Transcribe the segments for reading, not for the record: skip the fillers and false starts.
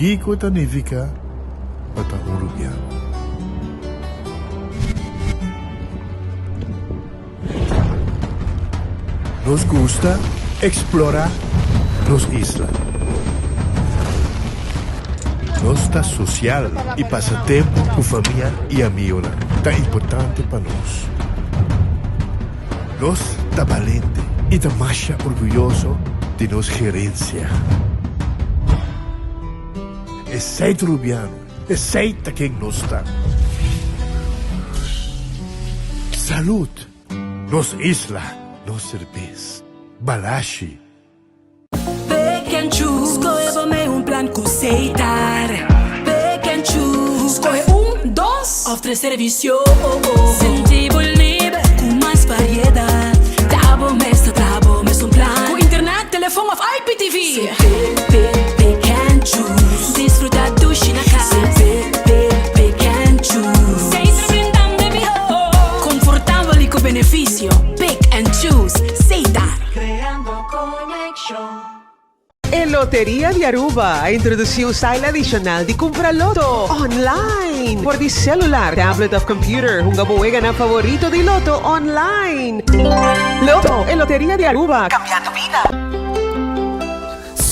Kiko ta nifiká pa ta un rubiano? Nos gusta eksplorá nos isla. Nos ta sosial i pasa tempu ku famia i amionan ta importante pa nos. Nos ta balente i ta masha orguyoso di nos gerensia. Esei ta Rubiano, esei ta ken nos ta. Salud! Nos isla, nos serbes. Balashi. Pick and choose, skohe bo mei un plan ku Setar. Pick and choose, skohe un, dos òf tres servisio. Sinti bo liber ku mas variedat. Ta bo mes ta traha bo mes un plan. Ku internet, telefon òf IPTV. Se pick, pick, pick and choose. Disfruta dushi na kas. Se pick, pick, pick and choose. Setar brindando e mihó. Konfortabel i ku benefisio. Pick and choose. Setar. E Loteria di Aruba a introduci un style adicional di cumpra loto online. Por di celular, tablet of computer, hunga bo weganan favorito di loto online. Loto, e Loteria di Aruba, cambiando bida.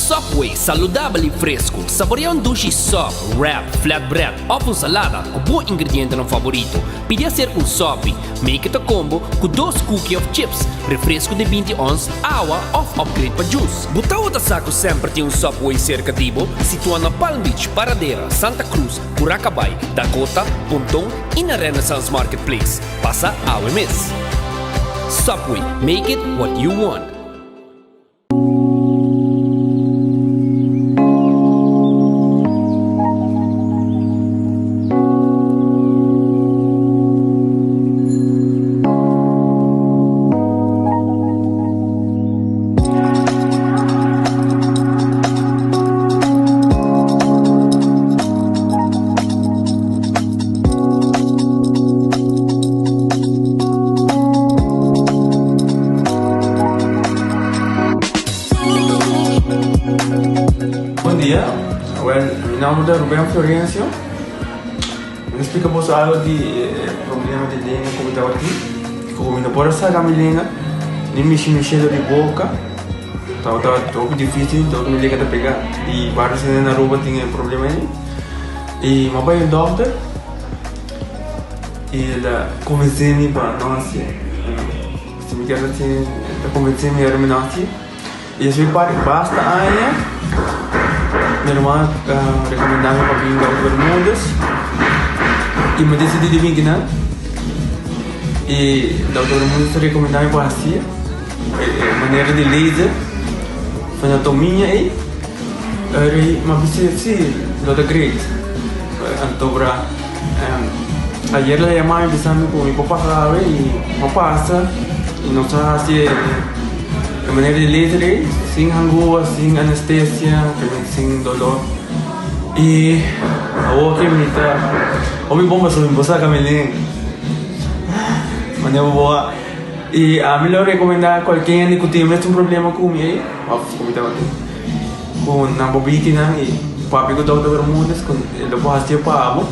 Subway, saludabel y fresco. Saborea un dushi sub, wrap, flatbread of un salada cu bo ingredientenan favorito. Pidi hacer un sopi. Make it a combo cu dos cookie of chips, refresco di 20 ons, awa of upgrade pa juice. Bo tawata sa cu semper tin un Subway cerca di bo? Situa na Palm Beach, Paradera, Santa Cruz, Curacabai, Dakota, Ponton y na Renaissance Marketplace. Pasa awe mes. Subway, make it what you want. Bon dia, well mi nomber ta Ruben Florencio. Mi ta splika boso algo di e problema di lenga ku mi tabatin. Ku mi no por a saka mi lenga ni mishi mi shelo di boka. Tabata hopi dificil, tabata mi lenga ta pega. I varios hende na Aruba tin e problema ei. I mi a bai un dokter i el a konvensé mi pa no hasié. Si mi kier hasié, el ta konvensé mi ora mi no hasié. I esei parti basta aña mi hermano a rekomendá mi pa bin Dòkter Bermúdez i mi a disidí di bin kinan. I Dòkter Bermúdez a rekomendá mi pa hasié e manera di laser fenotomia ei. Ora mi a bisa si lo ta great. Anto bra ayer el a yama mi bisa mi ku mi por pasa awe i mi a pasa i nos a hasi e manera di laser ei sin hangua, sin anestesia, sin dolor i awor ke mi ta hopi bon pasobra mi por saka mi lenga manera bo por a i ami lo rekomenda kualke hende ku tin mes un problema ku mi ei òf ku mi tabatin. Ku nan bo bitinan i papia ku Dòkter Bermudez ku e lo por hasié pa bo.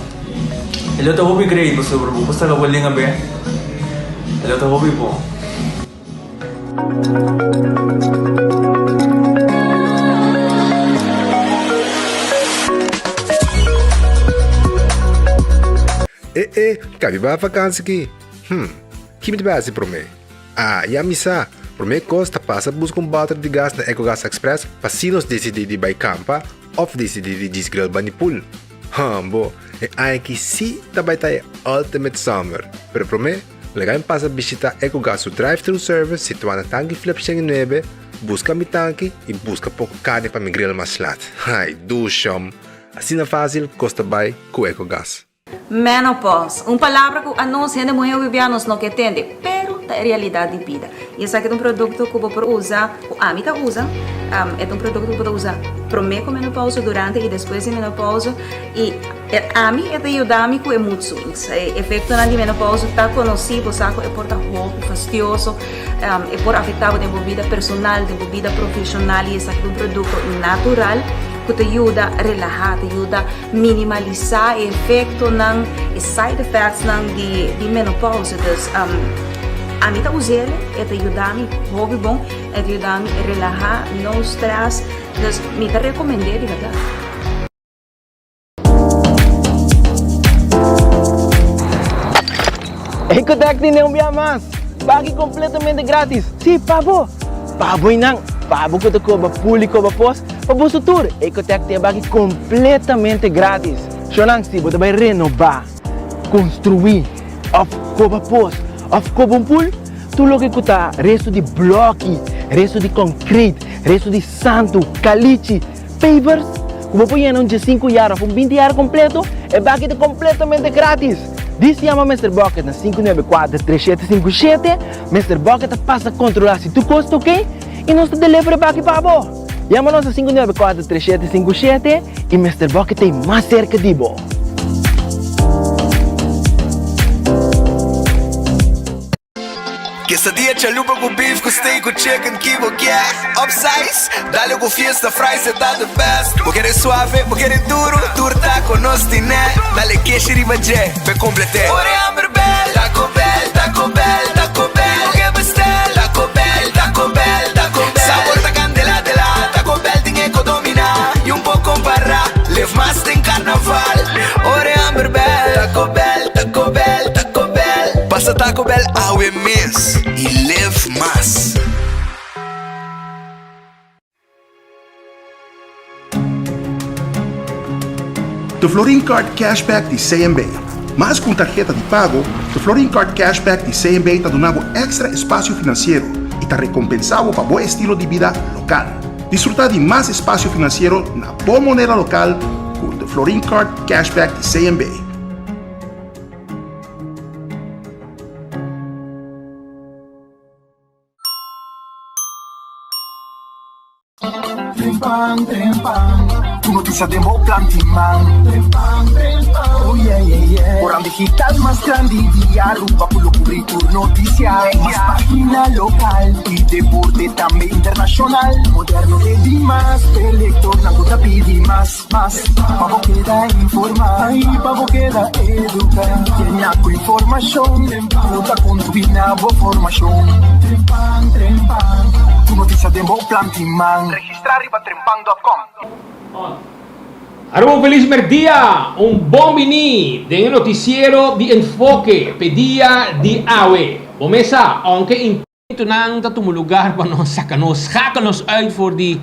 E lo ta hopi great pasobra bo por saka bo lenga bek. E lo ta hopi bon. E e, kabi bai vakansi ki? Hm, ki mi ta bai hasi promé? Ah, ya mi sa! Promé kos ta pasa buska un bòter di gas na Ecogas Express pa si nos disidí di bai kampa òf disidí di djis grill bani pool. Hambo, e aña aki sí ta bai ta e ultimate summer! Pero promé, laga mi pasa bishitá Ecogas su drive-thru service situá na Tanki Flip 109, buska mi tanki i buska poko karni pa mi grill mas lat. Ai, dushom! Asina fásil kos ta bai ku Ecogas. Menopause, un palabra ku anos hende muhé hopi bia nos no ke tende, pero ta e realidat di bida. I esaki ta un produkto ku bo por usa, ku ami ta usa, e ta un produkto ku bo ta usa promé ku menopause, durante i despues di menopause, i ami e ta yuda mi ku e mood swings. E efektonan di menopause ta konosí, bo sa ku e por ta hopi fastioso, e por afektá bo den bo bida personal, den bo bida profeshonal i esaki ta un produkto natural. ku ta yuda relahá, ta yuda minimalisá e efektonan, e side effectsnan di di menopausa. Dus ami ta us'el, e ta yuda mi hopi bon, e ta yuda mi relahá, no stress, dus mi ta rekomend'é di bèrdat. Ecotec tene un bia mas! Baki completamente gratis! Si, pa bo! Pa bo y nan! Pa bo cu ta coba pool y coba pos, pa boso tur! Ecotec tin e baki completamente gratis! Shownan, si bo ta bay renoba, construi, of coba pos, of coba un pool, tur loke cu ta resto di bloki, resto di concrete, resto di santo, calichi, Pavers ku bo por yena un diesinku yar òf un binti yar kompleto, e baki ta kompletamente gratis! Dis yama Mister Bucket na 594 3757, Mister Bucket ta pasa kontrolá si tur kos ta oke i nos ta deliver e baki pa bo! Yama nos na 594 3757 i Mister Bucket ta ei mas serka di bo! Quesadilla chalupa cu beef cu steak cu chicken ki bo kier Upsize, dale cu fiesta fries e ta the best Bo kere suave, bo kere duro, tur taco nos tine Dale keshi riba dje, p'e complete Ora e hamber bel, Taco Bell, Taco Bell, Taco Bell Bo ke bestel, Taco Bell, Taco Bell, Taco Bell Sabor ta candela dela, Taco Bell tin e co domina Y un por compara, live mas den carnaval Ora e hamber bel, Taco Bell, Taco Bell, Taco Bell. Pasa Taco Bell awe mes y live mas. The Florin Card Cashback di CMB. Mas ku un tarheta di pago, The Florin Card Cashback di CMB ta duna bo èkstra espasio finansiero i ta rekompensá bo pa bo estilo di bida lokal. Disfrutá di mas espasio finansiero na bo moneda lokal ku The Florin Card Cashback di CMB. Trempan, trempan, tur noticia den bo planti man. Trempan, trempan, oh yeah, yeah, yeah. Koran digital mas grandi di Aruba cu lo cubri tur noticia. Mas pagina local y deporte tambe internacional. Moderno te dimas, p'e lectornan cu ta pidi mas. Mas, pa bo keda informá i pa bo keda eduká. Yena ku informashon ku ta kontribuí na bo formashon. Trempan, trempan, tur notisia den bo plan tin man. Registrá riba trempan dòt kòm. Aruba un felis merdia, un bon bini den e noticiero di Enfoke p'e dia di awe. Bo mesa, aunke Nan ta tuma lugar pa nos saca nos, schakel nos uit for di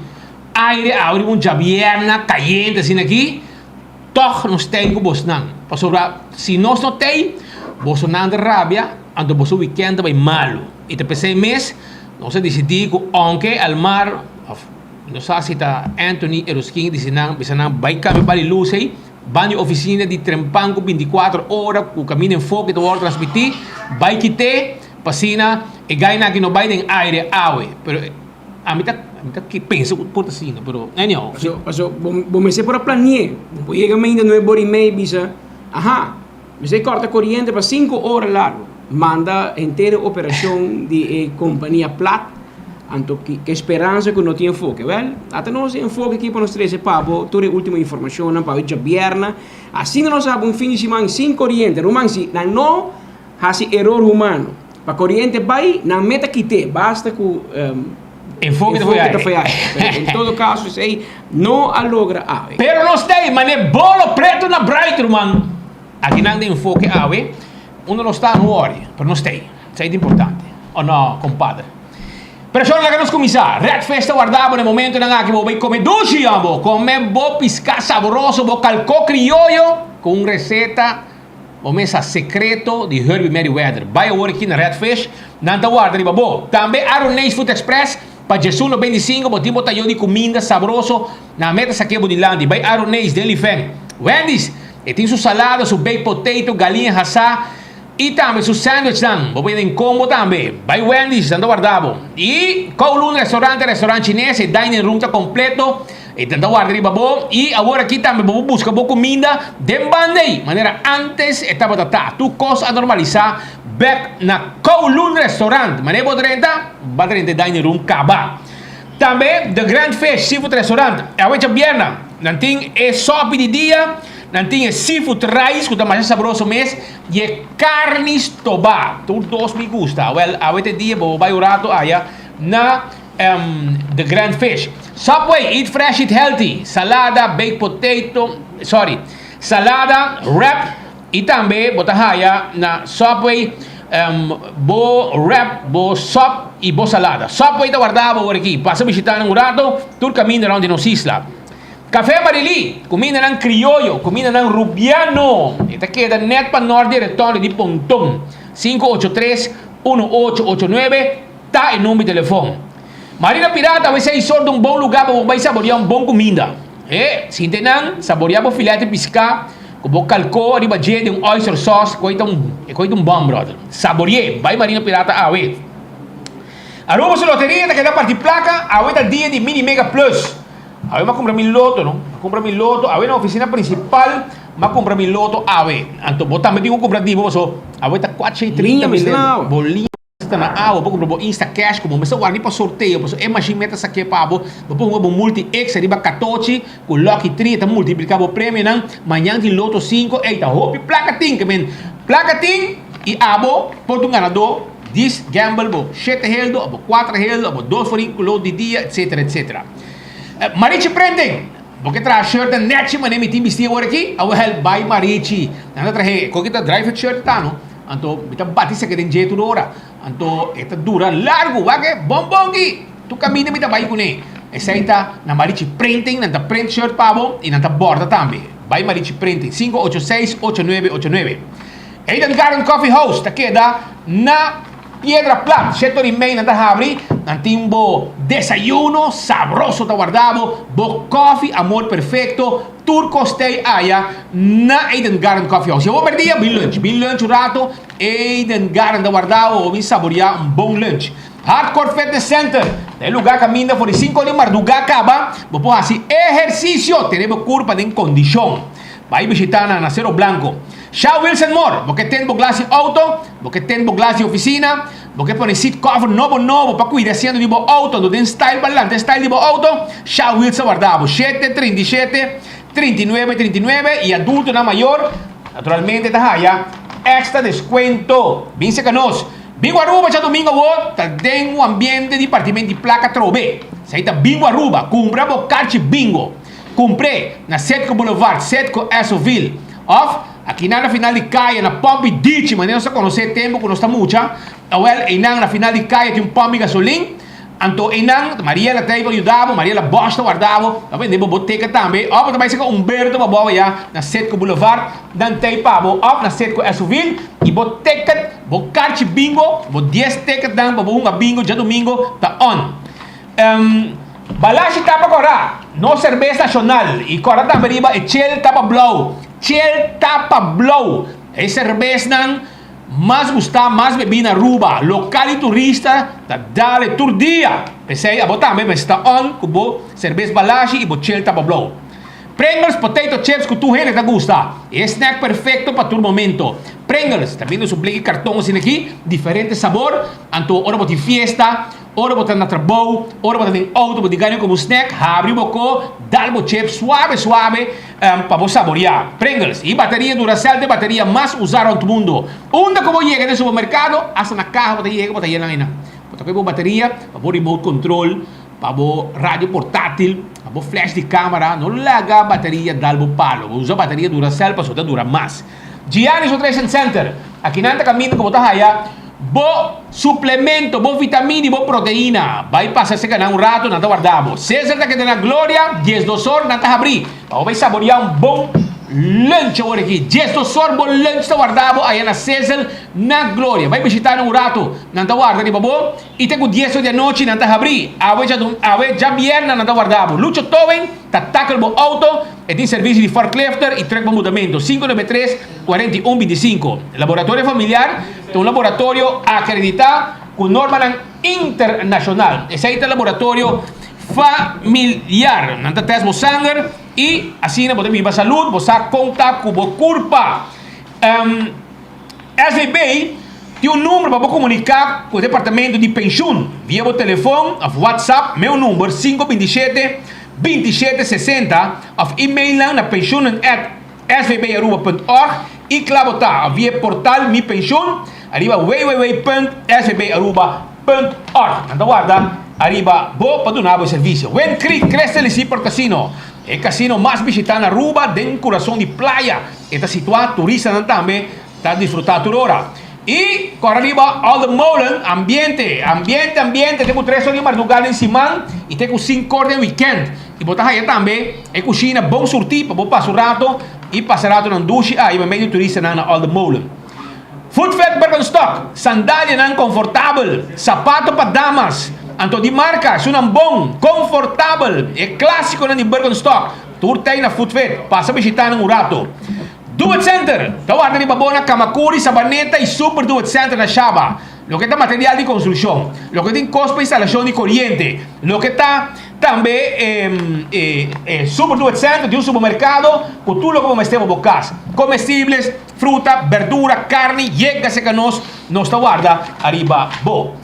aire awe riba un djabierna cayente asina aki, toch nos tei cu bosnan. Pasobra si nos no tei, bosonan ta rabia, anto boso weekend ta bay malo. Y ta pesey mes nos a dicidi cu aunke Elmar of no sa si ta Anthony Eroskin dici nan, bisa nan bay cambia bali luz ey, Ban di oficina di Trempan cu binticuatro ora cu caminda Enfoke ta worde transmiti, bay kite. P'asina e gainan aki no bai den aire awe, pero ami ta ami ta pensa ku por ta asina, pero anyhow. Paso paso bo bo mester por a plani'é, bo por yega mainta nuebe ora i mei bisa, aha, mester kòrta koriente pa sinku ora largu, manda henter e operashon di e kompania plat, anto ki ke speransa ku no tin enfoke. Wèl, ata nos e enfoke aki pa nos trese pa bo tur e ultimo informashonnan pa awe djabièrna, asina nos haba un fin di siman sin koriente, ruman si nan no. Hasi eror humano. Pa koriente bai, nan meta kit'é, basta ku Enfoke ta enfoke ta faya. Pero en todo kaso esei no a logra awe. Pero nos ta ei manera bolo preto na bright ruman. Aki nan den enfoke awe, unda nos ta no worry, pero nos ta ei. Esei ta importante. O no, compadre? Pero shor laga nos kuminsá. Red Fish ta warda bo na e momentonan aki. Bo bai kome dushi, yòmbo. Kome bo piská saboroso, bo kalkó krioyo ku un reseta. Bo mesa secreto di Herbie Merryweather. Bai awor aki na Red Fish, nan ta warda riba bo. Tambe Aroneis Food Express, pa djesun 95 bo tin bo tayo di cuminda sabroso na meta sake bo dilanti. Bai Aroneis den Lifen. Wendy's, e tin su salada, su baked potato, galiña hasá y tambe su sandwichnan. Bo por yega den combo tambe. Bai Wendy's, nan ta warda bo. Y Kowloon Restaurant, e restaurant chines, e dining room ta completo. E ta warda riba bo i awor aki tambe bo por buska bo kuminda den banda ei, manera antes e tabata ta. Tur kos a normalisá bèk na Kowloon Restaurant. Manera bo drenta, bo a drenta e dining room kaba. Tambe The Grand Fish Seafood Restaurant, awe djabièrna. Nan tin e sopi di dia, nan tin e seafood rice ku ta masha sabroso mes i e karni stobá. Tur dos mi gusta. Wèl, awe ta e dia bo bai un rato aya na The Grand Fish. Subway, eat fresh, eat healthy. Salada, baked potato, sorry, salada, wrap i tambe bo ta haya na Subway bo wrap, bo sop i bo salada. Subway ta warda bo awor aki. Pasa bishita nan un rato, tur kaminda rond di nos isla. Café Marilí, kumindanan krioyo, kumindanan rubiano. E ta keda nèt pa nòrt di e retondo di Ponton. 583 1889 ta e number di telefòn. Marina Pirata awe seis or ta un bon lugá pa bo bai saboriá un bon kuminda. E, sinti nan, saboriá bo filèt di piská ku bo kalkó riba dje den un oyster sauce, koi ta un, e koi ta un bòn, bròder. Sabori'é! Bai Marina Pirata awe. Aruba su loteria ta keda parti plaka, awe ta dia di Mini Mega Plus. Awe m'a kumpra mi loto, no? M'a kumpra mi loto awe na ofisina principal, m'a kumpra mi loto awe. Anto bo tambe tin ku kumpra di bo paso awe ta kuatsha i trinta mil euro. Bo liña ta na awa, bo kumpra bo Instacash ku bo mester warda pa sorteo paso e mashin meta sak'é pa bo. Bo por hunga bo multi X riba katochi ku lucky tree ta multipliká bo premionan. Mañan tin loto sinku, ey ta hopi plaka tin ke men plaka tin i abo por ta un ganadó. Dis gamble bo shete heldo o bo kuater heldo o bo dos forin ku lo di dia etcetera etcetera. Marichi Printing, bo ke traha shirt nan nechi manera mi tin bisti awor aki? Awel bai Marichi, nan ta trahe e koki ta dry fit shirt ta no, anto mi ta bati seke den dje tur ora, anto e ta dura largu, wak e bon bon ki tur kaminda mi ta bai kuné. Esei ta na Marichi Printing, nan ta print shirt pa bo i nan ta borda tambe. Bai Marichi Printing, 586 8989. Eden Garden Coffee House ta keda na Piedra Plat, shete ora i mei nan ta habri, nan tin bo desayuno sabroso ta warda bo, bo kofi amor perfecto, tur kos t'ei aya na Eden Garden Coffee House. Si bo perdia, bin lunch, bin lunch un rato, Eden Garden ta warda bo, bo bin saboria un bon lunch. Hardcore Fitness Center ta e luga kaminda for di sinku ora di marduga kaba, bo por hasi ehersisio, tene bo kurpa den kondishon. Bai bishita nan na Cero Blanco. Sha Wilson Moore, bo ke ten bo glas di auto, bo ke ten bo glas di oficina, bo ke pone seat cover nobo nobo pa cuida asiento di bo auto ando den style pa lanta e style di bo auto, Sha Wilson warda bo. Shete, 37, 39, 39 y adultonan mayor naturalmente ta haya extra descuento. Bin seca nos. Bingo Aruba djadomingo awor ta den un ambiente di partimento di placa atrobe. Esey ta Bingo Aruba. Cumpra bo carchi bingo. Kumpr'é na Setco Boulevard, Setco Essoville, òf akinan na final di kaya na Pòmpi Dichi, manera nos ta konosé tempu ku nos ta mucha. Awèl, einan na final di kaya tin un pòmpi gasolin, anto einan Mariela ta ei pa yuda bo, Mariela Bosch ta warda bo, ta bende bo boteka tambe, òf bo ta bai serka Humberto pa bo ayá na Setco Boulevard, nan ta ei pa bo, òf na Setco Essoville, i bo ticket, bo karchi bingo, bo dies ticketnan pa bo hunga bingo djadumingo ta on. Balashi tapa kòrá, nos serbes nashonal, i kòrda tambe riba e chel tapa blou, chel tapa blou, e serbesnan mas gustá, mas bebí na Aruba, lokal i turista ta dal e tur dia. P'esei abo tambe mester ta on ku bo serbes Balashi i bo chel tapa blou. Pringles potato chips ku tur hende ta gusta, e snack perfekto pa tur momento. Pringles ta bini su bliki karton asina aki, diferente sabor, anto ora bo tin fiesta, Ora bo ta na trabou, ora bo ta den outo, bo di gana komo snack, habri bo ko, dal bo chip suave suave pa bo saboria. Pringles y bateria Duracell ta e bateria mas usa rond mundo. Unda ku bo yega den supermerkado, asta na kaha bo ta yega bo ta yena einan. Bo ta kohe bo bateria pa bo remote control, pa bo radio portatil, pa bo flash di camera. No laga bateria dal bo palo. Bo usa bateria Duracell pasobra ta dura mas. Giannis Nutrition Center, Akinan ta kaminda ku bo ta haya bo suplemento, bo vitamina i bo proteina. Bai pasa serka nan un ratu, nan ta warda bo. Cesar ta keda na Gloria, diesdos or nan ta habrí. Pa bo bai saboreá un bon lunch awor aki. Diesdos or bo lunch ta warda bo aya na Cesar na Gloria. Bai bishitá nan un ratu, nan ta warda riba bo. I te ku dies or di anochi nan ta habrí. Awe awe djabièrnè nan ta warda bo. Lucho Towing ta tackle bo auto. E tin servicio di forklifter y truck pa mudamento. 593 41 25. Laboratorio Familiar ta un laboratorio acredita cu normanan internacional. Esey ta Laboratorio Familiar. Nan ta test bo sanger y asina bo ta biba salud, bo sa con ta cu bo curpa. SVB tin un number pa bo comunica cu e departamento di pensioen via bo telefon of WhatsApp. Meu number 527. 27 60 of email nan na pensioenen at svbaruba.org y kla bo ta of via portal Mi Pensioen ariba www.svbaruba.org. Nan ta warda ariba bo pa duna bo e servicio. Wind Creek Crystal y Seaport Casino, e casino mas bishita na Aruba den curason di playa. E ta situa, turistanan tambe ta disfruta tur ora. Y cora riba Olde Molen, ambiente, ambiente, ambiente, te cu tres or di marduga den siman y te cu cinco or den weekend. Y bo ta haya tambe e cushina bon surti pa bo pasa un rato y pasa ratonan dushi ahi pa medio turistanan na Olde Molen. Footvet Birkenstock, sandalianan confortabel, sapato pa damas, anto di marca, esunnan bon, confortabel, e clasiconan di Birkenstock, tur ta ei na Footvet, pasa bishita nan un rato. Do It Center ta warda riba bo na Kamakuri, Sabaneta y Super Do It Center na Shaba. Loke ta material di construccion, loke tin cos pa instalacion di coriente, loke ta tambe e Super Do It Center tin un supermercado cu tur loke bo mester pa bo cas, comestibles, fruta, berdura, carni, yega cerca nos, nos ta warda ariba bo.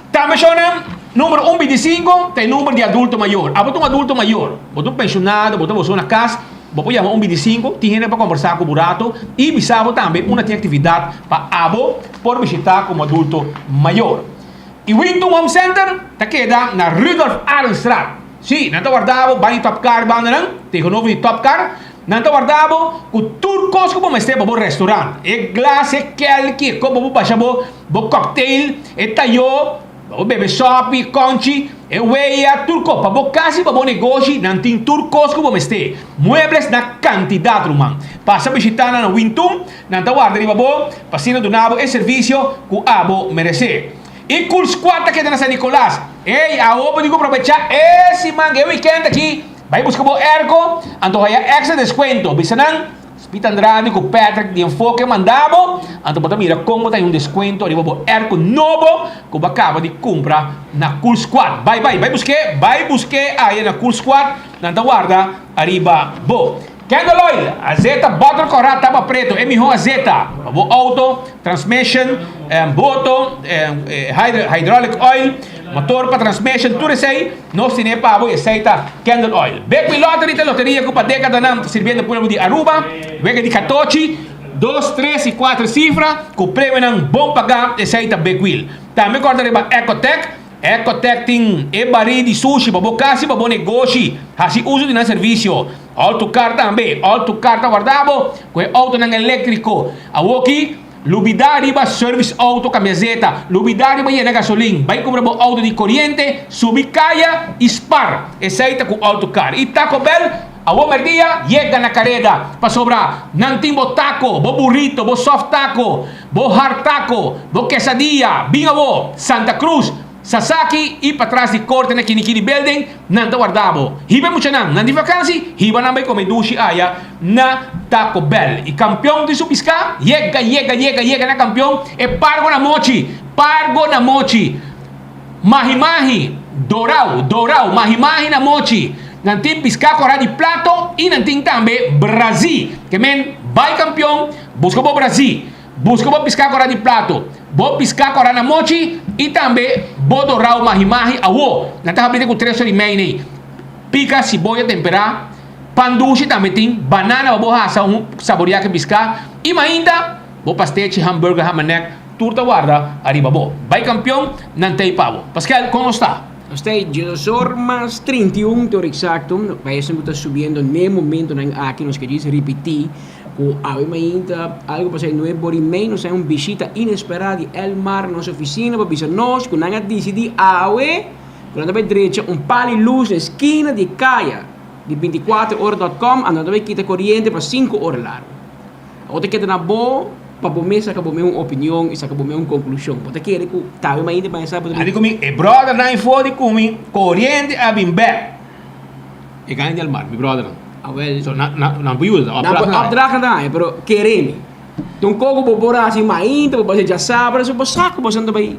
Tambe shownan, number un bintisinko ta e number di adulto mayor. Abo ta un adulto mayor, bo ta un pensionado, bo ta boso na cas, bo por yama un bintisinko, tin hende pa combersa cu bo rato y bisa bo tambe unda tin actividad pa abo por bishita como adulto mayor. Y Winton Home Center ta keda na Rudolf Arendstraat. Sí, nan ta warda bo ban di Top Car bandanan, tegenover di Top Car. Nan ta warda bo cu tur cos cu bo mester pa bo restaurant. E glas, e kelki, e copa bo basha bo, bo cocktail, e tayo, pa bo bebe sopi, conchi, e wea, tur cos. Pa bo cas y pa bo negoshi, nan tin tur cos cu bo mester. Muebles na cantidad, ruman. Pasa bishita nan na Wintun, nan ta warda riba bo pa asina duna bo e servicio cu abo merece. E Cool Squad ta keda na San Nicolas. Ey, awo bo tin cu probecha e siman, e weekend aki. Bay busca bo airco, anto haya extra descuento. Bisa nan, Speed Andrade cu Patrick di Enfoke manda bo, anto bo ta mira con bo ta haya un descuento ariba bo airco nobo cu bo a caba di cumpra na Cool Squad. Bay, bay, bay busque, bay busque aya na Cool Squad, nan ta warda ariba bo. Candle oil, azeta bottle cora tapa preto, e miho azeta pa bo auto, transmission, boto, hydraulic oil, motor pa transmission, tur esey nos tene pa bo y esey ta candle oil. Big Wheel Lottery ta loteria cu pa decadanan ta sirbiendo pueblo di Aruba, wega di catochi, dos, tres y cuater cifra cu premionan bon paga, esey ta Big Wheel. Tambe corda riba Ecotec. Ecotec tin e barí di sushi pa bo kas i pa bo negoshi. Hasi uso di nan servisio. Autocar tambe. Autocar ta warda bo ku e outonan eléktriko. Awoki, lubidá riba service outo kamiazeta. Lubidá riba yena gasolin. Bai kumpra bo outo di koriente, subi kaya i spar. Esei ta ku Autocar. I Taco Bell? Awor merdia yega na kareda, pasobra nan tin bo taco, bo burrito, bo soft taco, bo hard taco, bo quesadilla. Bin awor, Santa Cruz, Sasaki y patras di corte na Kinikini Building, nan ta warda bo. Hiba e muchanan, nan di vakansi, hiba nan bay come dushi aya na Taco Bell. Y campeon tin su pisca, yega, yega, yega, yega na campeon, e pargo na mochi, pargo na mochi. Mahi mahi, dorau, dorau, mahi mahi na mochi. Nan tin piská kòrá di plato i nan tin tambe brazí. Ke men, bai kampion, buska bo brazí, buska bo piská kòrá di plato, bo piská kòrá na mochi i tambe bo dorau mahi mahi. Awó, nan ta habri te ku tres ora i mei nei. Pika siboya temperá, pan dushi tambe tin, banana pa bo hasa un saboriá ke piská i mainta bo pastechi, hamburger, hamanek, tur ta warda ariba bo. Bai kampion, nan ta ei pa bo. Paskel, kon nos ta? Nos ta e diesor mas 31 te ora eksakto, pa esnan ku ta subiendo n'e momentonan aki nos ke djis ripití ku awe mainta algu pasá e nuebe ora i mei nos haña un bishita inesperá di Elmar na nos ofisina pa bisa nos ku nan a disidí awe ku nan ta bai drecha un pal i lus na e skina di e kaya di binti kuater ora dòt kòm anto nan ta bai kita koriente pa sinku ora largu. Bo ta keda na bo pa bo mes saka bo mes un opinion y saka bo mes un conclusion. Bo ta kere cu tawe mainta pa esa bo ta A di cu mi, e brothernan i for di cu mi coriente a bin bek. E gana di Almar, mi brothernan. Awel. So nan nan nan por yuda, Nan por opdracht nan. opdracht nan ta haña, pero kere mi. Ta un koko bo por hasi mainta, bo por hasi djasabra, so bo sa cu boso ta bay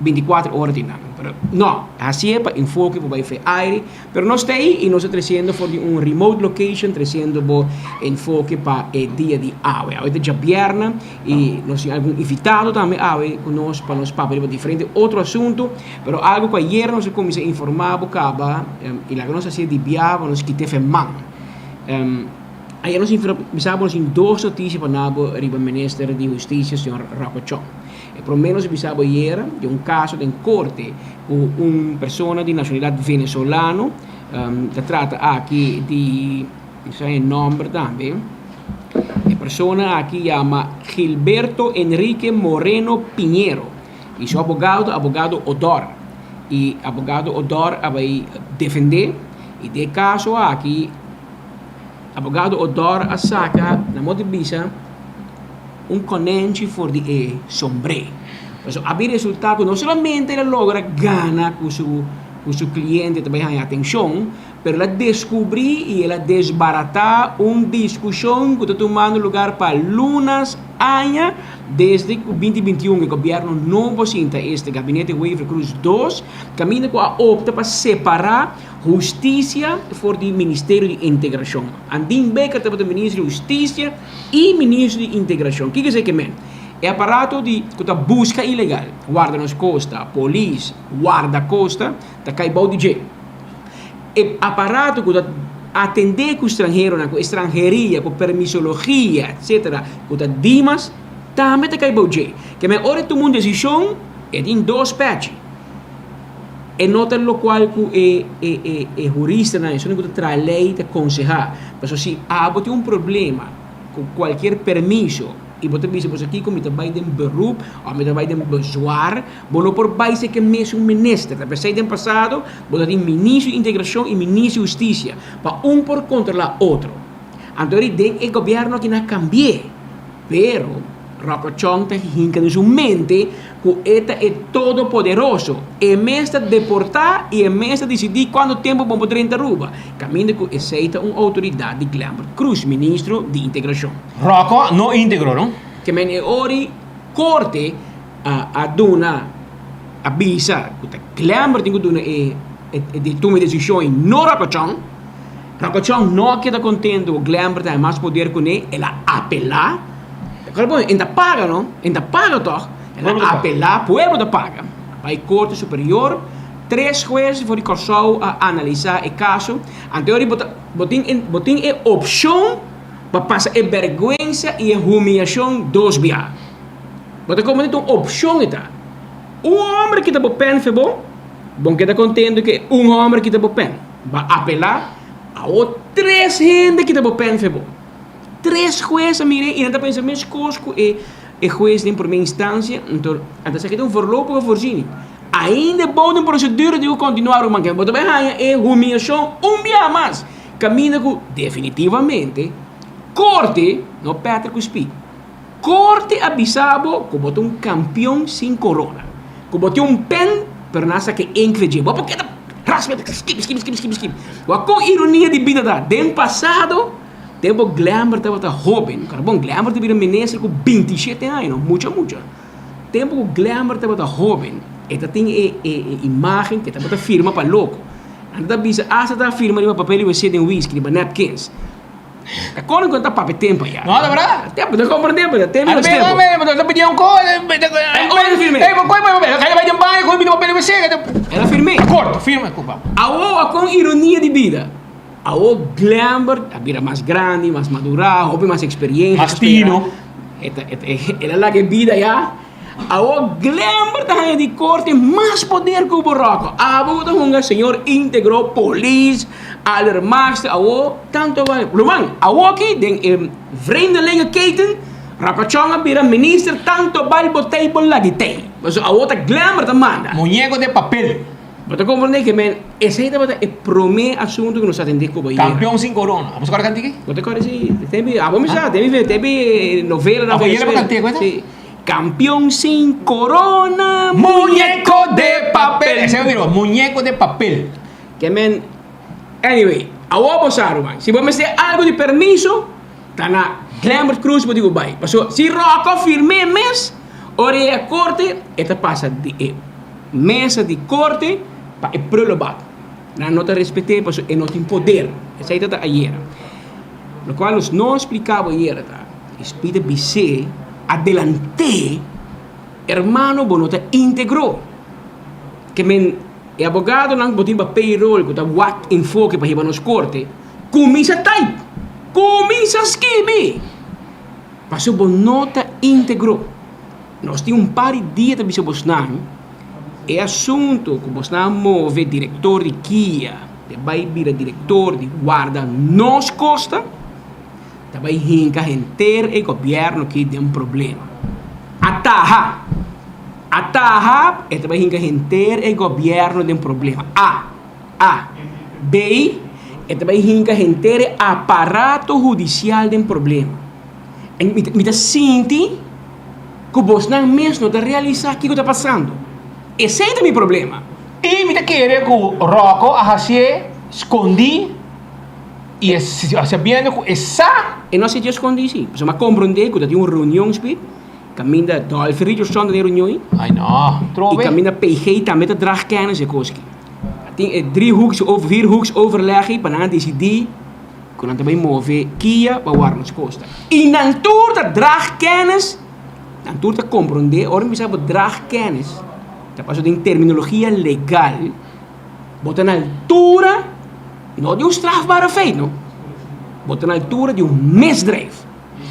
24 ora tin nan. Pero no, hasié pa enfoke por bai fe aire, pero nos ta ei i nos ta tresiendo for di un remote location tresiendo bo enfoke pa e dia di awe. Awe ta djabièrnè i nos tin algun invitado tambe awe ku nos pa nos papia riba diferente otro asuntu, pero algu ku ayer nos a kuminsá informá bo kaba i laga nos hasié di bia pa nos kit'é fe man. Ayer nos bisa bo nos tin dos notisia pa na bo riba Minister di Hustisia señor Rocco Chong. E prome nos bisa bo ayer di un caso den corte cu un persona di nacionalidad venezolano, ta trata aki di, mi sa e nomber tambe, e persona aki yama Gilberto Enrique Moreno Piñero y su abogado ta abogado Odor y abogado Odor a bay defende y den e caso aki abogado Odor a saca na modo di bisa, un konenchi for di e sombré. Pasobra a bin resultá ku no solamente el a logra gana ku su ku su kliente ta bai haña atenshon, pero el a deskubrí i el a desbaratá un diskushon ku ta tumando lugar pa lunas, aña, desde ku binti 21 e gobièrnu nobo sinta este Gabinete Wever-Croes dos, kaminda ku a opta pa separá hustisia for di Ministerio di Integrashon. Andin Bikker tabata Minister di Hustisia. I Ministro di Integrashon. Kiko esei ke men? E aparato di ku ta buska ilegal, warda nos kosta, polis, warda kosta, ta kai bou di dje. E aparato ku ta atendé ku stranheronan, ku estranheria, ku permisologia, etsetera, ku ta dimas, tambe ta kai bou dje. Ke men ora e tuma un desishon, e tin dos pèchi. E no ta lokual ku e e e e huristanan, esun ku ta traha lei ta konsehá. Pasobra si abo tin un problema ku kualkier permiso i bo ta bisa bo sa kiko mi ta bai den beroep òf mi ta bai den bezwaar, bo no por bai seke mesun minister. Ta p'esei den pasado bo ta tin ministro di integrashon i ministro di hustisia pa un por kontrolá otro. Anto eri den e gobièrnu aki nan a kambi'é. Pero Rocco Chong ta hinka den su mente ku e ta e Todopoderoso. E mes ta deportá i e mes ta disidí kuantu tempu bo por drenta Aruba. Kaminda ku esei ta un outoridat di Glenbert Croes, ministro di Integrashon. Rocco no integro, no? Ke men e ori korte a a duna a bisa ku ta Glenbert tin ku duna e e tuma e desishon i no Rocco Chong. Rocco Chong no a keda kontento ku Glenbert ta haña mas poder kuné, el a apelá. Kòrda bon, e ta paga no, e ta paga tòg. El a apelá, pueblo ta paga. Bai Korte Superior, tres hues for di Kòrsou a analisá e kaso. Anto bo ta bo tin bo tin e opshon pa pasa e bèrgwensa i e humiashon dos bia. Bo ta komprendé ta un opshon e ta. Un hòmber kita bo pèn fe bo, bo keda kontento ku e un hòmber kita bo pèn. Bo a apelá, awor tres hende kita bo pèn fe bo. Tres hues a mir'é i nan ta pensa meskos ku e e hues den promé instansia, anto a ta sa ki ta un voorlopige voorziening. Ainda e bou den prosedura di ku kontinuá ruman ke bo ta bai haña e humiashon un biaha mas, kaminda ku definitivamente korte, no Patrick ku Speed, korte a bisa bo ku bo ta un kampion sin korona, ku bo tin un pen pero nan a saka e enkele dje, bo por keda raspa skip skip skip skip skip. Wak kon ironia di bida ta, den pasado. Tempo Glenbert tabata hoben, kòrda bon, Glenbert a bira minister ku bintishete aña, no mucha mucha. Tempo ku Glenbert tabata hoben, e ta tin e e e imagen ku e tabata firma pa loko. Nan ta bisa asta ta firma riba papel di wc den whisky, riba napkins. Ta kòrda ku nan ta papia tempo ya. No, ta berdad. Tempo, ta komprendé, pero tempo nos tempo. Ta pidié un kos. Ora firm'é. Kaya bai den baño, kohe bini papel di wc. El a firm'é. Akòrdo, firma. Awor, kon ironia di bida. Awor Glenbert a bira mas grandi, mas madurá, hopi mas eksperiencia. Mas tino. E ta, e ta, el a laga e bida ya. Awor Glenbert ta haña di korte mas poder ku Borroko. Abo ku ta hunga señor íntegro, polis, allermachtste, awor tanto bale. Ruman, awor aki den e vreemdelingenketen, Rockochon a bira minister tanto bal bo tei bo lagi tei. Pasobra awor ta Glenbert ta manda. Muñeco de papel. Bo ta komprendé ke men esei tabata e promé asuntu ku nos a atendé ku bo yera. Kampeon sin korona. Abo sa kòrda kantiki? Bo ta kòrda si. Tempi, abo mi sa, tempi, tempi novela na Abo yera pa kant'é ku Si. Kampeon sin korona, Muñeko de papel. Esei bo mira, muñeko de papel. Ke men, anyway, awor bo sa ruman, si bo mester algu di permiso, ta na Glenbert Cruz bo di ku bai. Pasobra si Rocco firm'é mes, ora e yega korte, e ta pasa di e. mesa di korte pa e prullenbak. Nan no ta respet'é pasobra e no tin poder. Esei ta ta ayera. Lokual nos no a splika bo ayera ta, e Spiritu a bis'é, Adelant'é, hermano, bo no ta íntegro. Ke men e abogadonan ku bo tin pa payroll ku ta wak enfoke pa hiba nos korte, kuminsá taip, kuminsá skibi! Pasobra bo no ta íntegro. Nos tin un par di dia ta bisa bosnan e asunto ku bosnan a move direktor di kia te bai bira direktor di warda nos kosta ta bai hinka henter e gobièrnu aki den problema. A taha! A taha e ta bai hinka henter e gobièrnu den problema. A. A. B. E ta bai hinka henter e aparato hudisial den problema. Mi ta sinti ku bosnan mes no ta realisá kiko ta pasando. Esei ta mi problema. I mi ta kere ku Rocco a hasié skondí i e sabiendo ku e sa. E no a sintié skondí sí, pasobra mi a komprondé ku ta tin un reunion spit kaminda Dolphy Richardson ta den e reunion ei. Ai no, trobe. I kaminda PG tambe ta drag kennis e kos aki. A tin e driehoeks of vierhoeks overleg ei pa nan a disidí. Ku nan ta bai move kia pa warda nos kosta. I nan tur ta drag kennis, nan tur ta komprondé, ora mi bisa bo drag kennis, ta paso den terminologia legal, bo ta na altura, no di un strafbare feit no, bo ta na altura di un misdrijf,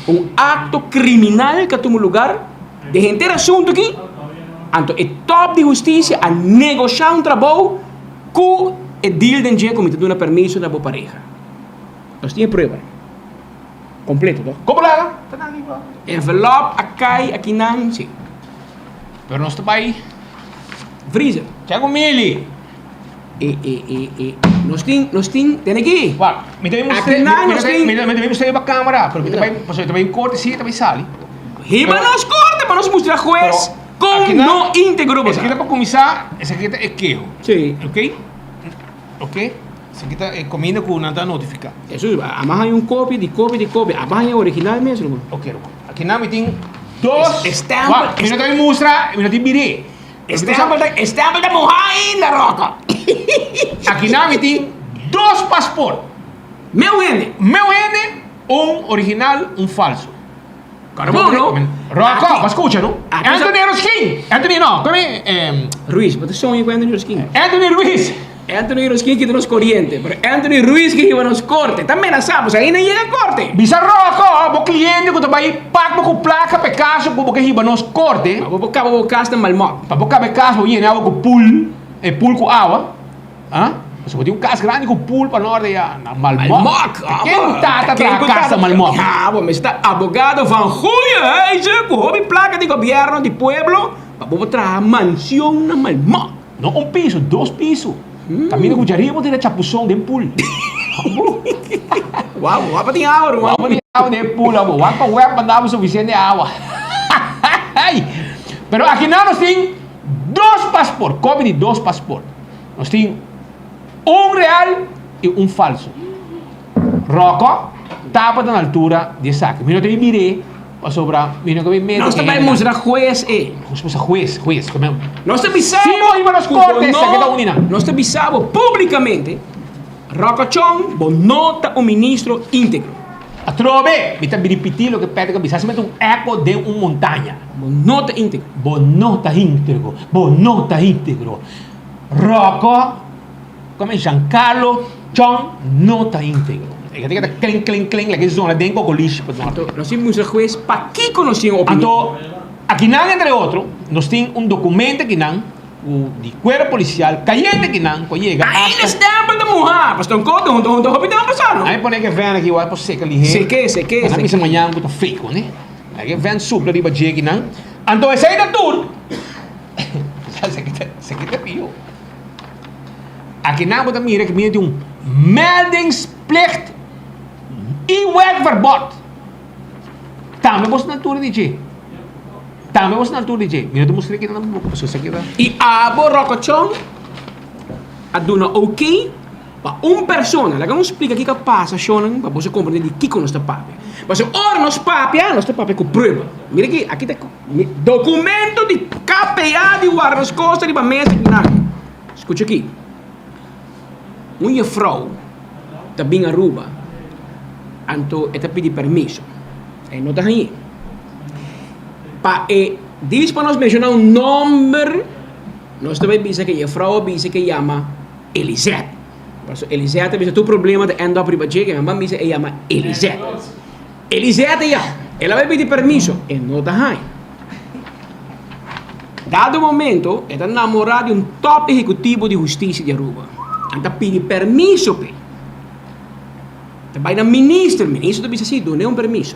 un akto kriminal ku a tuma lugar den henter asuntu aki, anto e top di hustisia a negoshá un trabou Ku e deal den dje ku mi ta duna permiso na bo pareha. Nos tin e prueba kompleto toch? Komo laga ta nan riba? Envelop a kai akinan si. Pero nos ta bai Vriezer. Chego mili. E e e e nos tin nos tin tene aki. Wak mi ta bin mustra Akinan nos tin. mi ta bin mustra riba camera pero mi ta bai pasobra mi ta bai korte si ta bai sali. Hiba nos korte pa nos mustra hues. Kon no íntegro bo ta? Esaki ta pa kuminsá, esaki ta e keho. Sí. Ok? Ok? Esaki ta e kominda ku nan ta notifiká. Hesus, a mas haña un kopia di kopia di kopia. A haña original mes, ruman. Ok, ruman. Aki nan mi tin dos. E stèmpel. Wak, mi no ta bin mustra, mi no tin bir'é. E stèmpel ta, e stèmpel ta muhá ainda, Rocco. Aki nan mi tin dos pasport. Meu hende. Meu hende, un original, un falso. Carbono. Rocco, bo scucha no? Anthony Roskin. Anthony no, come eh, Ruiz, bo ta soña cu Anthony Roskin. Anthony Ruiz. Anthony Roskin kita nos coriente, pero Anthony Ruiz ki hiba nos corte. Ta menasa, pues ainda yega corte. Bisa Rocco, bo cliente cu ta bay pak bo cu placa pa e caso cu bo ke hiba nos corte. Pa bo por caba bo cas na Malmok. Pa bo caba e cas bo yena awa cu pool, e pool cu awa. Ah, pasobra bo tin un kas grandi ku pool pa norde ya na Malmok. Malmok, Ta ken tata traha kas na Malmok? Ya, bo mester ta abogado van goeie huize ku hopi plaka di gobierno di pueblo pa bo por traha mansion na Malmok. No un piso, dos piso. Kaminda ku djariba bo tene chapuzon den pool. Wou, wou pa tin awa ruman. Wou pa tin awa den e pool abo. Wak pa web manda bo sufisiente awa. Pero akinan nos tin dos pasport, kopi di dos pasport. Nos tin un real i un falso. Rocco tabata na altura di esaki. Mi no ta bin mir'é pasobra mi no ta bin mete Nos ta bai mustra hues e. Nos mustra hues, hues. Nos ta bisa Si bo hiba nos korte esaki ta un di nan. Nos ta bisa bo publicamente, Rocco Chong, bo no ta un ministro integro. Atrobe, mi ta ripití loke Patrick a bisa, asina ta un echo den un montaña. Bo no ta integro. Bo no ta integro. Bo no ta integro. Rocco, come Giancarlo Chong no ta integro. E ta keda kling kling kling like e zona den kokolishi pa Anto nos tin mustra hues pakiko nos tin un opinion. Anto akinan entre otro nos tin un documento akinan ku di cuerpo policial cayente akinan ku a yega hasta. Ainda stempel ta muha pasobra un koto hunto hunto hopi tempo pasa no. Ai pone ke ven aki wak por seka lihe. Seke seke. Nan bisa mañan ku ta fake ne. Ai ke ven supla riba dje akinan. Anto esei ta tur. Esaki ta pio. Akinan bo ta mira ku mira tin un meldingsplicht i werkverbod. Tambe bo na altura di dje. Tambe bo na altura di dje. Mi no ta mustra aki nan tampoco pasobra esaki ta. I abo Rocochon a duna ok pa un persona. Laga nos splika kiko a pasa shownan pa boso komprende di kiko nos ta papia. Pasobra ora nos papia, nos ta papia ku prueba. Mira aki, aki ta. Documento di KPA di. warda nos kos riba mesa kinan. Skucha aki. Un jefrou ta bin Aruba, anto e ta pidi permiso. E no ta hañ'é. Pa e dis pa nos menshoná un nòmber, nos ta bai bisa ku e jefrou a bisa ku e yama Elisette. Pasobra Elisette a bisa tur problema ta end up riba dje, ke nan bisa e yama Elisette. Elisette ya, el a bai pidi permiso, e no ta haña. Dado momento e ta namorá di un top ehekutivo di hustisia di Aruba. Nan ta pidi permiso p'e. Ta bai na minister, minister ta bisa si, dun'é un permiso.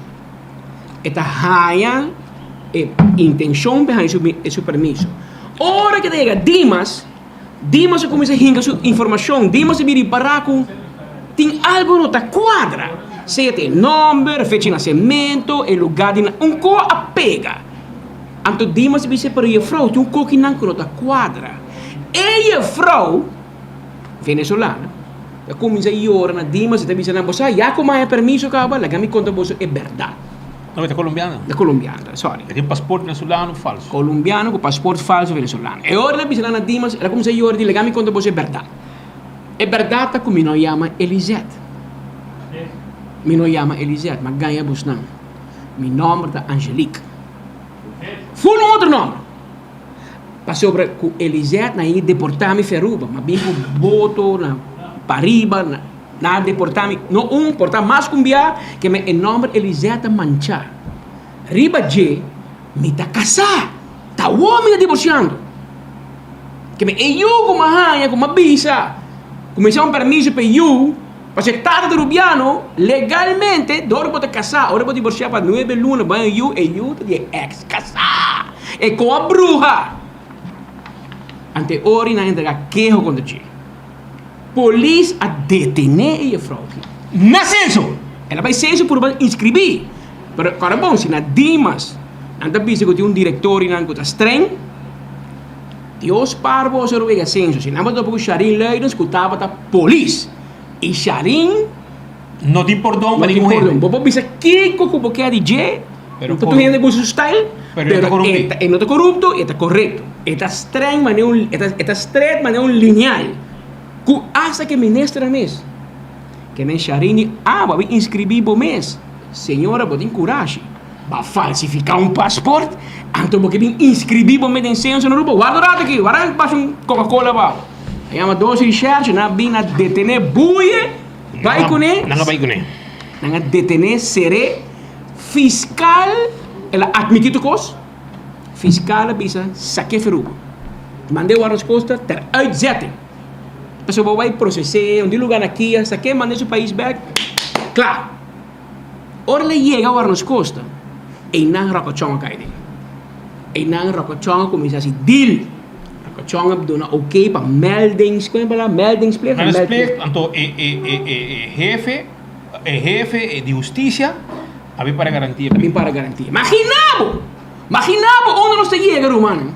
E ta haña e intenshon p'e haña su permiso. Ora ke ta yega Dimas, Dimas a kuminsá hinka su informashon, Dimas a bira ripará ku tin algu no ta kuadra, sea ta e nòmber, fecha di nasementu, e lugá di un ko a pega. Anto Dimas a bisa, pero jefrou, tin un kokinan ku no ta kuadra. E jefrou venezolano ta kuminsá yora na Dimas i ta bisa nan, Bo sa, ya ku mi haña permiso kaba, laga mi konta boso e bèrdat. No, e ta colombiano. Ta colombiano, sorry. E tin paspoort venezolano falso. Colombiano cu paspoort falso venezolano. E ora el a bisa nan na Dimas, el a cuminsa yora di laga mi conta boso e berdad. E berdad ta cu mi no yama Elisette. Mi no yama Elisette, m'a gaña bosnan. Mi nomber ta Angelique. Full un otro nomber. Pasobra cu Elisette nan a deporta mi fi Aruba. M'a bin cu boto na pariba, na. Nan a deportá mi, no un, por ta mas ku un bia, ke me e nòmber Elisè ta manchá. Riba dje, mi ta kasá. Ta awor mi ta divorsiando. Ke me e yu ku mi a haña, ku mi a bisa, ku mi sa un permiso pa e yu, pasobra e tata ta rubiano, legalmente, dor ku bo ta kasá, ora bo divorsiá pa nuebe luna, bo haña un yu, e yu ta di e èks kasá. E kon a bruha. Ante ora nan a entregá keho kontra dje. Polis a detené e jefrou aki. Na senso! El a bai senso purba inskribí, pero kòrda bon, si na Dimas nan ta bisa ku tin un direktorionan ku ta streng, Dios par boso ruega senso. Si nan bo topa ku Sharin Luidens ku tabata polis i Sharin No tin pordon pa no tin ningun pordon. hende. Bo por bisa kiko ku bo ke di dje, Pero no ta tur koru- hende gusta su style, Pero e no ta pero korumpí. e ta e no ta korupto i e ta korekto. E ta streng manera un e ta e ta stret manera un lineal. Ku asta ke ministernan mes. Ke men Sharini, ah bo a bin inskribí bo mes. Señora bo tin kurashi. Bo a falsifiká un pasport, anto bo ke bin inskribí bo mes den senso na Aruba. Warda un rato aki, warda mi pasa un Coca Cola pa bo. A yama dos rishèrshe, nan a bin a detené buye, bai kuné. Nan a bai kuné. Nan a detené, ser'é. Fiskal, el a atmití tur kos. Fiskal a bisa, Sak'é Ferubo. Mand'é Warnos Costa ter uitzetting. Pasobra bo bai proses'é un di lugar na kia, sak'é mand'é su pais bek, kla. Ora el a yega Warnos Costa, einan Rokochon a kai den. Einan Rokochon a kuminsá hasi deal. Rokochon a duna oké pa meldings, kon e palabra? Meldingsplicht? Meldingsplicht, anto e e e hefe, e hefe di hustisia A bin para garantia. A bin para garantia. Magina bo! Magina bo unda nos ta yega, rumannan.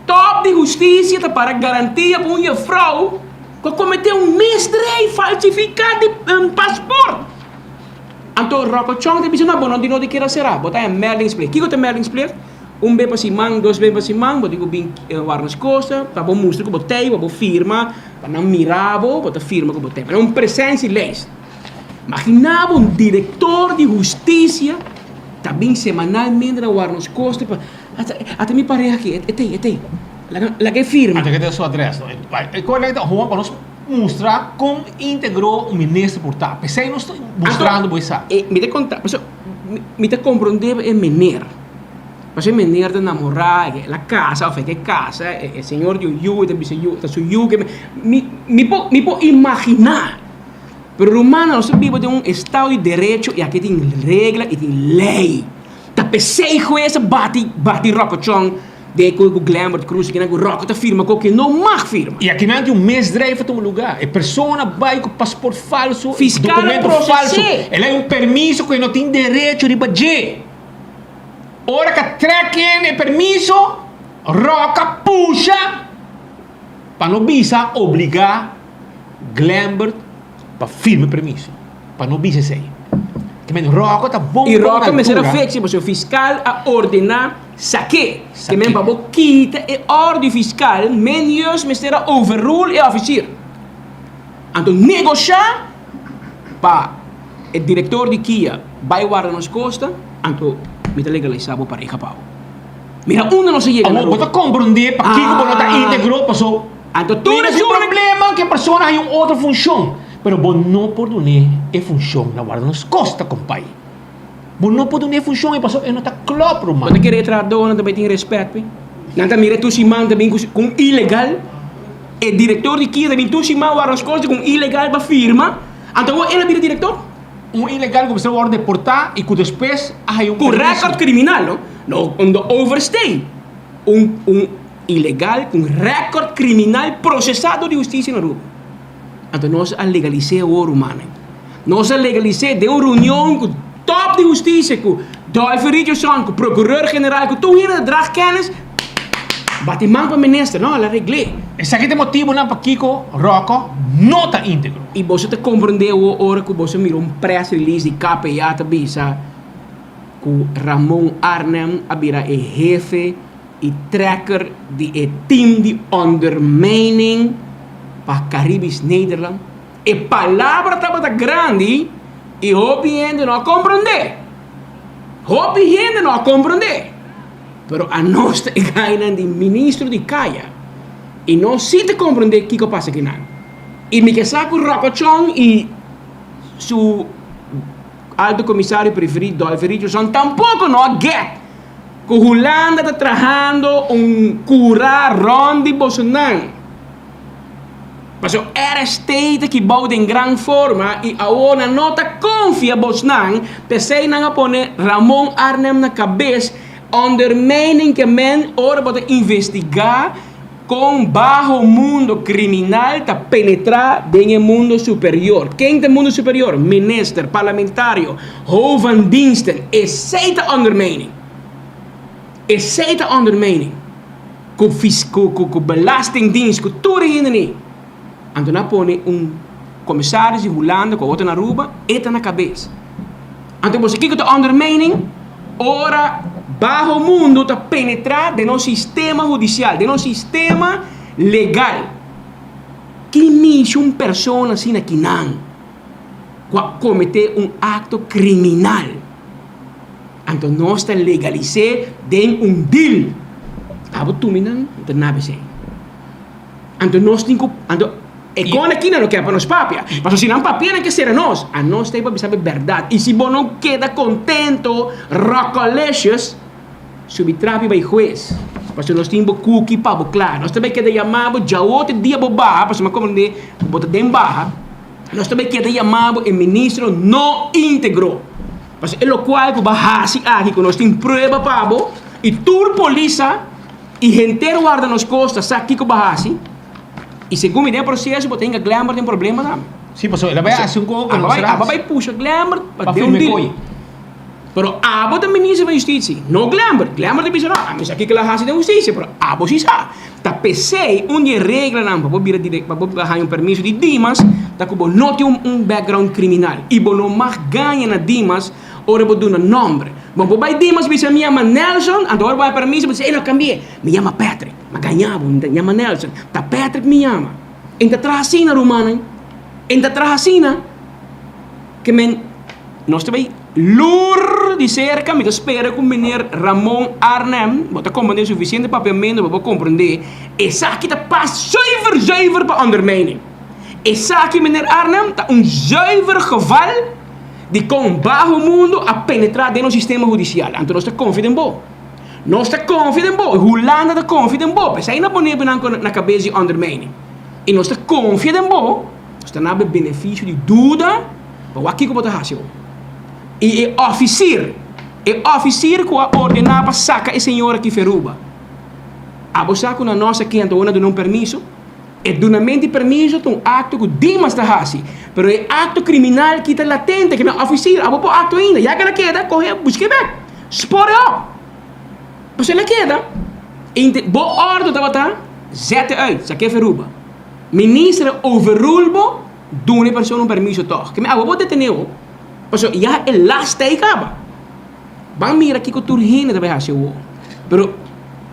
Top di hustisia ta para garantia pa un jefrou ku a kometé un misdrijf, falsifiká di pasport. Anto Rocco Chong ta bisa, no, bo no tin no di keda será, bo ta en meldingsplicht. Kiko ta meldingsplicht? Un be pa siman, dos be pa siman, bo tin ku bin warda nos kosa pa bo mustra ku bo tei, pa bo firma, pa nan mira bo, bo ta firma ku bo tei. Un presentielijst. Magina bo un director di husticia ta bin semanalmente na warda nos costa pa ata mi pareha aki e tey e tey laga laga e firma. Anto ke ta su adres no e kos ta hopi pa nos mustra kon integro un minister por ta pesey nos ta mustrando bo esaki. Mi ta konta pasobra mi ta kompronde e meneer pasobra e meneer ta namora el a kasa of e ke kasa e señor di un yu e ta bisa yu ta su yu mi mi por mi por imagina. Pero rumannan, nos ta biba den un estado di derecho i aki tin regla i tin lei. Ta p'esei hues a bati bati Rockochon den ku Glenbert Cruz kinan ku Rocko ta firma ku ke no mag firma. I akinan tin un misdrijf a tuma luga. E persona bai ku pasport falso, Fiskal a dokumento falso. proses'é. El a un permiso ku e no tin derecho riba dje. Ora ku a trek in e permiso, Rocko a pusha pa no bisa obliga Glenbert pa firma e permiso, pa no bisa esei. Ke men Rocco ta bon I bon Rocco mester a altura. fixi pasobra fiscal a ordena sake. Ke men pa bo kita e ordu di fiscal men juist mester a overrule e officier. Anto negosha pa e director di kia bai warda nos costa anto mi ta legalisa bo pareha pa bo. Mira unda nos a yega na Awor bo Aruba. ta comprende pakiko bo no ta integro paso Anto tur mi no tin esun problema ku e persona haña un otro funshon pero bo no por dun'é e funshon na warda nos costa compay. Bo no por dun'é e funshon ei paso e no ta klòp ruman. Bo ta kere e trahadónan ta bai tin rèspèt p'e? Nan ta mira tur siman ta bin ku un ilegal. E direktor di kia ta bin tur siman warda nos costa ku un ilegal pa firma. Anto awor el a bira direktor? Un ilegal ku mester wòrdu deportá i ku despues a haña un Ku permiso. rèkòrt kriminal, no? No un do overstay. Un un ilegal ku un rèkòrt kriminal prosesá dor di hustisia na Aruba. Anto nos a legalis'é awor, rumannan. Nos a legalis'é den un reunion ku tòp di hustisia, ku Dolphy Richardson, ku prokuror general, ku tur hende ta drag kennis. Bati man pa minister, no, el a regl'é. Esaki ta e motibunan pakiko Rocco no ta íntegro. I boso ta komprendé awor ora ku boso mira un press release di KPA ta bisa ku Ramon Arnhem a bira e hefe i trekker di e team di ondermijning pa Caribisch Nederland. E palabra tabata grandi i hopi hende no a komprendé. Hopi hende no a komprendé. Pero anos ta e gainan di ministro di kaya i nos si ta komprendé kiko a pasa kinan. I mi ke sa ku Rocco Chong i su alto komisario preferí Dolphy Richardson tampoko no a get ku Hulanda ta trahando un kura rònt di bosonan. Pasobra RST ta kibou den gran forma i awor nan no ta konfia bosnan, p'esei nan a pone Ramon Arnhem na kabes, ondermijning ke men ora bo ta investigá kon baho mundo kriminal ta penetrá den e mundo superior. Ken ta e mundo superior? Minister, parlamentario, hoofd van diensten. Esei ta ondermijning. Esei ta ondermijning. Ku ku ku ku belastingdienst ku tur e hende ni. Anto nan a pone un komisaris di Hulanda ku awor ta na Aruba, e ta na kabes. Anto boso kiko ta ondermijning? Ora baho mundo ta penetra den nos sistema hudisial, den nos sistema legal. Ki mishi un persona asina kinan ku a komete un akto kriminal? Anto nos ta legalis'é den un deal. Abo tumi nan, no ta nada esei. Anto nos tin ku, anto e kon aki nan no ke pa nos papia. Pasobra si nan papia nan ke sera nos. Anos ta ei pa bisa bo e bèrdat. I si bo no keda kontento, rockalicious, subi trapi bai hues. Pasobra nos tin bo kuki pa bo kla. Nos ta bai keda yama bo djawote dia bo baha, pasobra mi a komprendé ku bo ta den baha. Nos ta bai keda yama bo e ministro no íntegro. Pasobra e lokual ku bo a hasi aki ku nos tin prueba pa bo i tur polis sa i henter warda nos kosta sa kiko bo a hasi i segun mi den e proseso bo ta hinka Glenbert den problema tambe. Sí, pasobra el a bai hasi un kos ku no ser hasi. Abo bai pusha Glenbert pa Pa den un firma e deal. koi. Pero abo ta minister van Justitie, no Glenbert. Glenbert ta bisa no, ami sa kiko el a hasi den hustisia, pero abo si sa. Ta p'esei un di e reglanan pa bo bira direk, pa bo haña un permiso di Dimas ta ku bo no tin un background kriminal i bo no mag gaña na Dimas ora bo duna nòmber. Bo por bai Dimas bisa mi yama Nelson, anto ora bo haña permiso bo bisa ey no kambi'é, mi yama Patrick. Mi a gaña bo, mi ta yama Nelson. Ta Patrick mi yama. E ta traha asina rumannan, e ta traha asina. Ke men nos ta bai lur di serka, mi ta spera ku meneer Ramon Arnhem bo ta komprendé sufisiente papiamentu pa bo komprendé esaki ta pas zuiver zuiver pa ondermijning. Esaki meneer Arnhem ta un zuiver geval di kon baho mundo a penetrá den nos sistema hudisial. Anto nos ta konfia den bo. Nos ta konfia den bo. Hulanda ta konfia den bo. P'esei nan pone bo nan na kabes di ondermijning. I nos ta konfia den bo. Nos ta na bo benefisio di duda pa wak kiko bo ta hasi bo. I e òfisir, e òfisir ku a ordená pa saka e señora aki feruba, abo sa ku na nos aki anto bo na duna un permiso? E dunament di permiso ta un akto ku Dimas ta hasi, pero e akto kriminal ki ta latente ki na òfisir, abo por akto ainda, ya ke el a keda, kohe, busk'é bèk, spòr e òp. Pasobra el a keda, bo òrdu tabata zet e uit, sak'é feruba. Minister a overrule bo, duna e persona un permiso tog. Ke mi awe bo detene bo. Pasobra ya e last ei kaba. Ban mira kiko tur hende ta bai hasi awor. Pero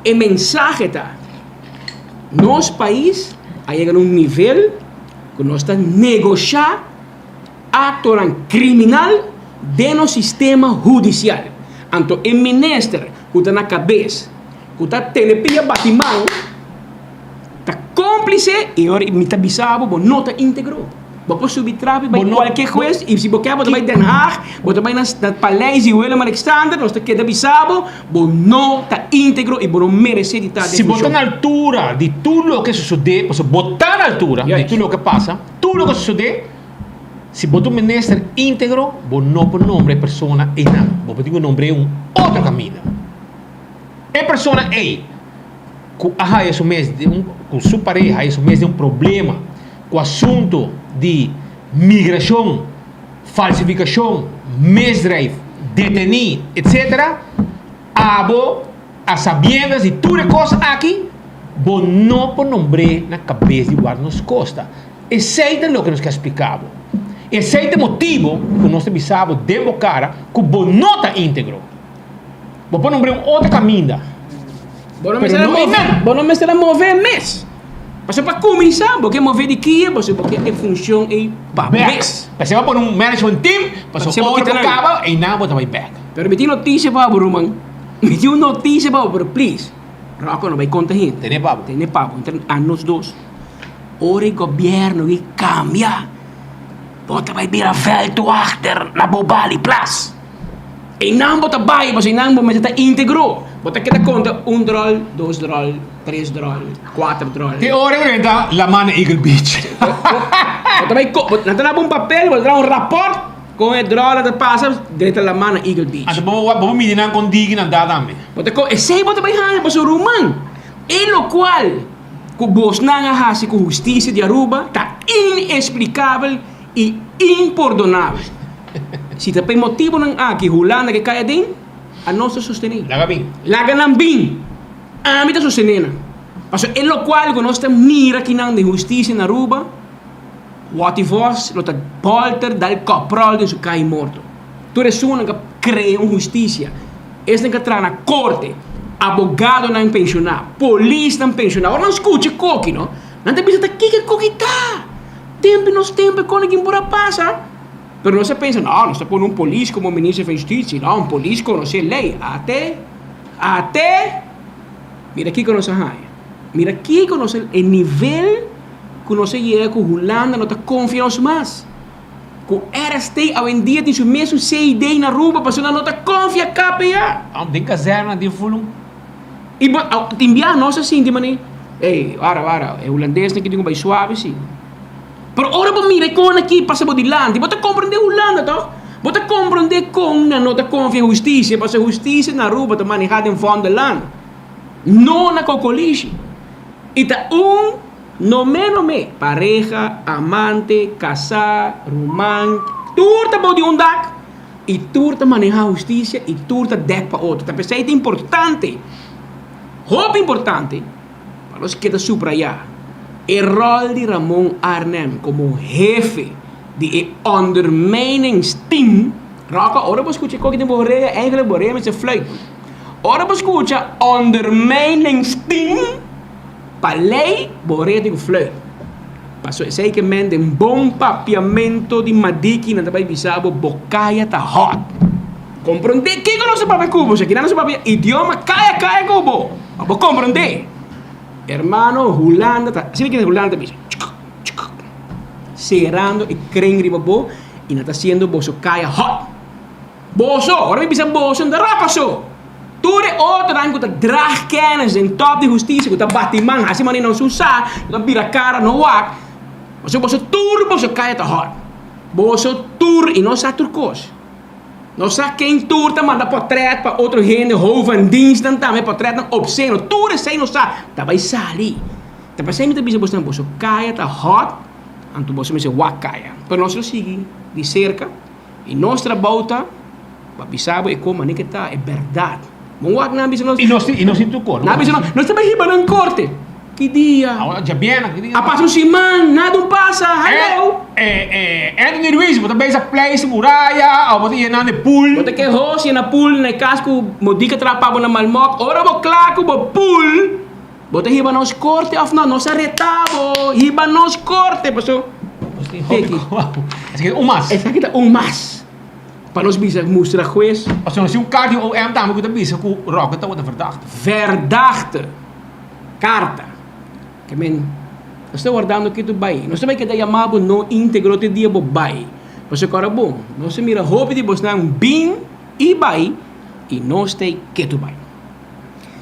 e mensahe ta, nos pais a yega na un nivel ku nos ta negoshá aktonan kriminal den nos sistema hudisial. Anto e minister ku ta na kabes, ku ta tene pia bati man, ta kómplise i ora mi ta bisa bo, bo no ta íntegro. Bo por subi trapi bai kualke hues i si bo ke bo ta bai Den Haag, bo ta bai na paleis di Willem Alexander, nos ta keda bisa bo, bo no ta íntegro i bo no meresé di ta den Si bo ta funshon. na altura di tur loke sosodé, pasobra bo ta na altura di tur loke pasa, tur loke sosodé, si bo ta un minister íntegro, bo no por nombra e persona einan. Bo por tin ku nombr'é un otro kaminda. E persona ei ku a haya su mes den un, ku su pareha haya su mes den un problema ku asuntu di migrashon, falsifikashon, misdrijf, detení, etc. Abo a sabiendas di tur e kos aki, bo no por nombr'é na kabes di wak nos kosta. Esei ta loke nos ke a splika bo. Esei ta e motibu ku nos ta bisa bo den bo kara ku bo no ta íntegro. Bo por nombr'é un otro kaminda. Bo no Pero mester a no move, einan. bo no mester a move mes. Pasobra pa kuminsá bo ke move di kia, pasobra bo ke e funshon ei pa bo Bek. mes. P'esei bo a pone un management team, pasobra Pasobra bo ora kita bo nan. kaba, einan bo ta bai bek. Pero mi tin notisia pa bo, ruman. Mi tin un notisia pa bo, pero please, Rocco no bai konta hende. Tene pa bo. Tene pa bo, entre anos dos. Ora e gobièrnu ei kambia, bo ta bai bira veldwachter na Bobali Plas. Einan bo ta bai pasobra einan bo mester ta íntegro. Bo ta keda konta un dròl, dos dròl, tres dròl, kuater dròl. Te ora ku renta laman na Eagle Beach. Bo ta bai ko, nan ta daba un papel, bo ta traha un rapòrt kon e dròlnan ta pasa drenta laman na Eagle Beach. Anto bo bo midi nan kon digi nan ta tambe. Bo ta ko, esei bo ta bai haña pasobra ruman, e lokual ku bosnan a hasi ku hustisia di Aruba ta inesplikabel i impordonabel. Si ta pa e motibonan aki Hulanda ke kai aden, anos ta sostené. Laga bin. Laga nan bin. Ami ta sostené nan. Pasobra e lokual ku nos ta mira kinan den hustisia na Aruba, Watty Vos lo ta bolter dal kopròl den su kai morto. Tur esunnan ka krea un hustisia, esnan ka traha na korte, abogadonan penshoná, polisnan penshoná, ora nan skucha e koki no, nan ta bisa ta kiko e koki ta? Tempu nos tempu e kos nan por a pasa. Pero nos a pensa, no, nos ta pone un polis komo minister van Justitie, no, un polis konosé lei. Ate, ate, mira kiko nos a haña. Mira kiko nos a, e nivel ku nos a yega ku Hulanda no ta konfia nos mas. Ku RST awendia tin su mesun CID na Aruba pasobra nan no ta konfia KPA. Den kazèrna den fulun. I bo tin bia nos a sinti manera, ey, wara, wara, e hulandesnan ki tin ku bai suave si. Pero ora bo mira e kon aki pasa bo dilanti, bo ta komprendé Hulanda tòg? Bo ta komprendé kon nan no ta konfia hustisia, pasobra hustisia na Aruba ta manehá den Vondelland, no na Kokolishi. I ta un nomé nomé, pareha, amante, kasá, ruman, tur ta bou di un dak i tur ta manehá hustisia i tur ta dèk pa otro. Ta p'esei ta importante, hopi importante, Pa nos keda subrayá e ròl di Ramon Arnhem komo hefe di e ondermijningsteam, Rocco, ora bo skucha e koki den bo orea, eigenlijk bo orea mester fluit. Ora bo skucha ondermijningsteam, pa lei bo orea tin ku fluit. Paso esei ke men den bon papiamento di madiki nan ta bai bisa bo, bo kaya ta hòt. Komprondé kiko nos ta papia ku bo, si kinan nos ta papia idioma kaya kaya ku bo, pa bo komprondé. Hermano, Hulanda ta, asina kende Hulanda ta bisa, chuk, chuk, serando e kren riba bo i nan ta hasiendo boso kaya hòt. Boso, ora mi bisa boso, no ta rapa so. Tur e otronan ku ta drag kennis den tòp di hustisia, ku ta bati man, hasi manera nan su sa, ku ta bira kara no wak, pasobra boso tur boso kaya ta hòt. Boso tur, i no sa tur kos. No sa ken tur ta manda portret pa otro hende, hoofendienstnan tambe portretnan obseno, tur esei no sa, ta bai sali. Ta p'esei mi ta bisa bosnan, boso kaya ta hot, anto boso mester wak kaya. Pero nos lo sigui di serka i nos trabou ta pa bisa bo e kon manera ke ta, e bèrdat. Bon wak nan a bisa nos. I nos tin i nos tin tur kos. Nan a bisa nos, nos ta bai hiba nan korte. Ki dia? Awor djabièrnè, ki dia? A pasa un siman, nada un pasa, hallo! Eh, eh, Anthony Ruiz, bo ta bezig pleis muraya, of bo ta yenando e pool? Bo ta ke hos yena pool na e kas ku Modica traha pa bo na Malmok. Ora bo kla ku bo pool, bo ta hiba nos korte of no? Nos a reta bo, hiba nos korte, paso nos tin hopi. Esaki ta un mas. Esaki ta un mas. Pa nos bisa mustra hues. Pasobra nos tin un karta di OM tambe ku ta bisa ku Roque tabata verdachte. Verdachte. Karta. Ke men, nos ta wardando ke tu bai. Nos ta bai keda yama bo no integro te dia bo bai. Pasobra kòrda bon, nos ta mira hopi di bosnan bin i bai i nos ta ke tu bai.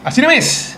Asina mes.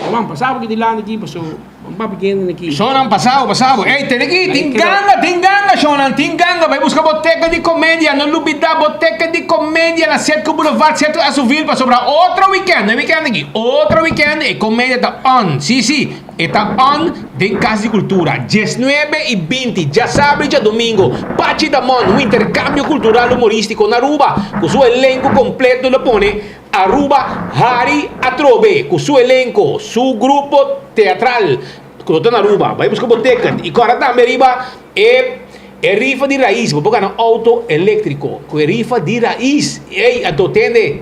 Juan, pasa bo aki dilanti aki paso bo papia kende aki. Shownan pasa bo, pasa bo. Ey, tene aki, tin ganga, tin ganga shownan, tin ganga. Bai buska Boteca di Comedia, no lubida Boteca di Comedia na Setco Boulevard, Setco Azuville, pasobra otro weekend, no e weekend aki, otro weekend e comedia ta on. Si, si, e ta on den Cas di Cultura, diesnuebe y binti, djasabra y djadomingo, Pachi Damon, un intercambio cultural humoristico na Aruba, cu su elenco completo lo pone Aruba hari atrobe cu su elenco, su grupo teatral cu lo ta na Aruba. Bay busca bo ticket y corda tambe riba e e rifa di Raiz. Bo por gana auto electrico cu e rifa di Raiz. Ey, anto tende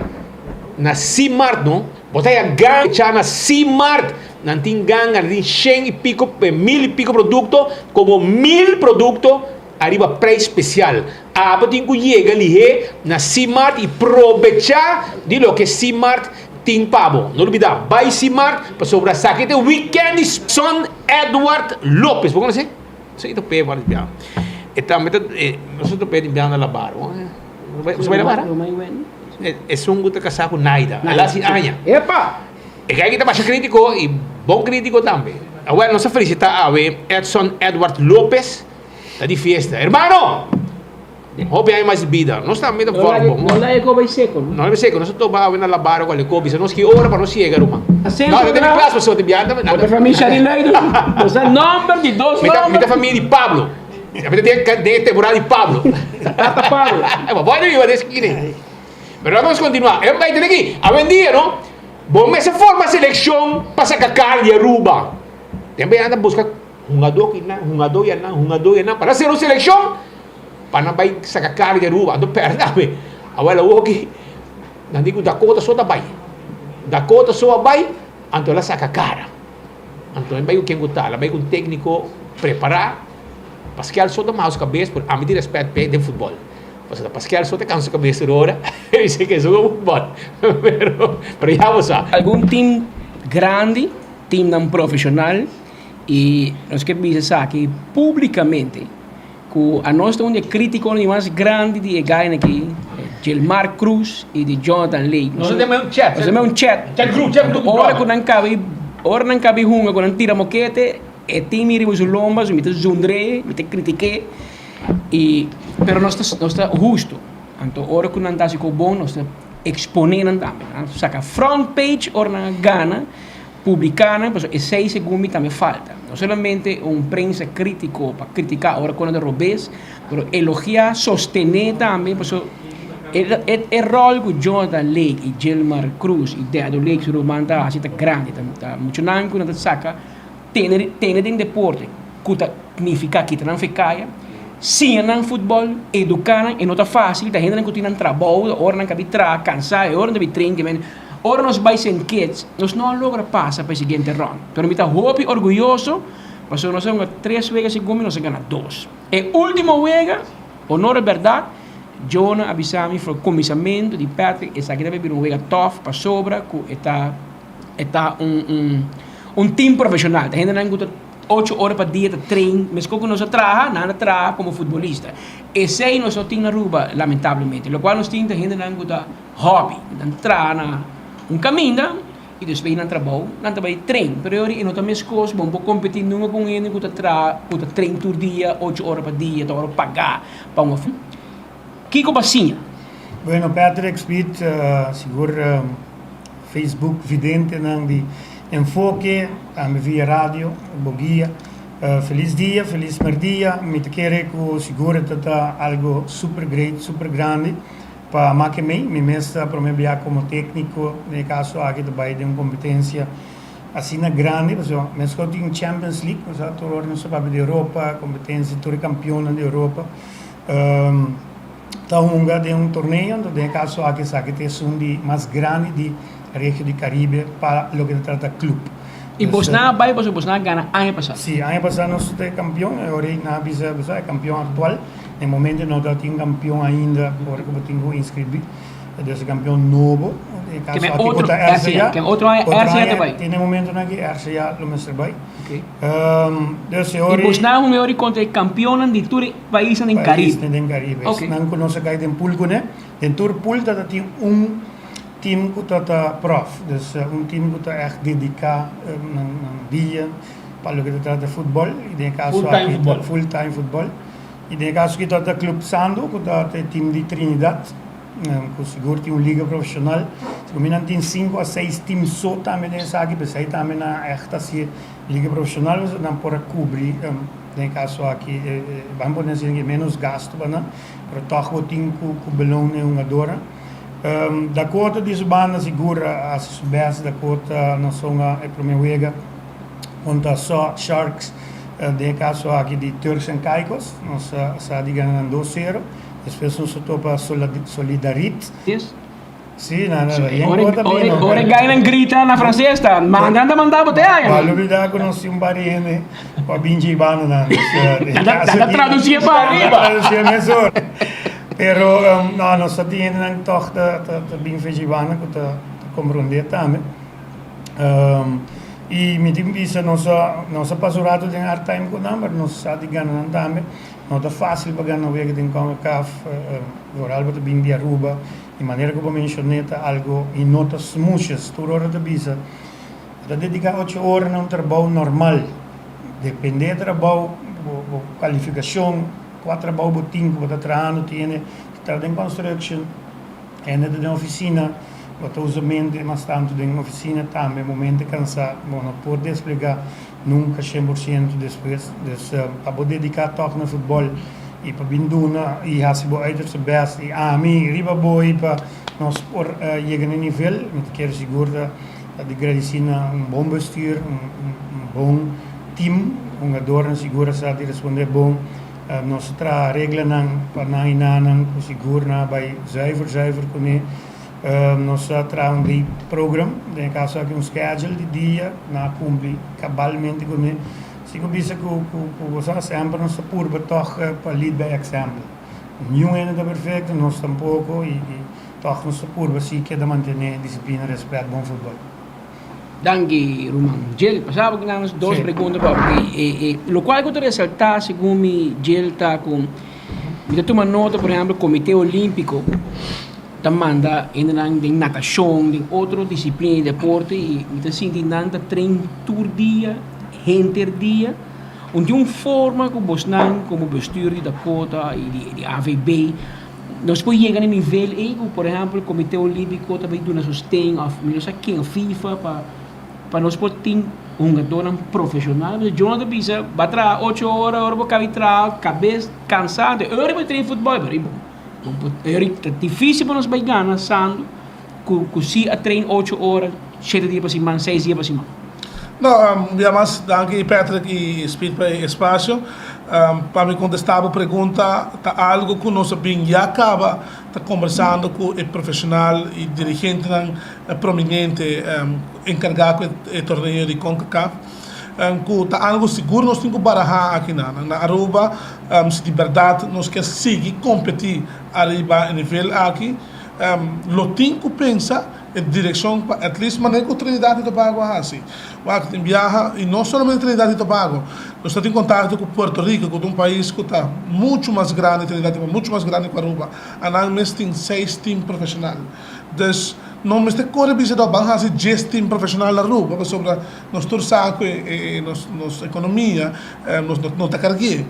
na Simart no. Bo ta haya ganga na Simart. Nan tin ganga, nan tin shen y pico, mil y pico producto, como mil producto. Ariba prijs special. Abo tin cu yega lihé na Simart y probecha di loke Simart tin pa bo. No lubida, bay Simart pasobra esaki ta e weekend di Son Edward Lopez. Bo conoce? Esaki ta p'e wak di biaha. E tambe ta, nos ta p'e di biaha na Labar. Bo sa bay Labar? Esun cu ta casa cu Naida. El a haci aña. E kai aki ta basha critico y bon critico tambe. Awel nos ta felicita awe Edson Edward Lopez. Ta di fiesta. Hermano! Hopi aña mas di bida. Nos tambe ta volg bon. No laga e koba seco. No laga seco. Nos ta toba awe na Labaro cu Aleko. Bisa nos ki ora pa nos yega, ruman. No, no ta mi klas pasobra ta biaha. Bo ta famia Shari Leido. Nos ta nomber di dos nomber. Mi ta famia di Pablo. Mi ta den e temporada di Pablo. Tata Pablo. Bo a biba den skina ei. Pero laga nos continua. E bai tene aki. Awendia no, bo mester forma seleccion pa saca kar di Aruba. Den bai anda busca. Hungadó ki nan, hungadó ya nan, hungadó ya nan, pa nan hacer un seleccion pa nan bai saca cara di Aruba, anto perde awe. Awel awoki nan di cu Dakota so ta bai, Dakota so a bai, anto el a saca cara. Anto el bai cu ken cu ta, el a bai cu un tecnico prepara, Pascal so ta maha su cabes, pero ami tin respet p'e den futbol, pasobra Pascal so ta cansa su cabes tur ora, e bisa ke su futbol, pero pero ya bo sa. Algun team grandi, teamnan profesional. I nos ke bisa esaki públikamente ku anos ta un di e krítikonan di mas grandi di e gainan aki, Gilmar Cruz i di Jonathan Lake. Nos a tene un chat. Nos a tene un chat. Chat group, chat group. Ora ku nan kaba ora nan kaba hunga ku nan tira mokete, e tin mi riba su lomba, so mi ta zundr'é, mi ta kritik'é, i pero nos ta nos ta hustu. Anto ora ku nan ta hasi kos bon nos ta eksponé nan tambe. Nan saka front page ora nan a gana. Publiká nan, pasobra esei segun mi tambe falta. No solamente un prensa krítiko pa kritiká ora ku nan ta robes, pero elogiá, sostené tambe, pasobra e e ròl ku Jonathan Lake i Gilmar Cruz i Dedo Lake su ruman ta hasi ta grandi, ta muchanan ku nan ta saka tene tene den deporte ku ta nifiká kita nan fe kaya, siña nan futbòl, eduká nan, e no ta fásil, ta hendenan ku tin nan trabou, ora nan kabi traha kansá, e ora nan ta bin train Ora nos bai Saint Kitts, nos no a logra pasa pa e siguiente round. Pero mi ta hopi orguyoso pasobra nos a hunga tres wega segun mi nos a gana dos. E ultimo wega, honor e berdad, Jonah a bisa mi for kuminsamentu di Patrick esaki ta bai bira un wega tof pasobra ku e ta e ta un un un team profeshonal. Ta hendenan ku ta ocho ora pa dia ta train meskos ku nos a traha, nan a traha komo futbolista. Esei nos no tin na Aruba lamentablemente. Lokual nos tin ta hendenan ku ta. Hobby, nan traha na un kaminda i despues nan trabou nan ta bai train, pero e ora e no ta meskos, bo no por kompetí nunka ku un hende ku ta traha ku ta train tur dia ocho ora pa dia ta ora pagá pa un Kiko bo a siña? Bueno Patrick Speed, sigur Facebook videntenan di Enfoke, tambe via radio, bo guia. Felis dia, felis merdia, mi ta kere ku sigur e ta ta algo super great, super grandi. Pa make mei, mi mes ta prome bia komo tekniko, den e kaso aki ta bai den un kompetensia. asina grandi, pasobra meskos tin Champions League, nos a tur ora nos ta papia di Europa, kompetensia, tur e kampionnan di Europa ta hunga den un torneo, anto den e kaso aki esaki ta esun di mas grandi di regio di Karibe pa loke ta trata klup. I bosnan a bai pasobra bosnan a gana aña pasá? Sí, aña pasá nos ta e kampion, e ora ei nan a bisa bo sa e kampion aktual, den momento no ta tin kampion ainda ora ku bo tin ku inskribí. Dus e kampion nobo, e kaso aki ku ta RCA. Ken otro aña RCA ta bai? Te na e momentonan aki RCA lo mester bai. Dus e ora I bosnan hunga e ora ei kontra e kampionnan di tur e paisnan den Karibe? Paisnan den Karibe. Esnan ku nos a kai den pul kuné. Den tur pul ta tin un team ku ta ta prof. Dus un team ku ta ègt dediká nan dia pa loke ta trata futbòl. I den e kaso aki ta full time futbòl. I den e kaso aki ta ta Club Sando ku ta e team di Trinidad. Ku sigur tin un liga profeshonal. Sigur mi nan tin sinku a seis tim so tambe den esaki, p'esei tambe nan a ègt hasié liga profeshonal pasobra nan por a kubri den e kaso aki ban pone asina ke ménos gastu pa nan, pero tòg bo tin ku belon e hungadornan. Dakota di su banda sigur a hasi su bèst, Dakota na songa e promé wega kontra Sò Sharks den e kaso aki di Turks and Caicos, nos a sa di gana nan dos sero. Despues nos a topa Solidarit. Yes. Sí, na na yen kota bini. Ora e gainan grita na franses ta manda nan ta manda bo te aya. Bo a lubida ku nos tin un par di hende ku a bin dje banda nan. Nan ta tradusi e pa ariba. Nan ta tradusi e mesora. Pero no, nos ta tin hendenan tòg ta bin fe dje banda ku ta komprondé tambe. I mi tin bisa nos a nos a pasa un ratu den hard time ku nan, pero nos sa di gana nan tambe. No ta fácil pa gana wega den Concacaf, vooral bo ta bin di Aruba, di manera ku bo menshoné ta algo i no ta smoesjes, tur ora ta bisa bo ta dediká ocho ora na un trabou normal, dependé e trabou, bo kalifikashon, kua trabou bo tin ku bo ta trahando, tin hende ta traha den construction, hende ta den ofisina, bo ta usa mente mas tantu den ofisina tambe, bo mente kansá, bo no por desplegá. Nunca 100% despues. Dus pa bo dedica toch na futbol y pa bin duna y haci bo uiterste best y ami riba bo y pa nos por yega na e nivel, mi ta kere sigur ta di gradici na un bon bestuur, un bon team, hungadornan sigur a sa di responde bon. Nos a traha reglanan pa nan y nanan cu sigur nan a bay zuiver zuiver cune. Nos a traha un day program, den e kaso aki un schedule di dia, nan a kumpli kabalmente kuné. Si ku bisa ku ku bo sa semper nos ta purba tòg pa lead by example. Niun hende ta perfekto, nos tampoko i tòg nos ta purba si keda mantené disiplina, rèspèt, bon futbòl. Danki ruman Jill. Pasaba ku nan dos pregunta pa e lokual ku ta resaltá segun mi Jill ta ku mi ta tuma nota por ehèmpel Komite Olímpiko ta manda hendenan den natashon den otro disiplina di deporte i mi ta sinti nan ta train tur dia henter dia un di un forma ku bosnan komo bestuur di Dakota i di AVB nos por yega na e nivel ei ku por ehèmpel Komite Olímpiko ta bai duna sosten òf mi no sa ken FIFA pa pa nos por tin hungadónan profeshonal. Pasobra Jonah ta bisa bo a traha ocho ora ora bo kabi traha kabes kansá anto e ora bo train futbòl pero e ta difísil pa nos bai gana sando ku ku si a train ocho ora shete dia pa siman seis dia pa siman. No, un bia mas danki Patrick i Speed pa e espasio. Pa mi kontestá bo pregunta, ta algu ku nos a bin ya kaba ta kombersando ku e profeshonal i dirigentenan prominente enkargá ku e torneo di Concacaf, ku ta algu sigur nos tin ku barahá akinan. Na Aruba, si di bèrdat nos ke sigui kompetí ariba e nivel aki, lo tin ku pensa e direkshon pa at least manera ku Trinidad i Tobago a hasi. Wak tin biaha, i no solamente Trinidad i Tobago, nos ta tin kontakto ku Puerto Rico ku ta un pais ku ta muchu mas grandi Trinidad i Tobago, muchu mas grandi ku Aruba. Anan mes tin seis tim profeshonal. Dus no mester kore bisa dor ban hasi dies tim profeshonal na Aruba pasobra nos tur sa ku e nos nos ekonomia nos no ta karg'é.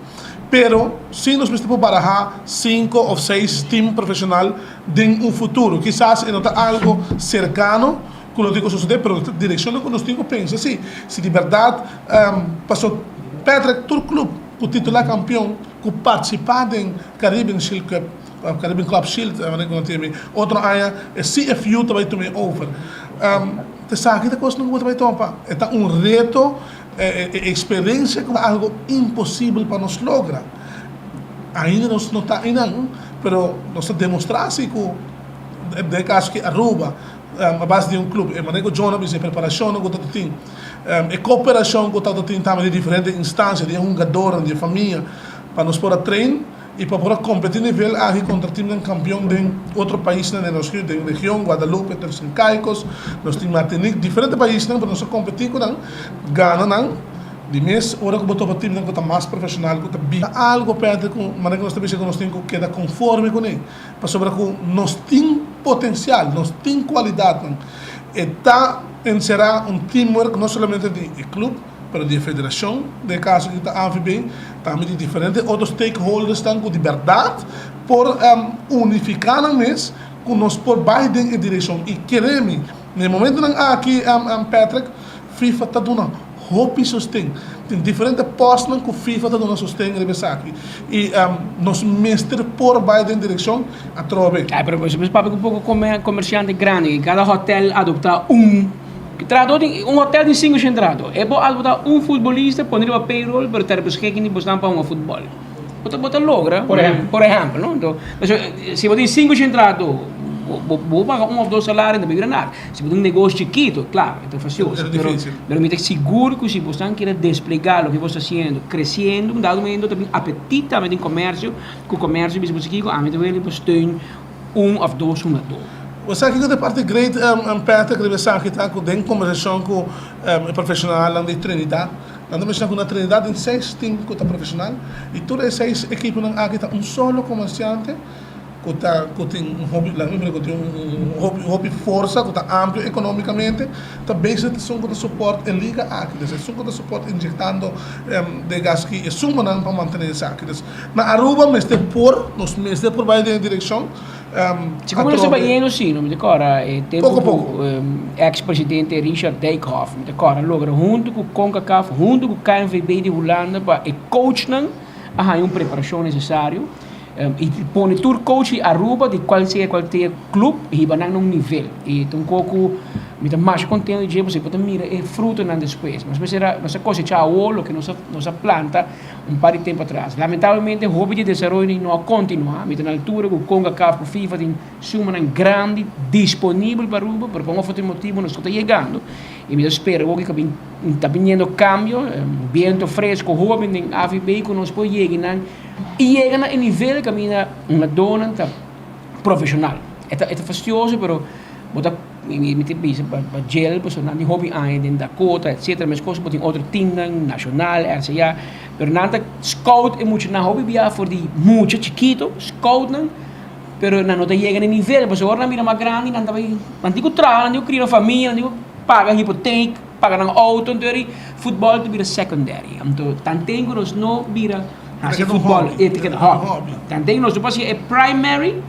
Pero si nos mester por barahá sinku òf seis tim profeshonal den un futuro. Kisas e no ta algo serkano ku lo tin ku sosodé, pero ta direkshonnan ku nos tin ku pensa si. Si di bèrdat paso Patrick tur klup ku titulá kampion ku partisipá den Caribbean Shield Cup, Caribbean Club Shield, manera ku nan tin otro aña e CFU ta bai tuma e over. Ta esaki ta kosnan ku bo ta bai topa. E ta un reto, e eksperensia ku ta algu imposibel pa nos logra. Ainda nos no ta einan, pero nos ta demostrá si ku den e kaso aki Aruba a base di un club, e manera ku John a bisa, e preparashonnan ku ta tin, e kooperashon ku ta tin tambe di diferente instansia, di e hungadornan, di e famia, pa nos por a train. I pa por a kompetí nivel aki kontra timnan kampion den otro paisnan den nos den region, Guadalupe, Turks and Caicos, nos tin Martinique, diferente paisnan pero nos a kompetí ku nan, gana nan. Di mes ora ku bo topa timnan ku ta mas profeshonal ku ta bi. Algo Patrick ku manera ku nos ta bisa ku nos tin ku keda konforme kuné pasobra ku nos tin potensial, nos tin kualidatnan. E ta enserá un teamwork no solamente di e klup, pero di e federashon, den e kaso aki ta AVB, tambe di diferente otro stakeholdersnan ku di bèrdat por unifiká nan mes ku nos por bai den e direkshon. I kere mi, na e momentunan aki, Patrick, FIFA ta duna hopi sosten. Tin diferente pòstnan ku FIFA ta duna sosten riba esaki. I nos mester por bai den direkshon atrobe. Ay, pero bo papia ku poko komersiante grandi, kada hòtèl adoptá un. Trahador tin un hotel tin 500 trahador. E bo algo ta un futbolista pone riba payroll pero ter beschikking di bosnan pa hunga futbol. Bo ta bo ta logra. Por ehempel. Por ehempel no. Enton si bo tin 500 trahador bo bo bo paga un of dos salario no ta bira nada. Si bo tin un negoshi chikito claro e ta facioso pero pero mi ta sigur cu si bosnan kere desplega loke bo sta haciendo creciendo un dado momento ta bin apetit tambe den comercio cu comercio bisa bo si kico ami ta wele bo steun un of dos hungadó. Bo sa kiko ta e parti great Patrick riba esaki ta ku den kombersashon ku e profeshonalnan di Trinidad nan ta menshona ku na Trinidad tin seis tim ku ta profeshonal i tur e seis ekiponan aki ta un solo komersiante ku ta ku tin un hopi laga mi mira ku tin un hopi hopi forsa ku ta amplio ekonomikamente ta bezig ta esun ku ta support e liga aki dus esun ku ta support injektando de gas ki e sumanan pa mantene esaki dus Na Aruba mester por, nos mester por bai den e direccion. Si como nos ta bayendo si, no mi ta cora e tempo cu ex presidente Richard Dijkhoff, mi ta cora logra hunto cu Concacaf, hunto cu KNVB di Hulanda pa e coachnan a haya un preparacion necesario y pone tur coach di Aruba di cual sea cual tea club hiba nan na un nivel y ta un co cu mi ta masha contento di dje pasobra bo ta mira e frutonan despues. Nos mester a nos a cosecha awor loke nos a nos a planta. Un par di tempu atras. Lamentablemente hopi di e desaroyonan no a kontinuá. Mi ta na altura ku Concacaf ku FIFA tin sumanan grandi disponibel pa Aruba, pero pa un of otro motibu nos no ta yegando. I mi ta spera awor ku ta biniendo kambio, biento fresko hoben den AVB ku nos por yega nan i yega na e nivel kaminda hungadónan ta profeshonal. E ta e ta fastioso pero bo ta Mi ta bisa pa djel pasobra nan tin hopi aña den Dakota etcetera meskos bo tin otro teamnan Nacional, RCA pero nan ta scout e muchanan hopi bia for di mucha chikito scout nan pero nan no ta yega na e nivel pasobra ora nan bira mas grandi nan ta bai nan tin ku traha nan tin ku kria nan famia nan tin ku paga hipotek paga nan outo anto eri futbol ta bira secondary anto tanten ku nos no bira hasi futbol e ta keda hobby tanten ku nos no por hasi e primary.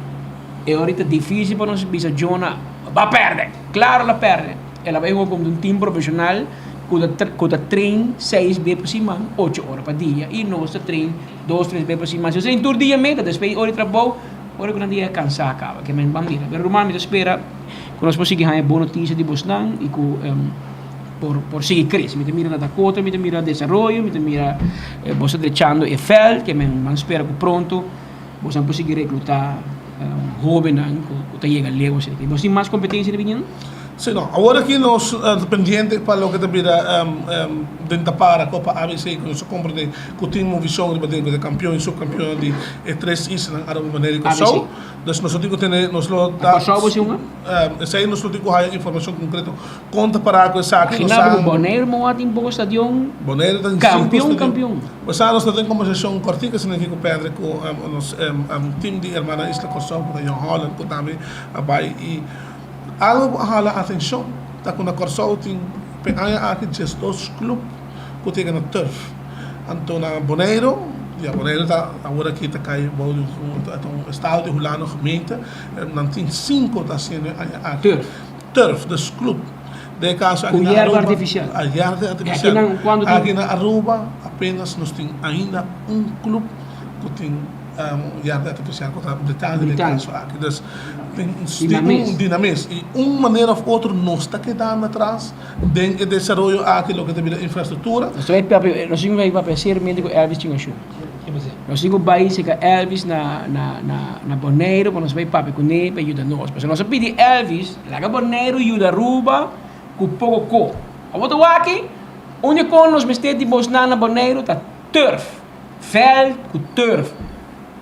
E ora ta dificil pa nos bisa Jona ba perde. Claro la perde. El a bay hunga contra un team profesional cu ta cu ta train seis be pa siman, ocho ora pa dia y nos ta train dos tres be pa siman. Si nos train tur dia meta despues di ora di trabou ora cu nan ta yega cansa caba. Ke men ban mira. Pero ruman mi ta spera cu nos por sigui haña bon noticia di bosnan y cu por por sigui crece. Mi ta mira na Dakota, mi ta mira desaroyo, mi ta mira bos ta drechando e veld. Ke men ban spera cu pronto. Boso por sigui recluta hobennan cu ta yega leu asina. Boso tin mas competencia ta biniendo? Si no. Awor aki nos ta pendiente pa loke ta bira den tapara Copa ABC cu nos a comprende cu tin movicion riba den cu ta campeon y subcampeonnan di e tres islanan Aruba, Bonaire y Corsou. Dus nos lo tin cu tene, nos lo ta. Corsou bo si hunga? Esey nos lo tin cu haya informacion concreto Kon ta pará ku esaki? Nos sa. Boneiru moa tin poko stadion. Boneiru ta tin sinku stadion. Kampion, kampion. Bo sa nos ta den kombersashon kòrtiku asina aki ku Patrick ku nos tim di Hermana Isla Kòrsou ku ta Jong Holland ku tambe a bai i algu ku a hala atenshon ta ku na Kòrsou tin p'e aña aki diesdos klup ku ta yega na turf. Anto na Boneiru, ya Boneiru ta awor aki ta kai bou di un estado di Hulanda gemeente nan tin sinku ta hasiendo e aña aki. Turf. Turf, dus club. Den e caso aki Cu na yerba Aruba, artificial. a yerba artificial. Aki nan cuando tin. Aki na Aruba apenas nos tin ainda un club cu tin. Yerba artificial cu ta Britania den caso aki. Dus tin un dinames. Y un manera of otro nos ta kedando atras den e desaroyo aki loke ta bira infrastructura. Nos ta bay papia, nos tin cu bay papia seriamente cu Elvis Chingashu. Nos tin cu bay cerca Elvis na na na Boneiru pa nos bay papia cune pa yuda nos. Pasobra nos a pidi Elvis laga Boneiru yuda Aruba cu poco co. Awor ta wak aki, unda con nos mester di bosnan na Boneiru ta turf. Veld ku turf.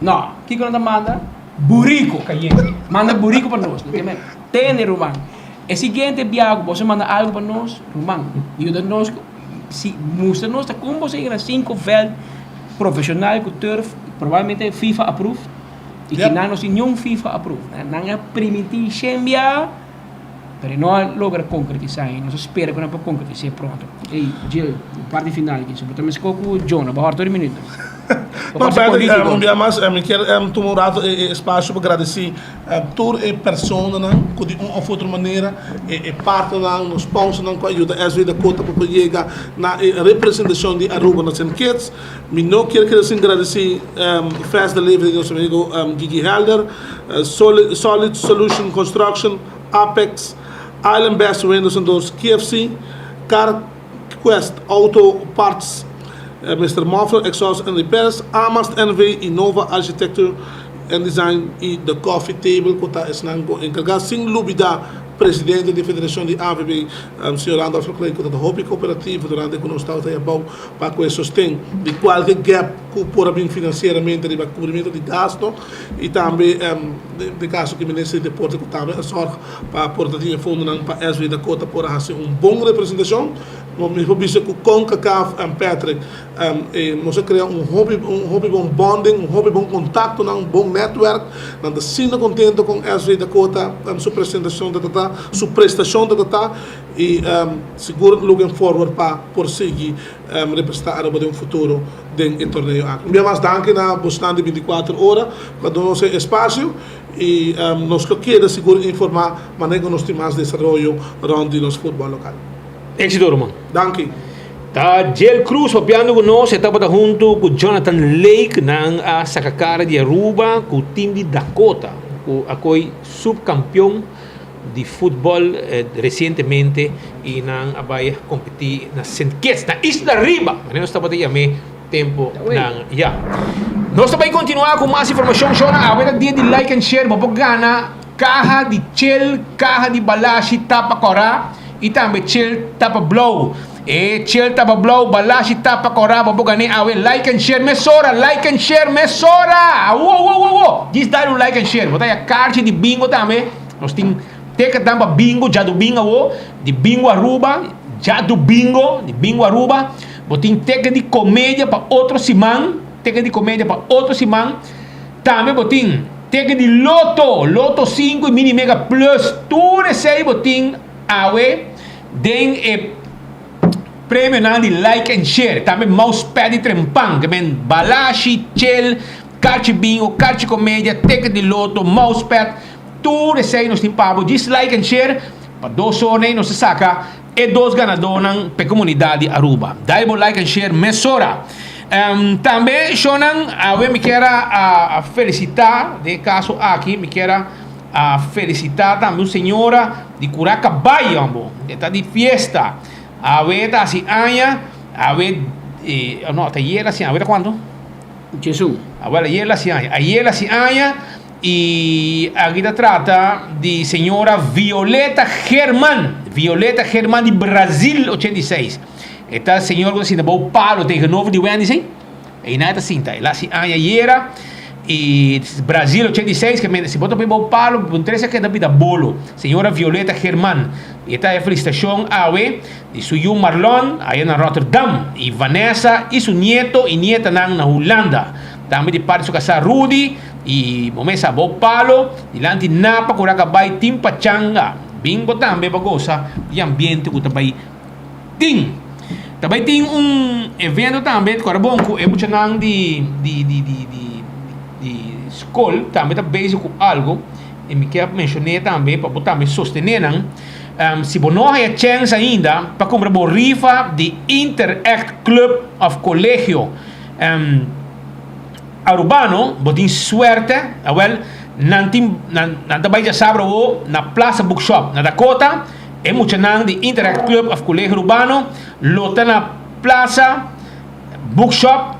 No, kiko nan ta manda? Buriko. Manda buriko pa nos. No ke tene ruman. E siguiente biaha ku boso manda algu pa nos, ruman, yuda nos si mustra nos ta kon boso yega na sinku veld profeshonal ku turf, probablemente FIFA approved. I kinan no tin niun FIFA approved. Nan a primintí shen biaha. Pero e no a logra concretisa y nos a spera cu nan por concretisa pronto. Ey, Jill, parti final aki. So bo ta mesco cu Jonah, bo hòrta ori minuto. Bo parse politico. Un bia mas, mi kier tuma un rato e espacio pa gradeci tur e personanan cu di un of otro manera, e partnernan, nos sponsornan cu a yuda SV Dakota pa por yega na e representacion di Aruba na Saint Kitts. Mi no kier keda sin gradeci Fast Delivery di nos amigo Gigi Helder, Solid Solution Construction, Apex, Island Best Windows and Doors, KFC, Car Quest Auto Parts, Mister Muffler Exhaust and Repairs, Amast NV y Nova Architecture and Design y The Coffee Table cu ta esnan cu encarga sin lubida Presidente di Federacion di AVB, Señor Randolph Laclay cu ta hopi cooperativo durante cu nos tabata abao pa cu e sosten di cualke gap cu por a bin financieramente riba cubrimento di gasto y tambe den caso cu Minister di Deporte cu tambe a zorg pa por ta tin e fondonan pa SV Dakota por a haci un bon representacion. Mi por bisa cu Concacaf en Patrick nos a crea un hopi un hopi bon bonding, un hopi bon contactonan, un bon netwerk. Nan ta asina contento con SV Dakota su presentacion ta ta, su prestacion ta ta. Y sigur looking forward pa por sigui representa Aruba den un futuro den e torneo aki. Un bia mas danki na bosnan di binticuater ora pa duna nos e espacio y nos lo keda sigur informa manera cu nos tin mas desaroyo rond di nos futbol local. Éxito ruman. Danki. Ta Jill Cruz papiando cu nos, e tabata hunto cu Jonathan Lake, nan a saca cara di Aruba cu team di Dakota cu a coy subcampeon di futbol resientemente y nan a bay competi na Sint Kitts, na Isla Riba, manera nos tabata yam'e tempo nan ya. Nos ta bay continua cu mas informacion, shownan awe ta dia di like and share, bo por gana caha di chel, caha di balashi tapa cora y tambe chel tapa blauw. E chel tapa blauw, balashi tapa cora, bo por gan'e awe, like and share mesora, like and share mesora! Awo, awo, awo, awo! Djis dal un like and share, bo ta haya carchi di bingo tambe. Nos tin ticketnan pa bingo djadubingo awo, di Bingo Aruba, djadubingo, di Bingo Aruba. Bo tin ticket di comedia pa otro siman, ticket di comedia pa otro siman. Tambe bo tin ticket di loto, loto sinku y mini mega plus. Tur esey bo tin awe den e premionan di like and share. Tambe mousepad di trempan, ke men balashi, chel, karchi bingo, karchi comedia, ticket di loto, mousepad. Tur esei nos tin pa bo. Djis like and share pa dos ora ei nos ta saka e dos ganadónan pa e komunidat di Aruba. Dai bo like and share mesora. Tambe shownan awe mi kier a felisitá den e kaso aki mi kier a felisitá tambe un señora di Cura Caballo ambo. E ta di fiesta. Awe ta hasi aña awe no ta ayer hasi aña awe ta kuantu? Djesun. Awel ayer hasi aña ayer hasi aña. Y aki ta trata di señora Violeta German, Violeta German di Brazil 86. E ta señor cu ta sinta bou palo tegenover di Wendy's ey. Eynan e ta sinta. El a haci aña ayera y Brazil 86 ke men si bo ta pone bou palo bo tres a keda bida bolo. Señora Violeta German. E ta e felicitacion awe di su yu Marlon aya na Rotterdam y Vanessa y su nieto y nietanan na Hulanda. Tambe di parti su casá Rudy. I bo mesa bo palo dilanti napa ku raka bai tin pachanga. Bin bo tambe pa gosa di ambiente ku ta bai tin. Ta bai tin un evento tambe ku ora bon ku e muchanan di di di di di di skol tambe ta bezig ku algo i mi kier menshoné tambe pa bo tambe sostené nan. Si bo no haya chèns ainda pa kumpra bo rifa di Interact Club òf Kolegio. Arubano, bo tin suerte, awel, nan tin, nan, nan ta bai djasabra awo na Plaza Bookshop na Dakota, e muchanan di Interact Club of Colegio Arubano lo ta na Plaza Bookshop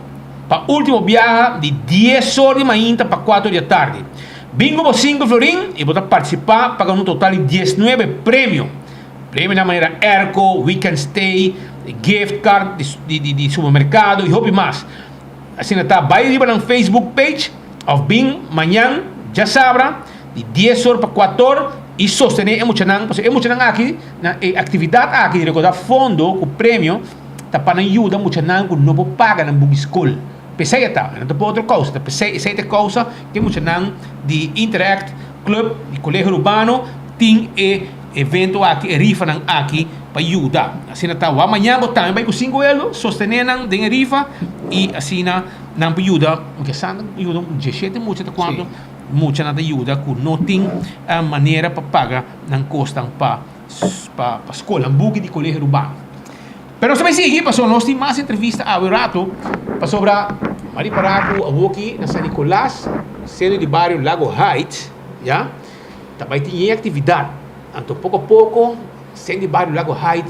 pa ultimo biaha di dies or di mainta pa cuatro di atardi. Bin cu bo cinco florin y bo ta participa pa gana un total di diesnuebe premio. Premionan manera airco, weekend stay, gift card di supermercado y hopi mas. Asina ta, bai riba nan Facebook page of bin mañan djasabra di dies or pa cuator y sostene e muchanan pasobra e muchanan aki na e actividad aki di recorda fondo cu premio ta pa nan yuda muchanan cu no por paga nan buki scol. P'esey a ta, no ta por otro causa, ta p'esey, esey ta e causa cu e muchanan di Interact Club di Colegio Urbano tin e evento aki, e rifanan aki pa yuda. Asina ta, wak mañan bo tambe bai ku sinku elo, sostené nan den e rifa i asina nan por yuda, ke sa nan yuda un diesshete mucha ta kuantu mucha nan ta yuda ku no tin manera pa paga nan kosnan pa pa skol, nan buki di Colegio Urbano. Pero nos ta bai sigui pasobra nos tin mas entrevista awe rato pasobra mi a ripará ku awoki na San Nicolas, seno di bario Lago Heights, ya. Ta bai tin e actividad. Anto poco a poco Sen di Bario Lago Height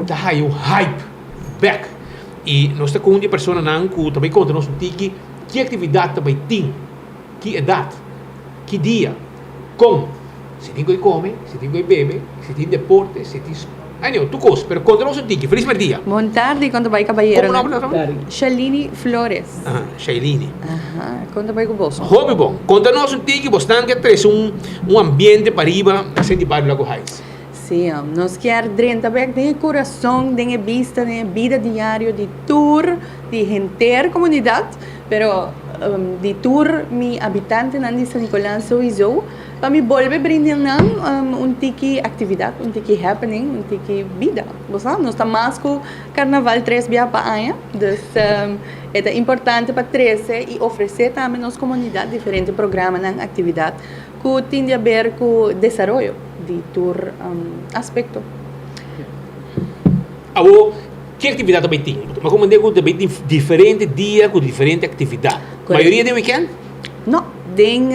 ta haya un hype bek. Y nos ta cu un di e personanan cu ta bai conta nos un tiki ki actividad ta bai tin, ki edad, ki dia, con, si tin cu e come, si tin cu e bebe, si tin deporte, si tin. Anyway, tur cos. Pero conta nos un tiki. Feliz merdia. Bon tardi, con ta bai cabayero? Como nomber ta tambe? Shalini Flores. Aha, Shailini. Aha, con ta bai cu boso? Hopi bon. Conta nos un tiki, bosnan ke trece un un ambiente pariba na Sint di Bario Lago Heights. Sí, nos kier drenta bek den e curason, den e bista, den e bida diario di tur, di henter comunidad, pero di tur mi habitantenan di San Nicolas souiso. Pa mi bolbe brinda nan un tiki actividad, un tiki happening, un tiki bida. Bo sa, nos ta mas cu carnaval tres bia pa aña, dus e ta importante pa trece y ofrece tambe nos comunidad diferente programanan, actividad cu tin di haber cu desaroyo di tur aspecto. Awo, ki actividad ta bay tin? Mi a comprende cu ta bay tin diferente dia cu diferente actividad. Mayoria den weekend? No, den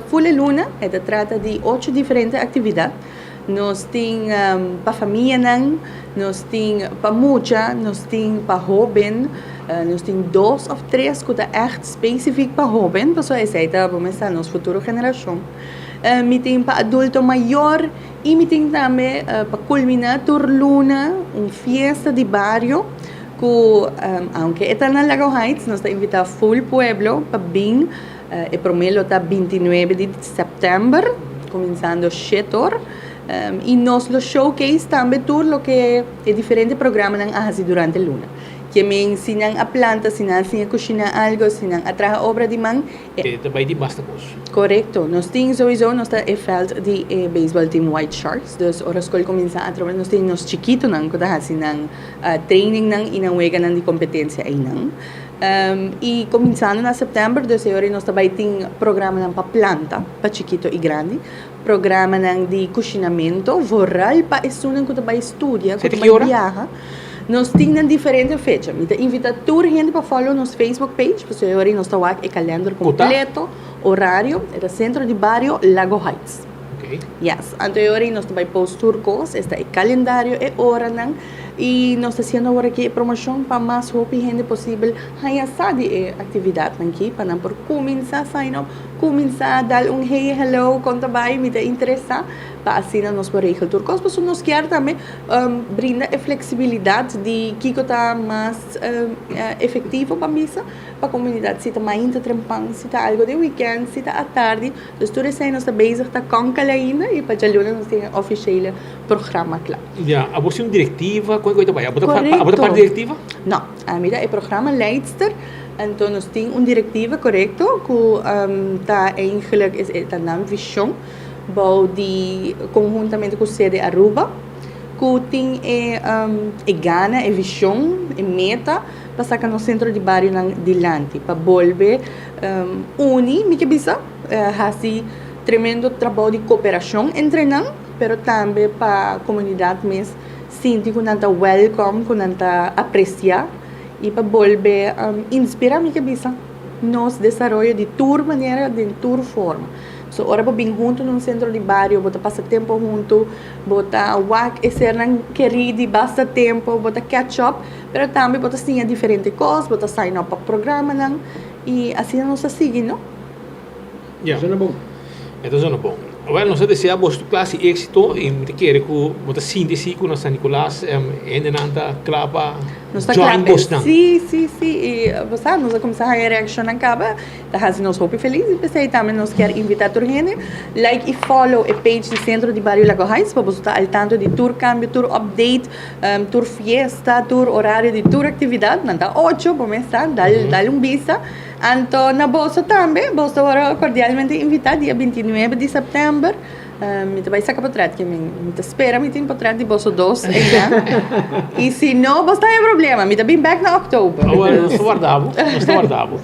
Fule Luna e ta trata di ocho diferente actividad. Nos tin pa famianan, nos tin pa mucha, nos tin pa hoben, nos tin dos of tres cu ta echt specific pa hoben, pasobra esey ta bo mester nos futuro generacion. Mi tin pa adulto mayor y mi tin tambe pa culmina tur luna un fiesta di bario. Ku aunke e ta na Lago Heights nos ta invitá full pueblo pa bin. E promé lo ta bintinuebe di sèptèmber kuminsando shet or i nos lo showcase tambe tur loke e diferente programanan a hasi durante luna. Ke men si nan a planta, si nan a siña kushiná algo, si nan a traha obra di man. E ta bai di basta kos. Korekto. Nos tin souiso nos ta e vèlt di e beisbòl team White Sharks. Dus ora skol kuminsá atrobe nos tin nos chikitonan ku ta hasi nan trainingnan i nan weganan di kompetensia einan. I kuminsando na sèptèmber dus e ora nos ta bai tin programanan pa planta pa chikito i grandi, programanan di kushinamentu vooral pa esunnan ku ta bai studia, ku ta bai biaha. Nos tin nan diferente fecha. Mi ta invita tur hende pa follow nos Facebook page pasobra e ora nos ta wak e kalender kompleto, orario. E ta Centro di Bario Lago Heights. Yes. Anto e ora nos ta bai post tur kos, esta e kalendario, e oranan. I nos ta hasiendo awor aki e promoshon pa mas hopi hende posibel haña sa di e aktividatnan aki pa nan por kuminsá sign up, kuminsá dal un hey, hello, kon ta bai, mi ta interesá. Pa asina nos por regel tur kos. Pasobra nos kier tambe brinda e flexibilidad di kiko ta mas efectivo pa misa pa comunidad, si ta mainta trempan, si ta algo den weekend, si ta atardi, dus tur esei nos ta bezig ta konkel ainda y pa djaluna nos tin e officiële programa kla. Ya, abo si un directiva, kon ta bai? Abo ta abo ta parti directiva? No, ami ta e programa leidster, anto nos tin un directiva corecto cu ta eigenlijk is e ta nan vision bou di conhuntamente cu sede Aruba. Ku tin e e gana, e vishon, e meta pa saka nos sentro di barionan dilanti, pa bolbe uni, mi ke bisa, hasi tremendo trabou di koperashon entre nan, pero tambe pa komunidat mes sinti ku nan ta wèlkòm, ku nan ta apresiá i pa bolbe inspirá, mi ke bisa. nos desaroyo di tur manera, den tur forma. So ora bo bin hunto na un centro di bario, bo ta pasa tempo hunto, bo ta wak e sernan keri di basta tempo, bo ta catch up, pero tambe bo ta siña diferente cos, bo ta sign up pa programanan y asina nos ta sigui, no? Ya. Zona bon. E ta zona bon. Wel, nos ta desea boso tur klas di éxito y mi ta kere ku bo ta sinti si ku na San Nicolas hendenan ta kla pa Nos ta kla join p'e. bosnan. Sí, sí, sí. Y bo sa, nos a kuminsá haña reakshonnan kaba. Ta hasi nos hopi felis y p'esei tambe nos kier invita tur hende like y follow e page di Centro di Bario Lago Heights pa boso ta al tanto di tur cambio, tur update, tur fiesta, tur horario di tur actividad. Nan ta ocho, bo mes sa, dal dal un bista. Anto na boso tambe, boso ta worde cordialmente invita dia 29 di september. Mi ta bai saca potret ke mi mi ta spera mi tin potret di boso dos einan. Y si no, bos ta haña problema. Mi ta bin bek na oktober. Awor, nos ta warda bo. Nos ta warda bo.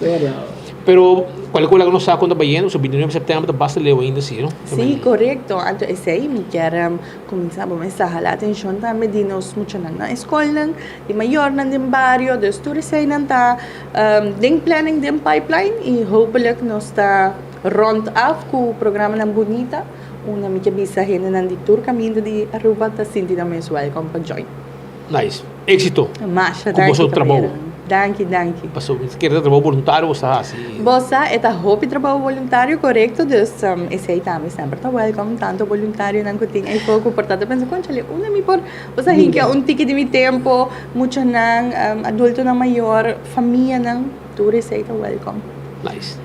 Pero cualkier cosa nos sa con ta bayendo, so 29 di september ta basta leu ainda si, no? Sí, corecto. Anto esei mi kier cuminsa bo mester hala atencion tambe di nos muchanan na e scolnan, di mayornan den bario. Dus tur eseinan ta den planning, den pipeline y hopelijk nos ta Rond af ku programanan bunita unda mi ke bisa hendenan di tur kaminda di Aruba ta sinti nan mes welkom pa join. Nice. Éxito Masha ku boso danki trabou. Cabrera. Danki, danki. Paso mi ta kere ta trabou boluntario bo sa hasi. Bo sa e ta hopi trabou boluntario korekto dus esei tambe semper ta welkom tanto boluntarionan ku tin eyfo ku por ta ta pensa konchale unda mi por bo sa hinkia un tiki di mi tempo muchanan adultonan mayor famianan tur esei ta welkom. Nice.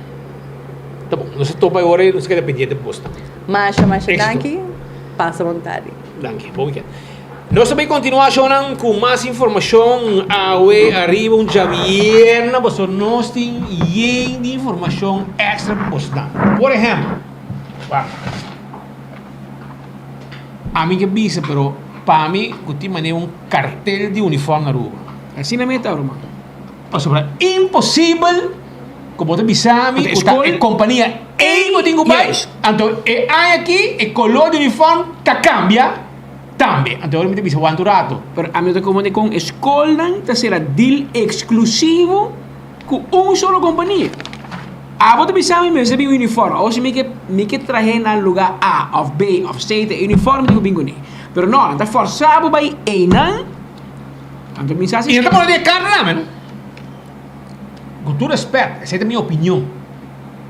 Ta bon, nos a topa e ora ei, nos a keda pendiente pa bos tambe. Masha, masha Éxito. danki. Pasa bon tardi. Danki, bon weekend. Nos ta bay continua shownan cu mas informacion awe ariba un djabierna pasobra nos tin yen di informacion extra pa bosnan. Por ehempel, wak, ami ke bisa pero pa mi cu tin manera un cartel di uniform na Aruba. Asina mi ta ruman. Pasobra imposibel ku bo ta bisa mi ku ta e kompania ei bo tin ku bai, anto e aña aki e kolor di uniform ta kambia tambe. Anto ora mi ta bisa wanta un rato. Pero ami ta komprende kon e skolnan ta sera deal eksklusivo ku un solo kompania. Abo ta bisa mi mester bin uniform, o si mi ke mi ke trahe na luga A of B of C ta e uniform mi tin ku bin kuné. Pero no, nan ta forsa bo bai einan. Anto mi sa si. I nan ta pone den e karta tambe no. Ku tur respet, esei ta mi opinion.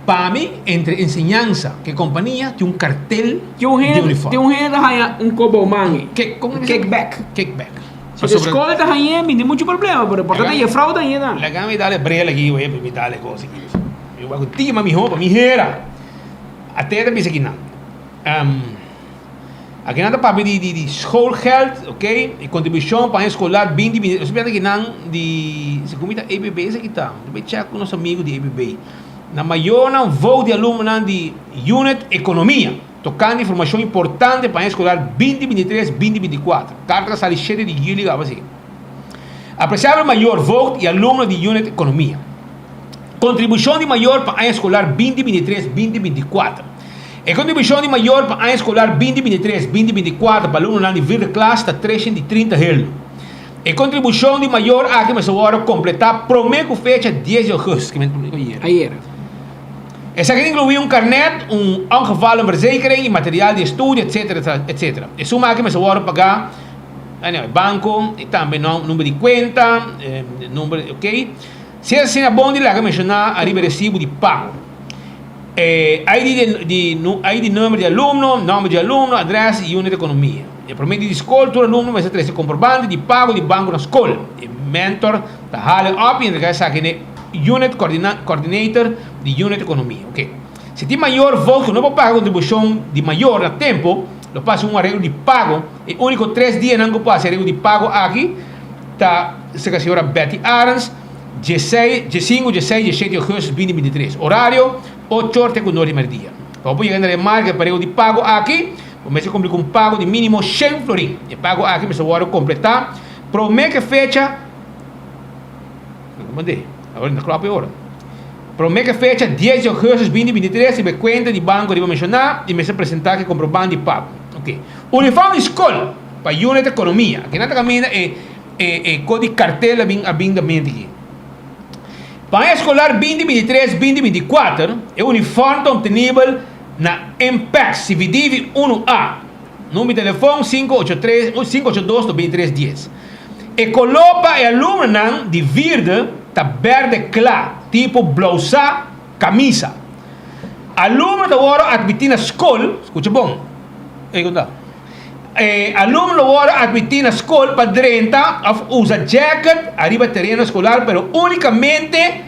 Pa mi, entre enseñansa ku e kompania tin un kartel Tin un di hende, uniform. tin un hende ta haña un kobo man. Kick, kon Kickback. Kickback. Si e skol ta hañ'é, mi tin muchu problema, pero por ta e frou ta hañ'é tambe. Laga mi dal e bril aki, wei, pa mi dal e kos aki. Mi wak un tiki mas mihó pa mi hera. Ate ta bisa kinan. Akinan ta papia di di schoolgeld, ok, e contribucion pa aña escolar binti binti, nos piensa akinan di segun mi ta EBB esaki ta, mi ta bay check cu nos amigo di EBB. Na mayornan vote di alumnonan di unit economia tocante informacion importante pa aña escolar binti 23 binti 24. Carta ta sali shete di juli algo asi. Apreciable mayor voogd y alumno di unit economia. Contribucion di mayor pa aña escolar binti 23 binti 24. E kontribushon di mayor pa aña eskolar 2023, 2024 pa alumnonan di vierde klas ta 330 heldu. E kontribushon di mayor aki mester wòrdu kompletá promé ku fecha dies di ougùstus, ki men promé ku ayera. Ayera. Esaki ta inkluí un karnèt, un ongevallenverzekering i material di estudio, etsetera, etsetera. E suma aki mester wòrdu pagá, anyway, banko i tambe number di kuenta, number, ok. Si asina bon di laga menshoná ariba e resibu di pago. E ID di ID number di alumno, nomber di alumno, adres y unit economia. E prome di skol tur alumno mester trece comprobante di pago di banco na skol. E mentor ta hale op y entrega esaki n'e unit coordinator di unit economia. Ok. Si tin mayor voogd cu no por paga contribucion di mayor na tempo, lo pasa un areglo di pago. E unico tres dianan cu por haci areglo di pago aki ta cerca señora Betty Arends. Diesei, diesinku, diesei, diesshete augustus binti 23. Orario, ocho or te ku nor di merdia. Pa bo por yega na remarke e pareu di pago aki, bo mester kumpli ku un pago di minimo shen florin. E pago aki mester wòrdu kompletá promé ku e fecha, no ta mand'é, awor no ta klòp e ora, promé ku e fecha dies di augustus binti 23 riba e kuenta di banko riba menshoná i mester presentá ku e komprobant di pago. Oke. Uniform di skol pa unit ekonomia. Aki nan ta kaminda e. E e ko di kartel a bin a bin da mente aki. Pa aña eskolar binti 23, 2024, e uniform ta obtenibel na Impex, CVDV unu A. Number di telefon, 583, 582 93 dies. E koló pa e alumnonan di vierde ta berde kla, tipo blousa, kamisa. Alumno ta wòrdu atmití na skol, skucha bon, ey kon ta? E alumno lo wòrdu atmití na skol pa drenta òf usa jacket ariba tereno eskolar, pero únikamente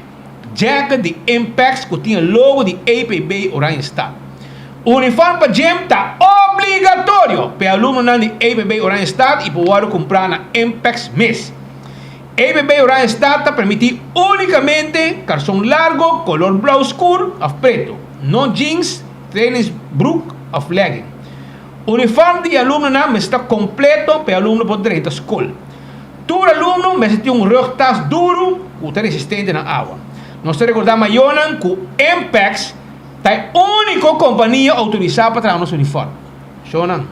jacket di Impex ku tin e logo di EPB Oranjestad. Uniform pa gym ta obligatorio pa e alumnonan di EPB Oranjestad i por wòrdu kumprá na Impex mes. EPB Oranjestad ta permití únikamente karson largo kolor blou skur òf pretu, no jeans, trainingsbroek òf legging. Uniform di e alumnonan mester ta kompleto pa e alumno por drenta skol. Tur alumno mester tin un rugtas duru ku ta resistente na awa. Nos ta rekordá mayornan ku Impex ta e úniko kompania outorisá pa traha nos uniform. Shownan.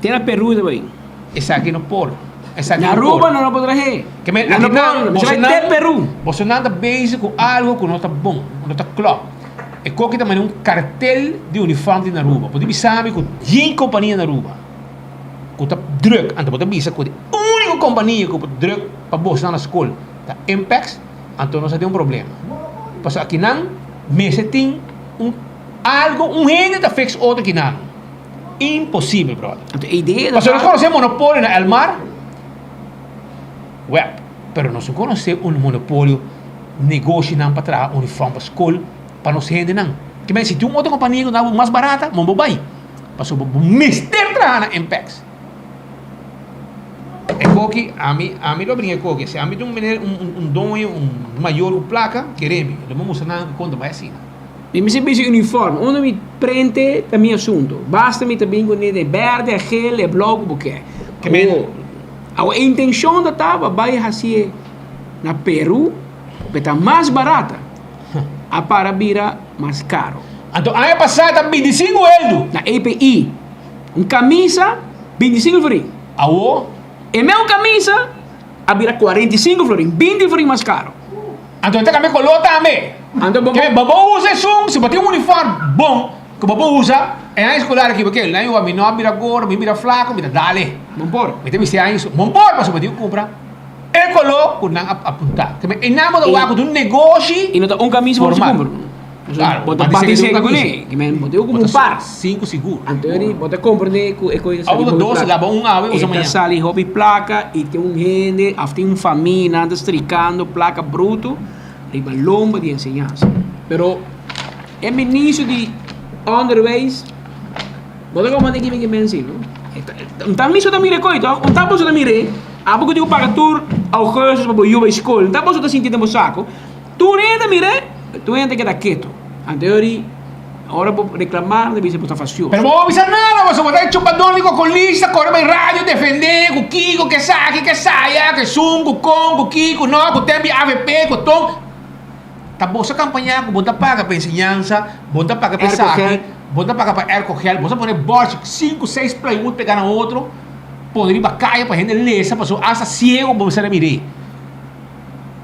Te na Peru ta bai. Esaki no por. Esaki Na no por. Aruba no no por trah'é. Ke men No no akinan por. Mester bai te Peru. Bosonan ta bezig ku algu ku no ta bon, ku no ta klòp. E koki ta manda un kartel di uniform di na Aruba. Bo ta bisa mi ku yin kompania na Aruba ku ta druk, anto bo ta bisa ku e úniko kompania ku por druk pa bosonan na skol ta Impex, anto nos a tin un problema. Pasobra akinan mester tin un algu, un hende ta fix otro akinan. Imposibel, brother. Anto e idea ta Pasobra nos konosé monopolio na Elmar, web, pero nos no konosé un monopolio negoshinan pa traha uniform pa skol pa nos hendenan. Ke men si tin un otro kompania ku ta mas barata, mon bo bai. Pasobra bo mester traha na Impex. E koki, ami, ami lo bringa e koki. Si ami tin un meneer, un, un doño, un mayor ku plaka, kere mi. Lo mi mustra nan ku kon ta bai asina. Mi mester bisti uniform. Unda mi prente ta mi asunto. Basta mi ta bin ku e berde, e geel, e blou ku bo ke. Ke men. Awo, e intenshon ta ta pa bai hasié na Peru. Pe ta mas barata, a para bira mas caro. Anto aña pasá ta 25 eldu. Na EPI, un camisa 25 florin. Awo? E meu camisa a bira 45 florin, 20 florin mas caro. Anto e ta cambia color tambe. Anto bo. Ke bo bo usa esun, si bo tin un uniform bon ku bo por usa, e aña escolar aki bo ke, nan yuba mi no a bira gordo, mi bira flaco, mi ta dale. Bon por. Mi ta bisti aña, bon por pasobra bo tin ku cumpra. E koló ku nan a apuntá. Te men einan bo ta wak ku ta un negoshi I no ta un kamisa bo formal. kumpra. Klaro, Bo ta bati bati seka seka un kamisa. kuné. Ke men bo tin ku Bo ta un par. sinku sigur. Anto eri bo ta komprendé ku e kos ta Abo sali ta hopi dos plaka. laba un awe E usa ta mañan. sali hopi plaka i tin un hende òf tin un famia nan ta strikando plaka bruto riba lomba di enseñansa. Pero e ministro di onderwijs bo ta komprendé kimen ke men si no. Un ta mi so ta mira e kos tòg? Un ta bo so ta mir'é? Abo ku tin ku paga tur augustus pa bo yu bai skol, nta boso ta sinti den bo sako? Tur hende ta mir'é, tur hende ta keda ketu. Anto e ora, ora bo reklamá, nan ta bisa bo ta fasioso. Pero bo no bisa nada, pasobra bo ta e chupador di kokolista, kore bai radio defendé ku kiko, ku esaki, ku esaya, ku esun, ku kon, ku ki, ku no, ku temp di avp, ku ton. Ta boso kampañá ku bo ta paga pa enseñansa, bo ta paga pa esaki, bo ta paga pa airco gel, boso a pone bòrchi sinku, seis plywood pegá na otro. Pone riba kaya pa hende lesa pasobra asta siego bo mester a mir'é.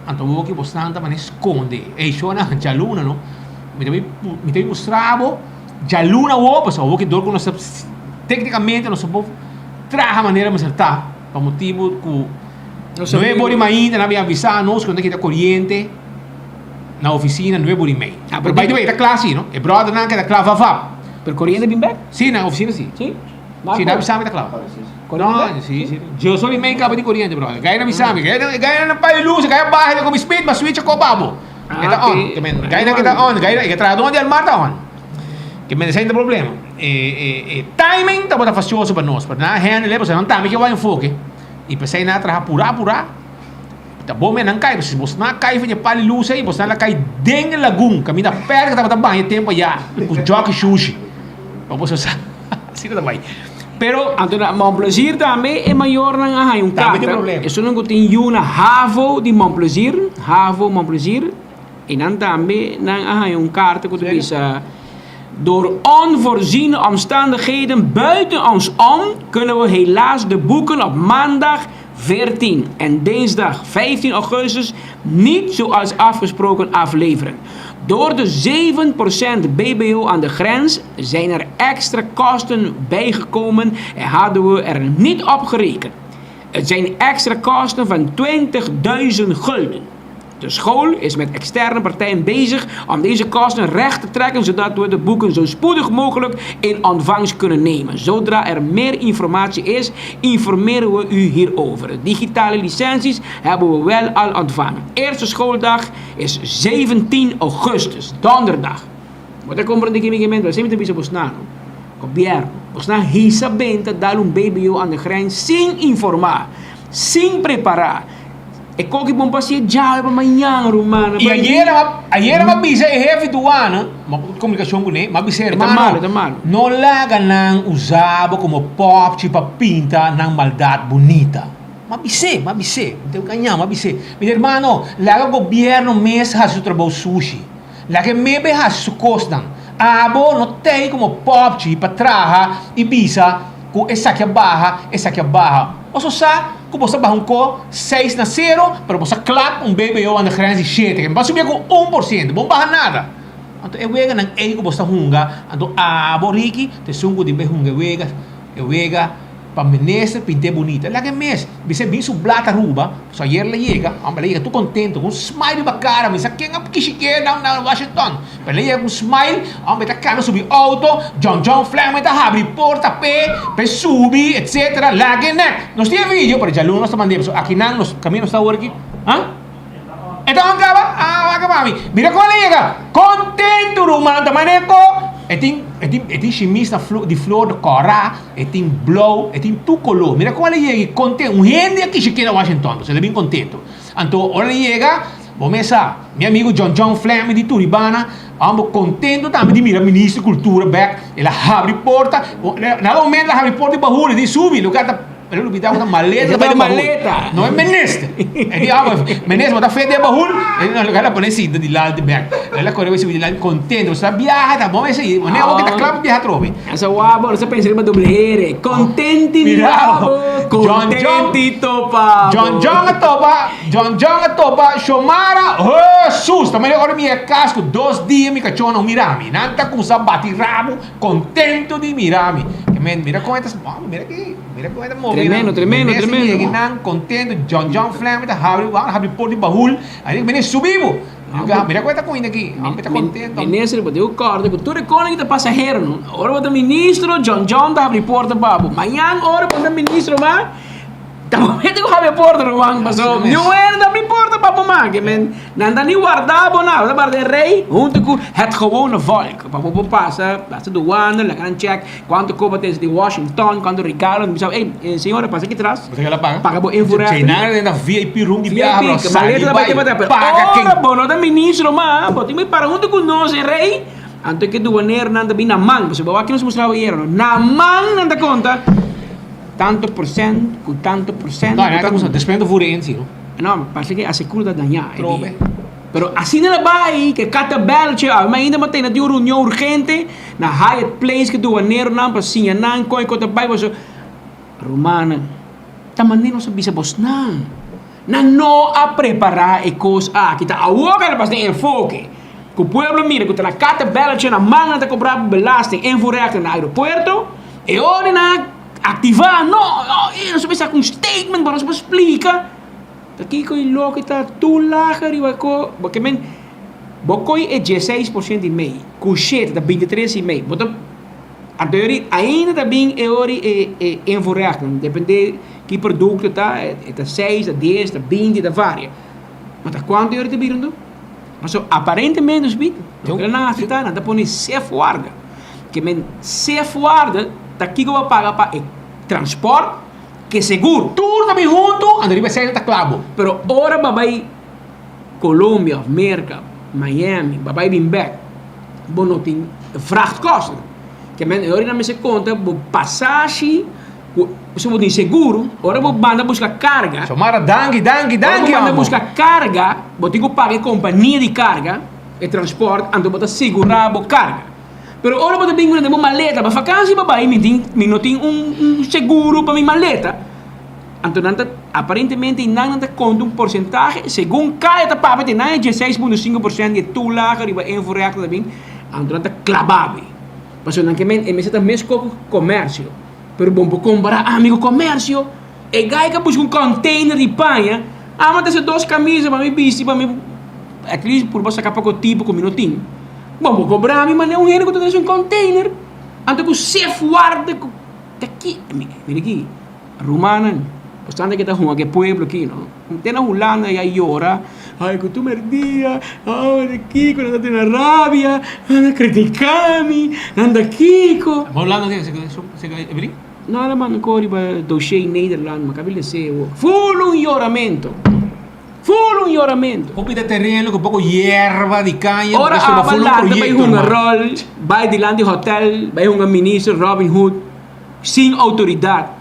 Anto bo ki bosnan ta manera skonde. Ey shona djaluna no. Mi ta mi ta mustra bo djaluna awo pasobra awor ki dor ku nos ta teknikamente nos ta por traha manera mester ta pa motibu ku nuebe ora di mainta nan a bin avisa nos ku nan ta kita koriente na ofisina nuebe ora i mei. Pero by the way e ta kla si no. E bròdernan keda kla vavap. Pero koriente bin bèk? Si na ofisina si. Si? Si, na bisami ta kla. No, si, si. Yo solo mi cabo di corriente, brother. Gaya na bisami. Gaya gaya na pa luz, gaya baja con mi speed, ma switch ko babo. Eta on. Ke men, gaya na kita on, gaya na tra don di al mar ta on. Ke men ese problema. E e e timing ta bota fastioso pa nos, pero na handle, pues nan tambe ke wa enfoke. Y pesei na traha pura pura. Ta bon men nan kai, si bos na kai for di pali luz ei, bos na la kai den e lagun, kaminda perka tabata baña tempo aya ku jockey shushi. Pa boso sa, asina ta bai. Pero. Anto na Mon Plaisir tambe e mayornan a haña un Tambe tin karta. problema. Esunnan ku tin yu na Havo di Mon Plaisir, Havo Mon Plaisir, e nan tambe nan a haña un karta ku ta bisa, Door onvoorziene omstandigheden buiten ons om kunnen we helaas de boeken op maandag. 14 en dinsdag 15 augustus niet zoals afgesproken afleveren. Door de 7% BBO aan de grens zijn er extra kosten bijgekomen en hadden we er niet op gerekend. Het zijn extra kosten van 20.000 gulden. De school is met externe partijen bezig om deze kosten recht te trekken, zodat we de boeken zo spoedig mogelijk in ontvangst kunnen nemen. Zodra er meer informatie is, informeren we u hierover. De digitale licenties hebben we wel al ontvangen. Eerste schooldag is 17 augustus, donderdag. Bo ta comprende ki mi ke mente? Esei mi ta bisa bosnan, Gobierno, bosnan hisa benta dal un BBO aan de grens sin informa, sin prepara. E koki bon pa hacié djawe pa mañan, ruman. I ayera m'a ayera m'a bisa e hefe duana, m'a komunikashon kuné, m'a bisa E ta hermano, malo, e ta malo. no laga nan usa bo komo pòpchi pa pinta nan maldat bunita. M'a bis'é, m'a bis'é, mi ta gañá, m'a bis'é. Mi di, hermano, laga gobièrnu mes hasi su trabou sushi. Laga e mebe hasi su kosnan. Abo no tei komo pòpchi pa traha i bisa ku esaki a baha, esaki a baha. Boso sa ku boso a baha un ko seis na sero, pero boso a klap un BBO aan de grens di shete. Ke bo a subi ku 1%, bo no baha nada. Anto e weganan ei ku boso ta hunga, anto abo Ricky ta esun ku debe hunga e wega, e wega pa minister pint'é bunita. Laga e mes bisa e bin su blat Aruba, so ayer el a yega, homber el a yega tur contento, ku un smile riba cara, mi sa ken a kishik'é na na Washington, pero el a yega ku un smile, homber e ta cana subi auto, John John Fleming ta habri porta p'e, p'e subi, etcetera, laga e nek. Nos tin e video, pero djaluna nos ta mand'é, pasobra akinan nos caminda nos ta awor aki, ha? E ta on caba? Ah, wak mami. Mira con el a yega. Contento, ruman. Ta manera co e tin, e tin, e tin shimis na flo, di flor de cora, e tin blou, e tin tur color. Mira con el a yega contento. Un hende a kishi keda Washington, pues el a bin contento. Anto, ora el a yega, bo mes sa, mi amigo John John Fleming di Turibana, amo contento tambe di mira Ministro di Cultura bek. El a habri porta. Na momento el a habri porta di bahul, e di subi, loke a ta. Pero lo bida una maleta Esa pa ta bahul. maleta. No e minister. E di ah, minister, bo ta fe den bahul. E no lo pone sinta dilanti bek. El a kore bai subi dilanti contento. Bo sa biaha ta bon esei. Bo ne ta kla pa biaha atrobe. Esa wabo, no sa pensa riba doble R. Contenti Mirabo. mirabo, John John. contenti topa. John John a topa, John John a topa Shomara Jesus. Ta manera ora mi yega kas ku dos dia mi kachó no mira mi. Nan ta kumsa bati rabu contento di mira mi. Ke men mira kon e ta, mira aki. Mira kon e ta move Tremendo, nan. tremendo, Messi tremendo. yega nan contento, John John Fleming ta habri, wak habri por di bahul. Ahí mene subi bo. Mira mira kon e ta comiendo aki. Hombre ta contento. Minister, bo tin ku kòrda ku tur e koning ta pasahero no. Ora bo ta ministro, John John ta habri porta pa bo. Mañan ora bo ta ministro mas, ta momento ku habri porta ruman paso niun hende ta habri porta pa bo mas. Ke men nan ta ni warda bo nada, bo ta warda e rei hunto ku het gewone volk pa bo por pasa, pasa douane, laga nan check. Cuanto coba ta di Washington, cuanto regalo, mi bisa, ey, eh, señora, pasa aquí atrás. Bo ta paga? Paga bo invoer. Che nada den VIP room di biaha, bro. VIP, maleta ta bai pero Paga ken. ora bo no ta ministro ma, bo tin bai para hunto cu nos e rey. Anto ke duanero nan ta bin na man, pasobra bo wak nos mostraba ayer, no? Na man nan ta conta tanto percent cu tanto percent. No, nan ta cusa descuento voer in, no? No, parece que asecur ta daña. Trobe. Pero asina la bai ke kata bèltje, awe mainta bo tene tin un reunion urgente na Hyatt Place ke duaneronan pa siña nan kon e kon ta bai boso. Rumannan, ta manera nos a bisa bosnan, nan no a prepará e kos aki, ta awor ku a pas den enfoke ku pueblo mira ku ta na kata bèltje na man nan ta kobra belasting invoerrechten na aeropuerto, e ora nan a aktivá, no, no, nos a bisa ku un statement pa nos por splika. Ta kiko i loke ta tur laga riba ko bo ke men bo koi e 16% i mei ku shete ta 23 i mei bo ta anto e ori ainda ta bin e ori e e invoerrechten depende ki produkto ta e ta seis ta dies ta binti ta varia ma ta kuantu e ori ta bira anto pasobra aparentemente nos bita loke nan hasi ta nan ta pone sefwaarde ke men sefwaarde ta kiko bo a paga pa e transport. Ke segur. Tur ta bin huntu, anto riba esei ta klabo. Pero ora bo bai Colombia of Merca, Miami, bo bai bin bek, bo no tin vrachtkosten. Ke men e ora nan mester konta bo pasashi ku si bo tin seguro, ora bo banda buska karga. Xiomara, danki, danki, danki Ora bo banda amo. buska karga, bo tin ku paga e kompania di karga, e transport, anto bo ta segura bo karga. Pero ora bo ta bin ku bo maleta pa vakansi bo bai mi tin mi no tin un un seguro pa mi maleta. Anto nan ta aparentemente nan nan ta konta un porsentahe segun kaya ta papia te nan e 16.5% di e toelage riba invoerrecht ta bin anto nan ta klaba be. Pasobra nan ke men e mester ta mes kos ku komersio pero bo por kompara ami ku komersio e guy ka buska un container di paña amo ta hasi dos kamisa pa mi bisti pa mi at least purba saka poko tipo ku mi no tin bo por kobra mi manera un hende ku ta trese un container anto ku sef warda ku ta ki mira aki. Rumannan, bastante ke ta hunga ku e pueblo aki no. Te na Hulanda ya yora, ay ku tur merdia, ay di kiko, nan ta tene rabia, nan ta kritika mi, nan ta kiko. Ma Hulanda ke se ke Evelyn? No, nan manda ko riba dossier Nederland, ma kabi lese awor. Ful un yoramento, ful un yoramento. Hopi ta tereno ku poko yerba di kaña, Ora pasobra aba ful un lanta bai proyekto, hunga hermano. rol, bai dilanti hotel, bai hunga minister Robin Hood. Sin outoridat.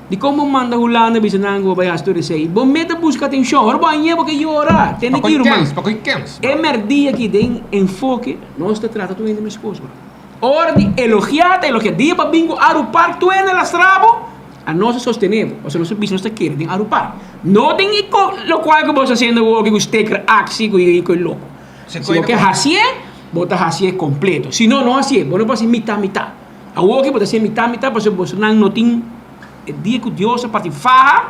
Dikon bo manda Hulanda bisa nan ku bo bai hasi tur esei? Bo meta buska atenshon. Ora bo hañ'é bo ke yora. Tende Pakoi ki ruman. kens, pakoi kens. E mèrdia aki den enfoke nos ta trata tur hende meskos bro. Ora di elogiá ta elogiá. Dia pa bin ku Aru Park tur hende lastra bo, a nos a sostené bo. Pasobra nos a bisa nos ta kere den Aru Park. No den e lokual ku bo ta hasiendo awor ku steker aksi ku i ku e loko. Si bo ke hasié, bo ta hasié kompleto. Si no, no hasié. Bo no por hasi mitá mitá. Awor ke bo ta hasié mitá mitá pasobra bosonan no tin e dia ku Dios a parti faha,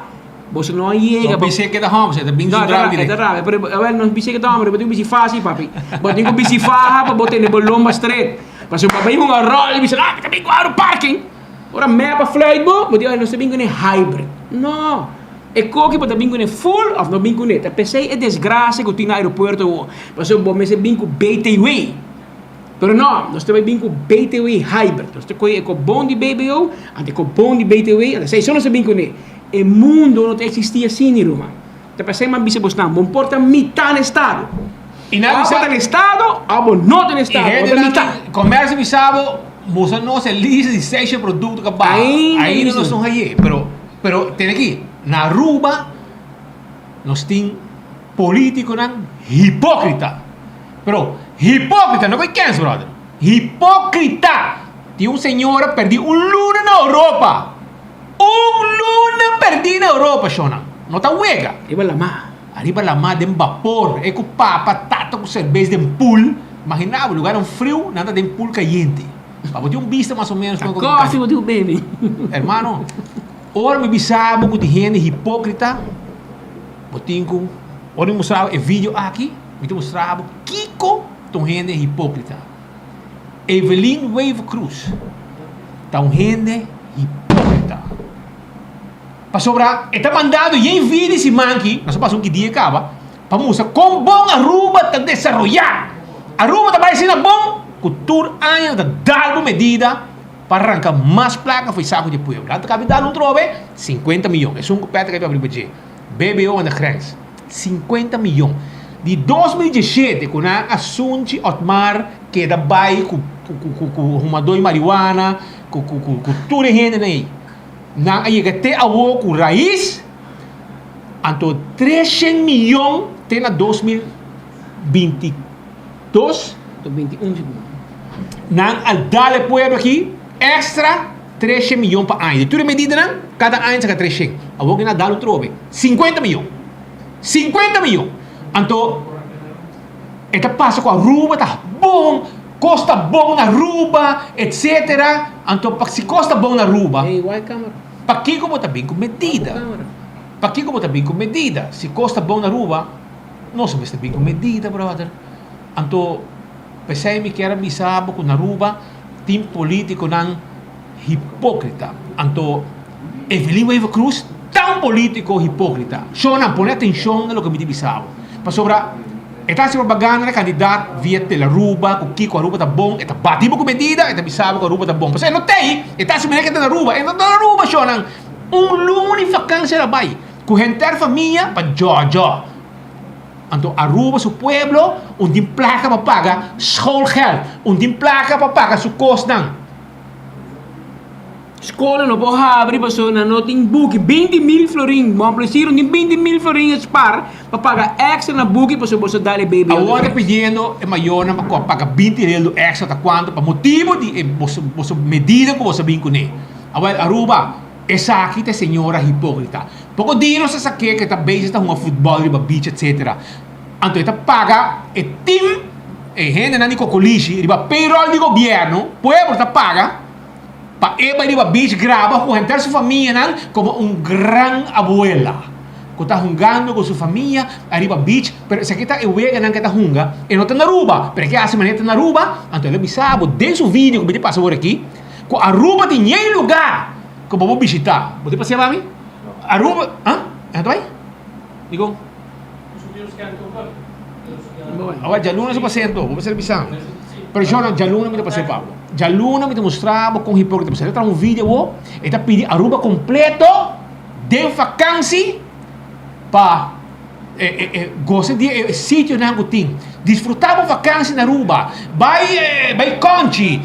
boso no a yega No bis'é keda hòmber, e ta bin No, zundra e direkt. ta rabia, pero awel no bis'é keda hòmber, bo tin ku bisi faha si papi. Bo tin ku bisi faha pa bo tene bo lomba stret. Pasobra bo a bai hunga ròl i bisa, ah, mi ta bin ku aru parking. Ora mep a fluit bo, bo di, ay, nos ta bin kuné hybrid. No, e koki bo ta bin kuné full òf no bin kuné. Ta p'esei e desgrasia ku tin na aeropuerto awor, pasobra bo mester bin ku BTW. Pero no, nos ta bai bin ku BTW hybrid. Nos ta kohe e kobon di BBO, anto e kobon di BTW, anto esei so nos ta bin kuné. E mundo no ta eksistí asina, ruman. Ta p'esei mi a bisa bosnan, bo por ta mitá na estado. I nan Abo bisa ta na estado, abo no ta na I estado, bo hende ta nan mitá. di komersio bisa bo, mustra nos e lista di seisha produkto ku a baha. Ainda Ainda bisa. nos no haye. Pero, pero tene aki, na Aruba nos tin politikonan hipókrita. Pero hipókrita no koe kens brother. Hipókrita! Tin un señora perdí un luna na Europa. Un luna perdí na Europa shona. No ta wega. Riba lamá. Ariba lamá den bapor. E ku papa, tata ku serbes den pool. Imagina bo lugarnan friu nan ta den pool kayente. Pa bo tin un bista mas o menos Ta koffie bo tin ku bebe. Hermano, ora mi bisa bo ku tin hende hipókrita, bo tin ku, ora mi mustra bo e video aki, Mi ta mustra bo kiko ta un hende hipókrita. Evelyn Wever Croes ta un hende hipókrita. Pasobra e ta mandado yen video di siman aki, nos a pasa un ki dia kaba, pa mustra kon bon Aruba ta desaroyá. Aruba ta bai asina bon ku tur aña nan ta dal bo medida pa ranka mas plaka for e saku di e pueblo. Nan ta kabi dal un trobe sinkuenta miyon. Esun ku Patrick a papia riba dje. BBO aan de grens. 50 miyon. Di 2017 ku nan a sunchi Otmar keda bai ku ku humadó di marihuana, ku ku ku tur e hendenan ei. Nan a yega te awo ku rais, anto 300 miyon te na 2022. Nan a dal e pueblo aki extra 300 miyon pa aña. Di tur e medidanan, kada aña saka 300. Awor ku nan a dal un trobe, 50 miyon. 50 miyon. Anto, e ta pasa ku Aruba ta bon, kos ta bon na Aruba, etsetera. Anto, pa si kos ta bon na Aruba, pakiko bo ta bin ku medida? Pakiko bo ta bin ku medida? Si kos ta bon na Aruba, nos mester bin ku medida, brother. Anto, p'esei mi kier a bisa bo ku na Aruba tin politikonan hipókrita. Anto, Evelyn Wever Croes ta un polítiko hipókrita. Shownan, pone atenshon na loke mi ta bisa bo. Pasobra e ta hasi propaganda na kandidat via Telaruba ku kiko Aruba ta bon, e ta bati bo ku medida, e ta bisa bo ku Aruba ta bon. Pasobra e no ta ei, e ta hasi manera ku e ta na Aruba. E no ta na Aruba, shownan. Un luna di vakansia el a bai ku henter famia pa djòdjò. Anto Aruba su pueblo un tin plaka pa paga schoolgeld, un tin plaka pa paga su kosnan. Skola no por habri pasobra nan no tin buki. 20 mil florin, Bon Plesier no tin 20 mil florin e spar pa paga extra na buki pasobra boso dal e baby Awor ta pidiendo e mayornan pa paga 20 reldo extra ta cuanto pa motibo di e boso boso medida cu boso a bin cune. Awel Aruba. Esaki ta e señora hipókrita. Poko dia nos a sak'é ku e ta bezig ta hunga futbòl riba beach etsetera. Anto e ta paga e team, e hendenan di kokolishi riba payroll di gobièrnu, pueblo ta paga pa e bai riba beach graba ku henter su famianan komo un gran abuela ku ta hungando ku su famia ariba beach. Pero esaki ta e weganan ku e ta hunga, e no ta na Aruba, pero e ke hasi manera e ta na Aruba, anto el a bisa bo den su video ku mi ta pasa awor aki, Ku Aruba tin ñei lugá ku bo por bishitá. Bo tin pasea pa mi? Aruba, ah? E no ta bai? Dikon? Awor djaluna su pasea anto, bo mester bisa mi. Pero shor no, djaluna mi ta pasea pa bo. Djaluna mi ta mustra bo kon hipókrita bo. E ta traha un video awor, e ta pidi Aruba kompleto den fakansi pa Gosa di e sitionan ku tin. Disfrutá bo vakansi na Aruba. Bai bai Conchi,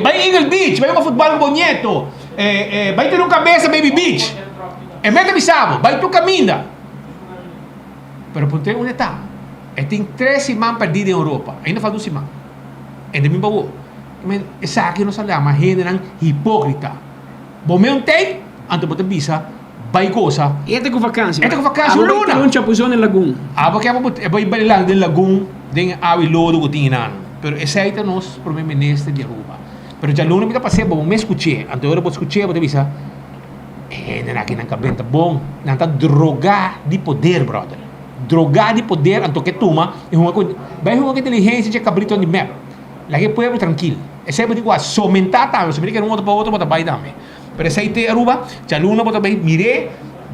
bai Eagle Beach, bai hunga futbal ku bo nieto, bai tene un kabesa Baby Beach. E mester bisa bo, bai tur kaminda. Pero puntr'é unda e ta. E tin tres siman pèrdí den Europa. Ainda falta un siman. E ta bin pa bo. Esaki nos a yama hendenan hipókrita. Bo mei un tei, anto bo ta bisa bai gosa. E ta ku vakansi. E ta ku vakansi un Abo bai luna. tira un chapuzon den lagun. Abo ke abo e bai bai landa den lagun den e awa i lodo ku tin einan. Pero esei ta nos prome minister di Aruba. Pero djaluna mi ta pas'é bo mes skuch'é. Anto ora bo skuch'é bo ta bisa, e hendenan aki nan kabenta bon. Nan ta drogá di poder brother. Drogá di poder anto ke tuma i hunga ku bai hunga ku inteligensia dje kabritonan di mep. Laga e pueblo trankil. Esei bo tin ku a somentá tambe. Pasobra mi ta kere un otro pa otro bo ta bai tambe. Pero esei te Aruba, djaluna bo ta bai mir'é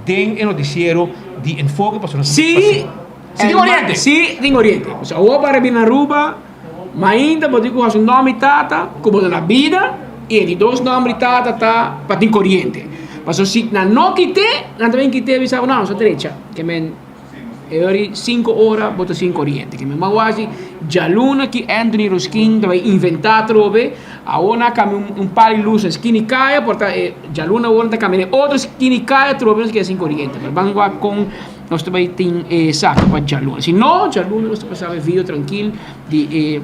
den e notisiero di Enfoke pasobra nos Sí, Si tin oriente. Sí, tin oriente. Pasobra awor para bini Aruba, mainta bo tin ku hasi un nòmber di tata ku bo ta na bida i e di dos nòmber di tata ta pa tin koriente. Pasobra si nan no kit'é, nan ta bin kit'é bisa bo no, nos a drecha. Ke men. E ora di sinku ora bo ta sin koriente. Ke mi man wak si djaluna ki Anthony Ruskin ta bai inventá atrobe, awor nan a kambia un par di lus na skina di kaya, por ta e djaluna awor nan ta kambia na e otro skina di kaya atrobe nos keda sin koriente. Pero ban wak kon nos ta bai tin e esaki pa djaluna. Si no, djaluna nos ta pasa e video trankil di e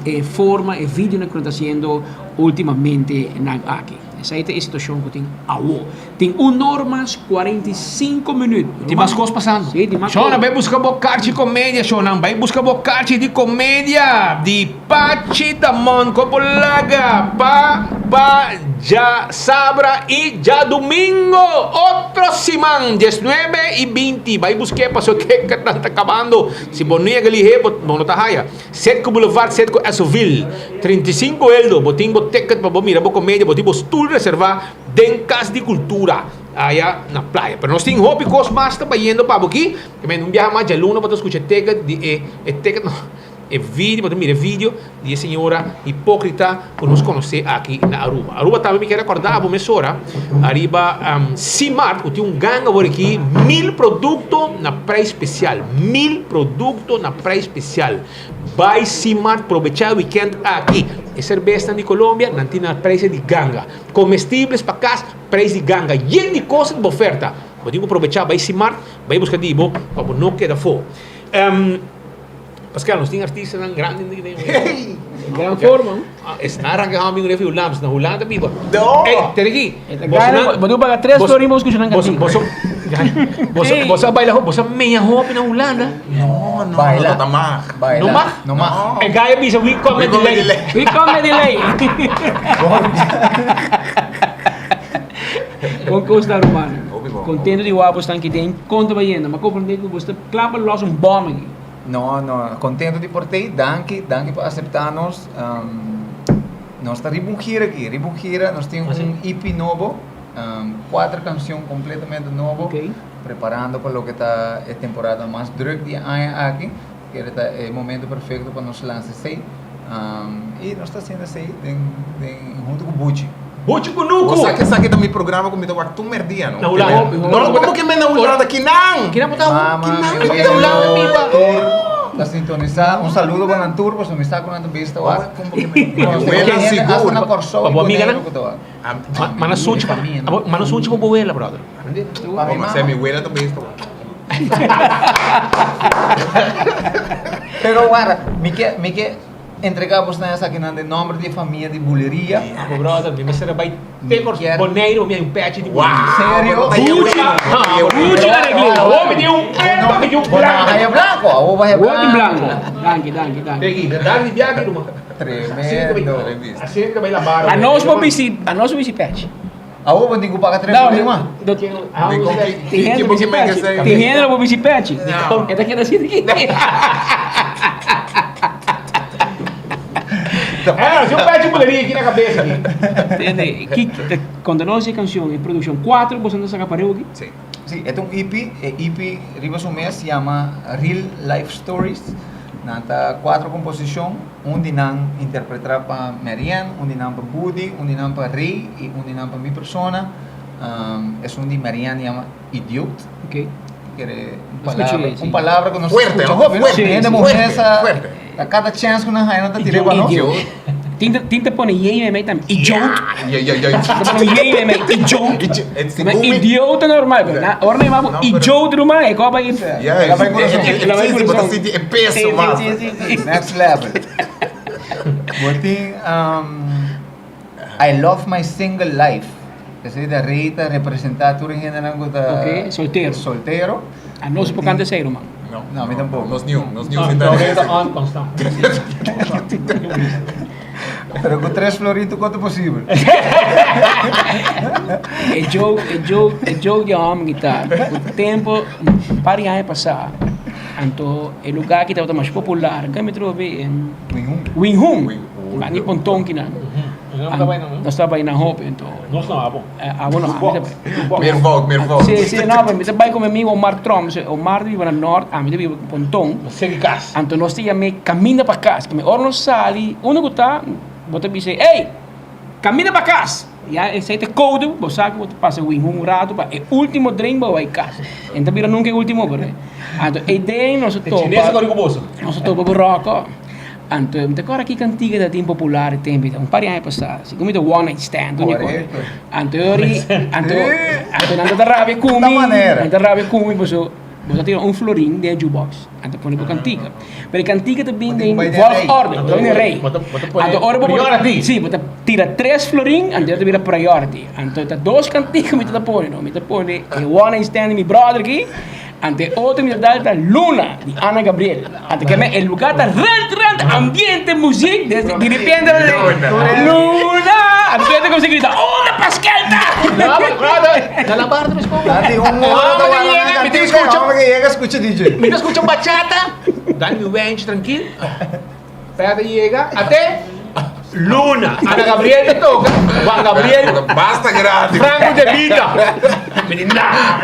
e forma, e videonan ku nan ta hasiendo ultimamente nan aki. Esei ta e situashon ku tin awo. Tin un or mas 45 minuut. Tin mas kos pasando. Sí, tin mas kos. Shona, bai buska bo karchi komedia, shonnan. Bai buska bo karchi di komedia di Pachi Damon Kopolaga pa pa djasabra i djadumingo otro siman diesnuebe i binti. Bai busk'é pasobra ticketnan ta kabando. Si bo no yega lihé bo no ta haya. Setco Boulevard, Setco Esoville, 35 eldo. Bo tin bo ticket pa bo mira bo komedia, bo tin bo stul reservá. Den Kas di Kultura aya na playa. Pero nos tin hopi kos mas ta bayendo pa bo aki. Te mende un biaha mas djaluna bo ta skucha e ticket di e e ticket no e video bo ta mira e video di e señora hipokrita ku nos konosé aki na Aruba. Aruba tambe mi kier rekordá bo mesora ariba Simart ku tin un ganga awor aki mil produkto na preis spesial mil produkto na preis spesial. Bai Simart probechá e wikènt aki. E serbesnan di Colombia nan tin na preis di ganga. Comestibles pa cas, prijs di ganga, yen di cos riba oferta. Bo tin cu probecha bay Simart, bay busca di bo pa bo no keda fo. Pascal, nos tin artistanan grandi den Hey! Gran forma. Esnan ranca hami un refi Hulanda, na Hulanda ta biba. No! Ey, tene aki. Bo tin cu paga tres florin pa bo scucha nan cantica. Boso, boso, boso a baila, boso a meña hopi na Hulanda. No, no, no ta mag. No mag? No mag. E guy a bisa we come delay. We come delay. Bon kos ta ruman. Contento di wak bo stan kiten kon ta bayendo. Ma comprende ku bo sta kla pa los un bom aki. No, no, contento di por tei. Danki, danki pa acepta nos. Nos ta riba un gira aki, riba un gira. Nos tin un EP nobo, cuater cancion completamente nobo. Preparando pa loke ta e temporada mas druk di e aña aki. Kere ta e momento perfecto pa nos lansa esey. Y nos ta haciendo esey den den hunto cu Buchi. Buchi Kunuku! Bo sa ke esaki ta mi programa ku mi ta wak tur merdia no. Na Hulanda. No, komo ke men na Hulanda? Kinan! Kinan bo ta? Mama, Kinan mi mi ta abuelo, biba? tur ta sintonisa. Un saludo pa nan tur pasobra mi sa ku nan ta bista wak. Mi abuela sigur. Hasta na Kòrsou Pa i bo amiga Boneiru nan? ku ta wak. Manda sunchi pa manda sunchi pa bo abuela brother. Pa mi mama. Mi abuela ta bista wak. Pero wara, mi ke mi ke. entregá bosnan esakinan den nòmber di e famia di Buleria. Bo brother, mi mester a bai te kor Boneiru, mi hay un pechi di Buleria. Serio? Buchi, buchi areglé. Awor mi tin un preto, mi tin un blanco. Bo no haya blanco, awor bo haya Awor tin blanco. blanco. Danki, danki, danki. Peggy, dal di biaha ki ruma. Tremendo. Asina ki ta bai labar. Anos bo bisti, anos bo bisti pechi. Awor bo tin ku paga tres florin mas. Tin hende bo bisti pechi. Tin hende bo bisti pechi. E ta keda asina aki. Eh, si un pechi buleria aki na kabesa aki. Tende, ki, konta nos e kanshon, e produkshon. Kuater boso ta saka pareu aki? Si. Si, e ta un EP. E EP riba su mes yama Real Life Stories. Nan ta kuater komposishon. Un di nan interpretrá pa Marianne, un di nan pa Budi, un di nan pa Rey i un di nan pa mi persona. Esun di Marianne yama Idioot. Ok. Kere un Escucha palabra, bien, sí. un palabra ku nos Fuerte, escucha no? hopi, no? Fuerte, Hende sí, muhé fuerte, sa fuerte. ta kada chèns ku nan haña nan ta tir'é pa nos. Idiot. Tin ta, tin ta pone yei mei tambe. Idioot. Ya, ya, ya. Ta pone yei mei, idioot. It's Ma idiota normal, pero na, ora nan yama bo idioot ruman, e koba i. Ya, La bai corazón. La bai Sí, sí, bo ta corazón. sinti e peso Sí, sí, mas. sí, sí, sí. Next level. Bo tin I love my single life. Esei ta rei ta representá tur e hendenan ku ta Ok, soltero. soltero. A nos por kanta esei ruman. No. No, mi tampoko. Nos niun, nos niun No, sinta no, den ta esei. on constant. Pero ku tres florin tur kos ta posibel. E joke, e joke, e joke di hòmber ki ta ku tempu un par di aña pasá anto e lugá ki tabata mas popular ke mi trobe Winhun banda di ponton kinan nos ta bai nan hopi anto Nos no abo. Abo no, ami ta bai. Meer volk, meer volk. Si, si, no, pero mi ta bai ku mi amigu Omar Tromp. Omar ta biba na nort, ami ta biba Ponton. Segi kas. Anto nos ta yam'é kaminda pa kas. Keme ora nos sali, unda ku ta, bo ta bisa, Ey! Kaminda pa kas! Ya esei ta koudu, bo sa ku bo ta pasa win un ratu pa e último drink bo bai kas. E no ta bira nunka e último, pero. Anto ei den nos a topa. E chines a kore ku boso. Nos a topa ku Rocco. Anto mi ta kòrda ki kantiga ta tin popular e tempu ei, un par di aña pasá. Segun mi ta One Night Stand, un di kos. Anto yori, anto, anto nan ta rabia ku mi, nan ta rabia ku mi pasobra bo ta tira un florin den e jukebox, anto pone bo kantiga. Pero e kantiga ta bin den volgorde, ta bin den rei. Anto ora bo pone, si, bo ta tira tres florin, anto ta bira priority. Anto ta dos kantiga mi ta pone, no, mi ta pone e One Night Stand di mi brother aki. Ante e otro mi ta dal ta Luna di Ana Gabriel. Ante ke e lugar ta rent rent ambiente muziek desde di repente Luna. Luna. Ante tu como se grita unda Pascal ta. No, brother, na la barra mi esponga. Ante un hora ta wara na Mi te cantina, escucha. hombre que llega escucha DJ. Mi ta escucha bachata. Dal mi wench tranquil. Perde yega ate Luna. Ana Gabriel ta toca. Juan Gabriel. Basta grandi. Franco de Vita. Mi di nah.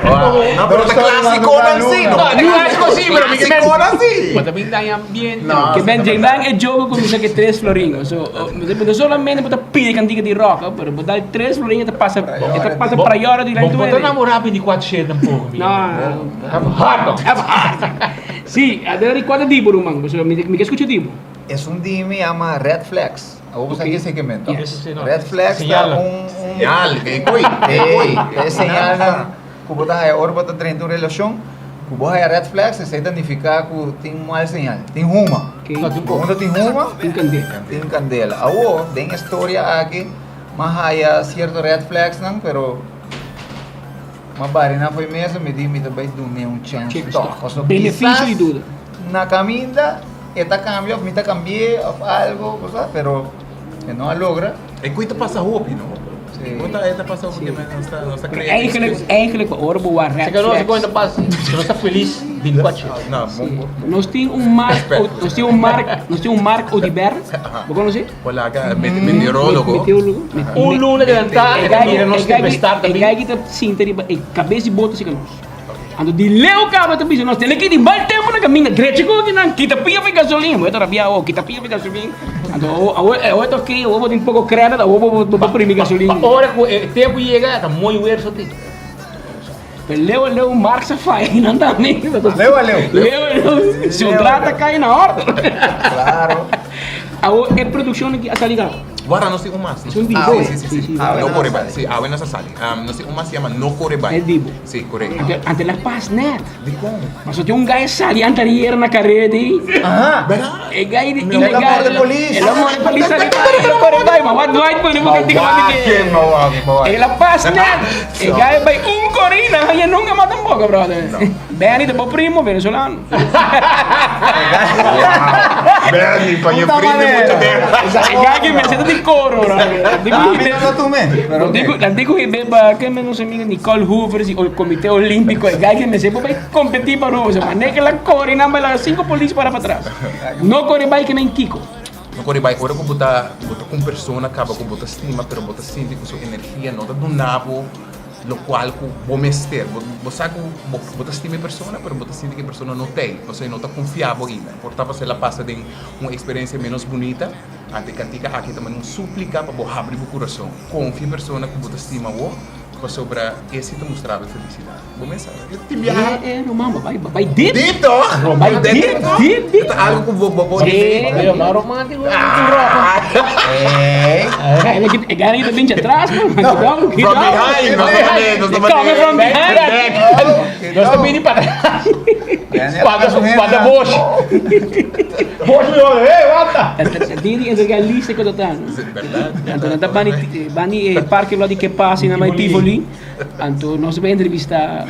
No, pero ta clásico nan sí. No, ta clásico sí, pero mi Clásico nan sí. But también daña ambiente. No, Ke men Jayman e jogo kuminsá ke tres florin. So, no solamente bo ta pidi kantiga di rock, pero bo dal tres florin e ta pasa, e ta pasa prayora di Bo lant'e ta wende. namorá 24 shit tampoco, mi. No, no. Have heart, no. Have heart. Sí, a debe di cuatro tipo, ruman. Pasobra mi, mi ke escucha tipo. Esun di mi yama red flags. Awor bo sa Ok. ke segmento. Yes. Red flags ta Señalnan. un, un Señal, ke koi, ke koi. Ey, e señalnan ku bo ta haya ora bo ta drenta un relashon, ku bo haya red flags, esei ta nifiká ku tin mal señal, tin huma. Ok. Unda tin huma, Tin kandela. tin kandela. Awor, den e storia aki, m'a haya sierto red flagsnan, pero Ma bari nan fo'i mesa mi di mi ta bai dun'é un chèns tòg. Pasobra Beneficio di kisas duda. na kaminda e ta kambia òf mi ta kambi'é òf algo, bo sa, pero e no a logra. E kui ta pasa hopi, no? Sí. Bo ta e ta pasa hopi ke men nos ta nos ta krea Eigenlijk, excuse. eigenlijk pa ora bo wak red Se que no se flags. cuenta pas, se no está feliz, 24. No, bon, bon. Nos tin un Mark, Respect. nos tin un Mark, nos tin un Mark Oduber. Bo konosé? Polaca, meteorólogo. Meteorólogo. Un luna adelantá, E gai mira nos e gai tempestad e también. gai ki ta sinta riba e kabes di boto sika nos. Anto di leu kaba ta bisa nos tene ki di mal tempo na kaminda drecha ku kinan kita pia fi gasolin. Bo ta rabia awo kita pia fi gasolin. Anto awo awo awo ta ok awo bo tin poko credit awo bo bo primi gasolin. Pa ora ku e tempo yega ta mooi weer so tin. Pero leu a leu Marx a faya y nan tambe. Leu a leu. Leu a leu. Si un trata cay na orde. Claro. Awo e produccion aki a sali caba? Guarda, nos tin un mas. Es un dibo. Ah, sí, sí, sí. Sí, sí. No Core Bai. Sí, awe nos a sali. Um, nos tin un mas se llama No Core Bai. E dibo. Sí, correcto. Ante, ante la pas net. Dikon? Paso tin un guy sali anterier na carrera di. Aha. Verdad? E guy di El ilegal. amor de polis. El amor de polis sali No Core Bai. Ma wat Dwight pone porque digo Mawaken, que. mawaken, mawaken. E la pas net. E guy bai un corina. Y nunca más tampoco, brother. Benny de bo primo venezolano. Benny, pa je vrienden moeten denken. E guy que me siento di coro, brother. Digo, Ah, mi no lo tomé, pero ok. Digo, la digo que beba, que menos amiga Nicole Hoover y el Comité Olímpico, el guy que me sepa para competir para Rusia, mané que la corre, nada más las cinco policías para para atrás. No corre bai que men Kiko. No core bai, ora ku bo ta, bo ta ku un persona kaba ku bo ta stima, pero bo ta sinti ku su energia no ta duna bo lokual ku bo mester. Bo, bo sa ku bo, bo ta stima e persona, pero bo ta sinti ku e persona no t'ei, pasobra e no ta konfia bo ainda. Por ta pasobra el a pasa den un eksperensia ménos bunita, anto e kantika aki ta manda un súplika pa bo habri bo kurason. Konfia e persona ku bo ta stima awor, pasobra esi ta mustra bo e felisidat. Bo mes sa. E tin biaha. E, e, ruman, bo bai, bo bai deep. Deep toch? Bo bai deep, deep, deep. Ta algo ku bo, bo por Sí. Pero mas romántico ku rock. Ey. E gana ta binchi atras, man. Cuidado, From cuidado. behind, nos ta manera, nos ta manera. Coming from behind. Nos ta bini para atrás. Spada, spada Bosch. Bosch mi hoor, hey, wanta. Diri entrega lista ku ta no. Verdad. Anto nan ta bani bani e parke lo di ke pasa na mai Tivoli. Anto nos bai entrevista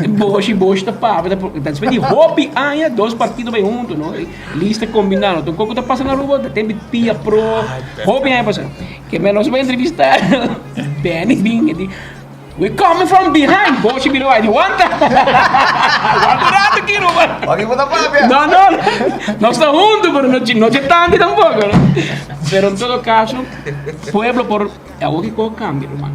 Bosch y Bosch ta papia ta ta despues di hopi aña dos partido bai hunto no. Lista combina no. Koko ta pasa na Aruba ta tempo pia pro hopi aña pasa. Ke men nos bai entrevista Benny bin e di We coming from behind. Boshi bira wai di wanta. Wanta un rato aki ruman. Waki bo ta papia. No, no. Nos ta hunto, pero no, no dje tanti tampoco. No? Pero en todo caso, pueblo por awor ki ko cambia ruman.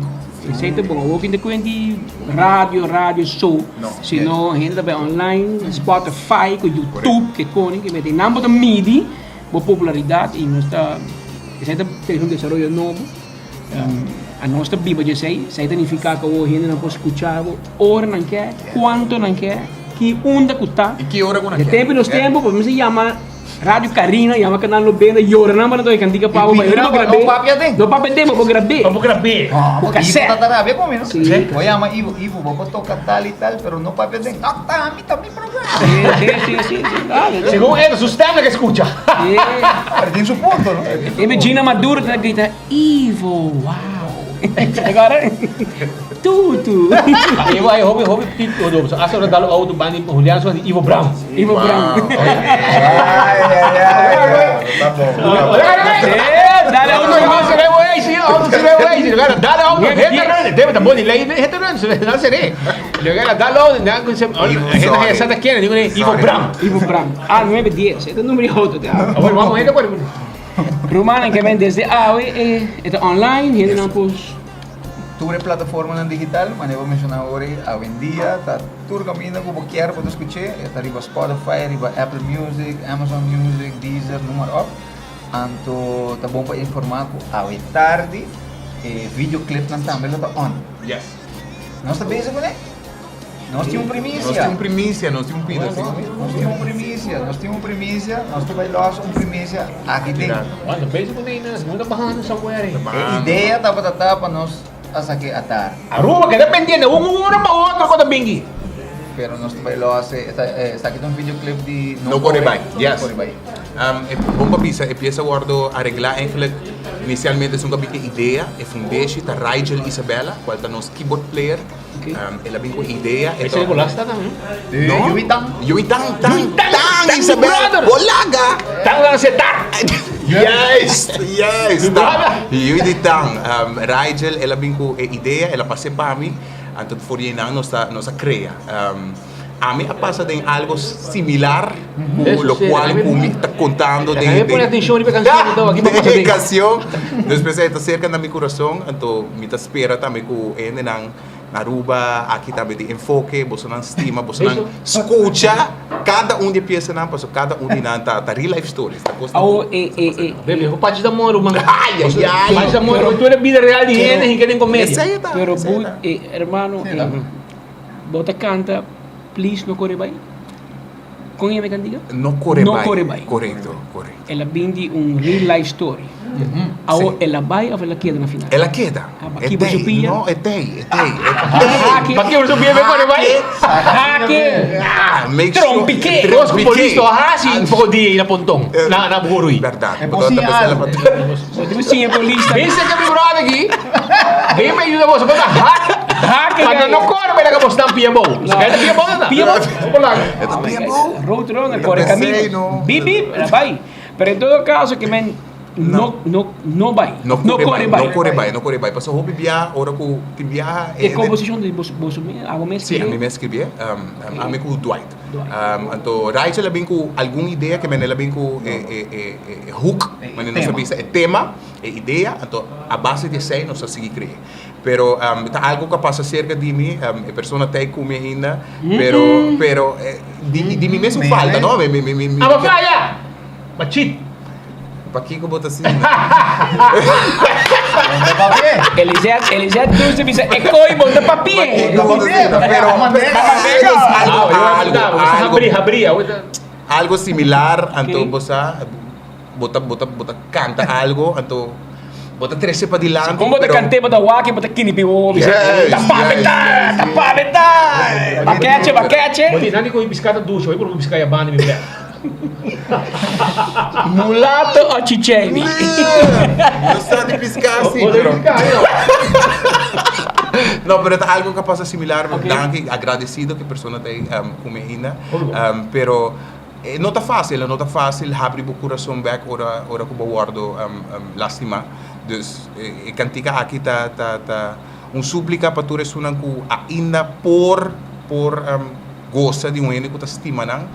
Esei ta bon. Awor ki ta kuenti radio, radio so. No, Sino hende ta bai online, Spotify, ku YouTube, ke koning, ke mete. Nan bo ta midi bo popularidad y nos ta esei ta trese un desaroyo nobo. A nos ta biba dje esei, esei ta nifiká ku awor hendenan por skuchá bo ora nan ke, kuantu nan ke, ki unda ku ta. I ki ora ku nan De ke. tempu nos tempu por mester yama Radio Carina, yama Canal Noventa, yora nan pa nan toka e kantika pa bo, pa no grab'é. No papia den. No papia den, bo por grab'é. Bo por grab'é. Ku kasèt. Ivo ta rabia ku mi, no? Sí. Bo yama Ivo, Ivo, bo por toka tal i tal, pero no papia den. No ta mi, ta mi programa. Sí, sí, sí, sí, sí. Segun e ta su stèm nan ke skucha. Sí. Pero tin su punto, no? E Gina Maduro ta grita, Ivo, wow. Agora, Tutu. Ivo ay hopi hopi pit odo. So asa ora dalo auto bani Julian so Ivo Brown. Ivo Brown. Ay, ay, ay. Ta bon. Eh, dale auto. Dale auto, gente run, debe ta boni lei, gente run, dale seré. Dale auto, gente santa quiere, digo Ivo Brown. Ivo Brown. Ah, 910, este número de auto. Bueno, vamos gente por Rumannan ke ben desde awe e ta online, hendenan por. Tur e plataformanan digital, manera bo menshoná ora ei, awendia ta tur kaminda ku bo kier bo ta skuch'é, e ta riba Spotify, riba Apple Music, Amazon Music, Deezer, noem maar op. Anto ta bon pa informá ku awe tardi e videoclipnan tambe lo ta on. Yes. Nos ta bezig kuné? Nos tin un primisia. Nos tin un primisia, nos tin un pida. Nos tin un primisia, nos tin un primisia, nos ta bai los un primisia aki den. Bueno, bezig ku nei nos, no ta bahando somewhere. E idea tabata ta pa nos a sake atar. Aruba keda pendiente, un ora pa otro ku ta bingi. Pero nos ta bai los, esaki ta un videoclip di No Kore Bai. Yes. No Kore Bai. E bon pa bisa, e piesa wordo areglá eigenlijk inicialmente esun ku a bin ku e idea, e fundeshi ta Rigel Isabella, kual ta nos keyboard player. El a bin ku idea. Ese de Golasta tambe? No. Yuitang. Yuitang, tang, tang, Isabel. Bolaga. Tang dan se tang. Juist, juist. Yui di tang. Rigel, el a bin ku e idea, el a pas'é pa mi. Anto for di einan nos ta, nos a krea. Ami a pasa den algo similar ku lokual ku mi ta kontando den Pone atenshon riba e kanshon anto aki bo pasa den den. kanshon. Despues e ta serka na mi kurason, anto mi ta spera tambe ku e hendenan na Aruba aki tambe tin enfoke, bosonan stima, bosonan skucha kada un di e piesanan pasobra kada un di nan ta real life stories, ta kos Awo e e e. Bebe, Pachi ta moro man. Ay ay ay. Pachi ta moro, tur e bida real di hende hinka den komedia. Pero bu, hermano. Bo ta canta Please no core bai? Con e cantica? No core no bai. core bai. Correcto, correcto. El a bin di un real life story. Awo el a bai of el a keda na final? El a keda. Ah, pa kibra su pia? No, e tei, e tei. Hake. Pa kibra su pia be core bai? Hake. Ah, make sure. Trompique. Nos cu polis to haci un poco di na ponton. Na na Burui. Berdad. E por siña algo. Bo tin siña polis tambe. Bisa ke mi brother aki. Bin pa yuda boso. Bo ta hak. Hake. Pa no core bai laga bos nan pia bou. Bo ta pia bou ta? Pia bou. Bo laga. E ta pia bou. Road runner, core camino. Bip bip, el a bai. Pero en todo caso ke men no no no bai. No core bai. No core bai, no core bai. Pasobra hopi bia ora ku tin biaha E composicion di boso boso abo mes Si, ami mes scribié. Ami ku Dwight. Anto Rachel a bin ku algun idea ke men el a bin ku e e e hook, manera nos a bisa e tema, e idea, anto a base di esei nos a sigui krea. Pero ta algo ku a pasa serka di mi, e persona ta ei ku mi ainda, pero pero di di mi mes un falta no, mi mi mi Abo faya! Machit! Pakiko bo ta asina? Elisette, Elisette Cruz ta bisa e koi bo ta papia. Pakiko bo ta asina? Pero algo algo Habri habri algo similar anto bo sa Bo ta bo ta bo ta canta algo anto bo ta trece padilanti Con bo ta pero cant'e bo ta wak bo ta kinipi bo bisa Yes, ta pa yes, beta yes, ta pa beta bakeche bakeche. Bo tin nani cu bisca ta dushi hoy por bisca ya banda mi bek. Mulato o chichemi. No sa di pisca si Bo ta pero pisca no. No pero ta algo cu a pasa similar danki agradecido cu e persona ta cu mi ainda pero E no ta fácil, e no ta fácil habri bo kurason bek ora ora ku bo wòrdu lastimá. Dus e kantika aki ta ta ta un súplika pa tur esunnan ku ainda por por gosa di un hende ku ta stima nan,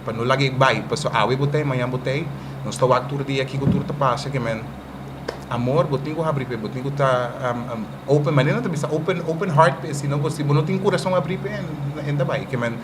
pa no laga e bai. Pasobra awe bo ta ei, mañan bo ta ei. Nos ta wak tur dia kiko tur ta pasa ke men amor bo tin ku habri p'e, bo tin ku ta open, manera nan ta bisa open open heart p'e, si no si bo no tin kurason habrí p'e e ta bai. Ke men.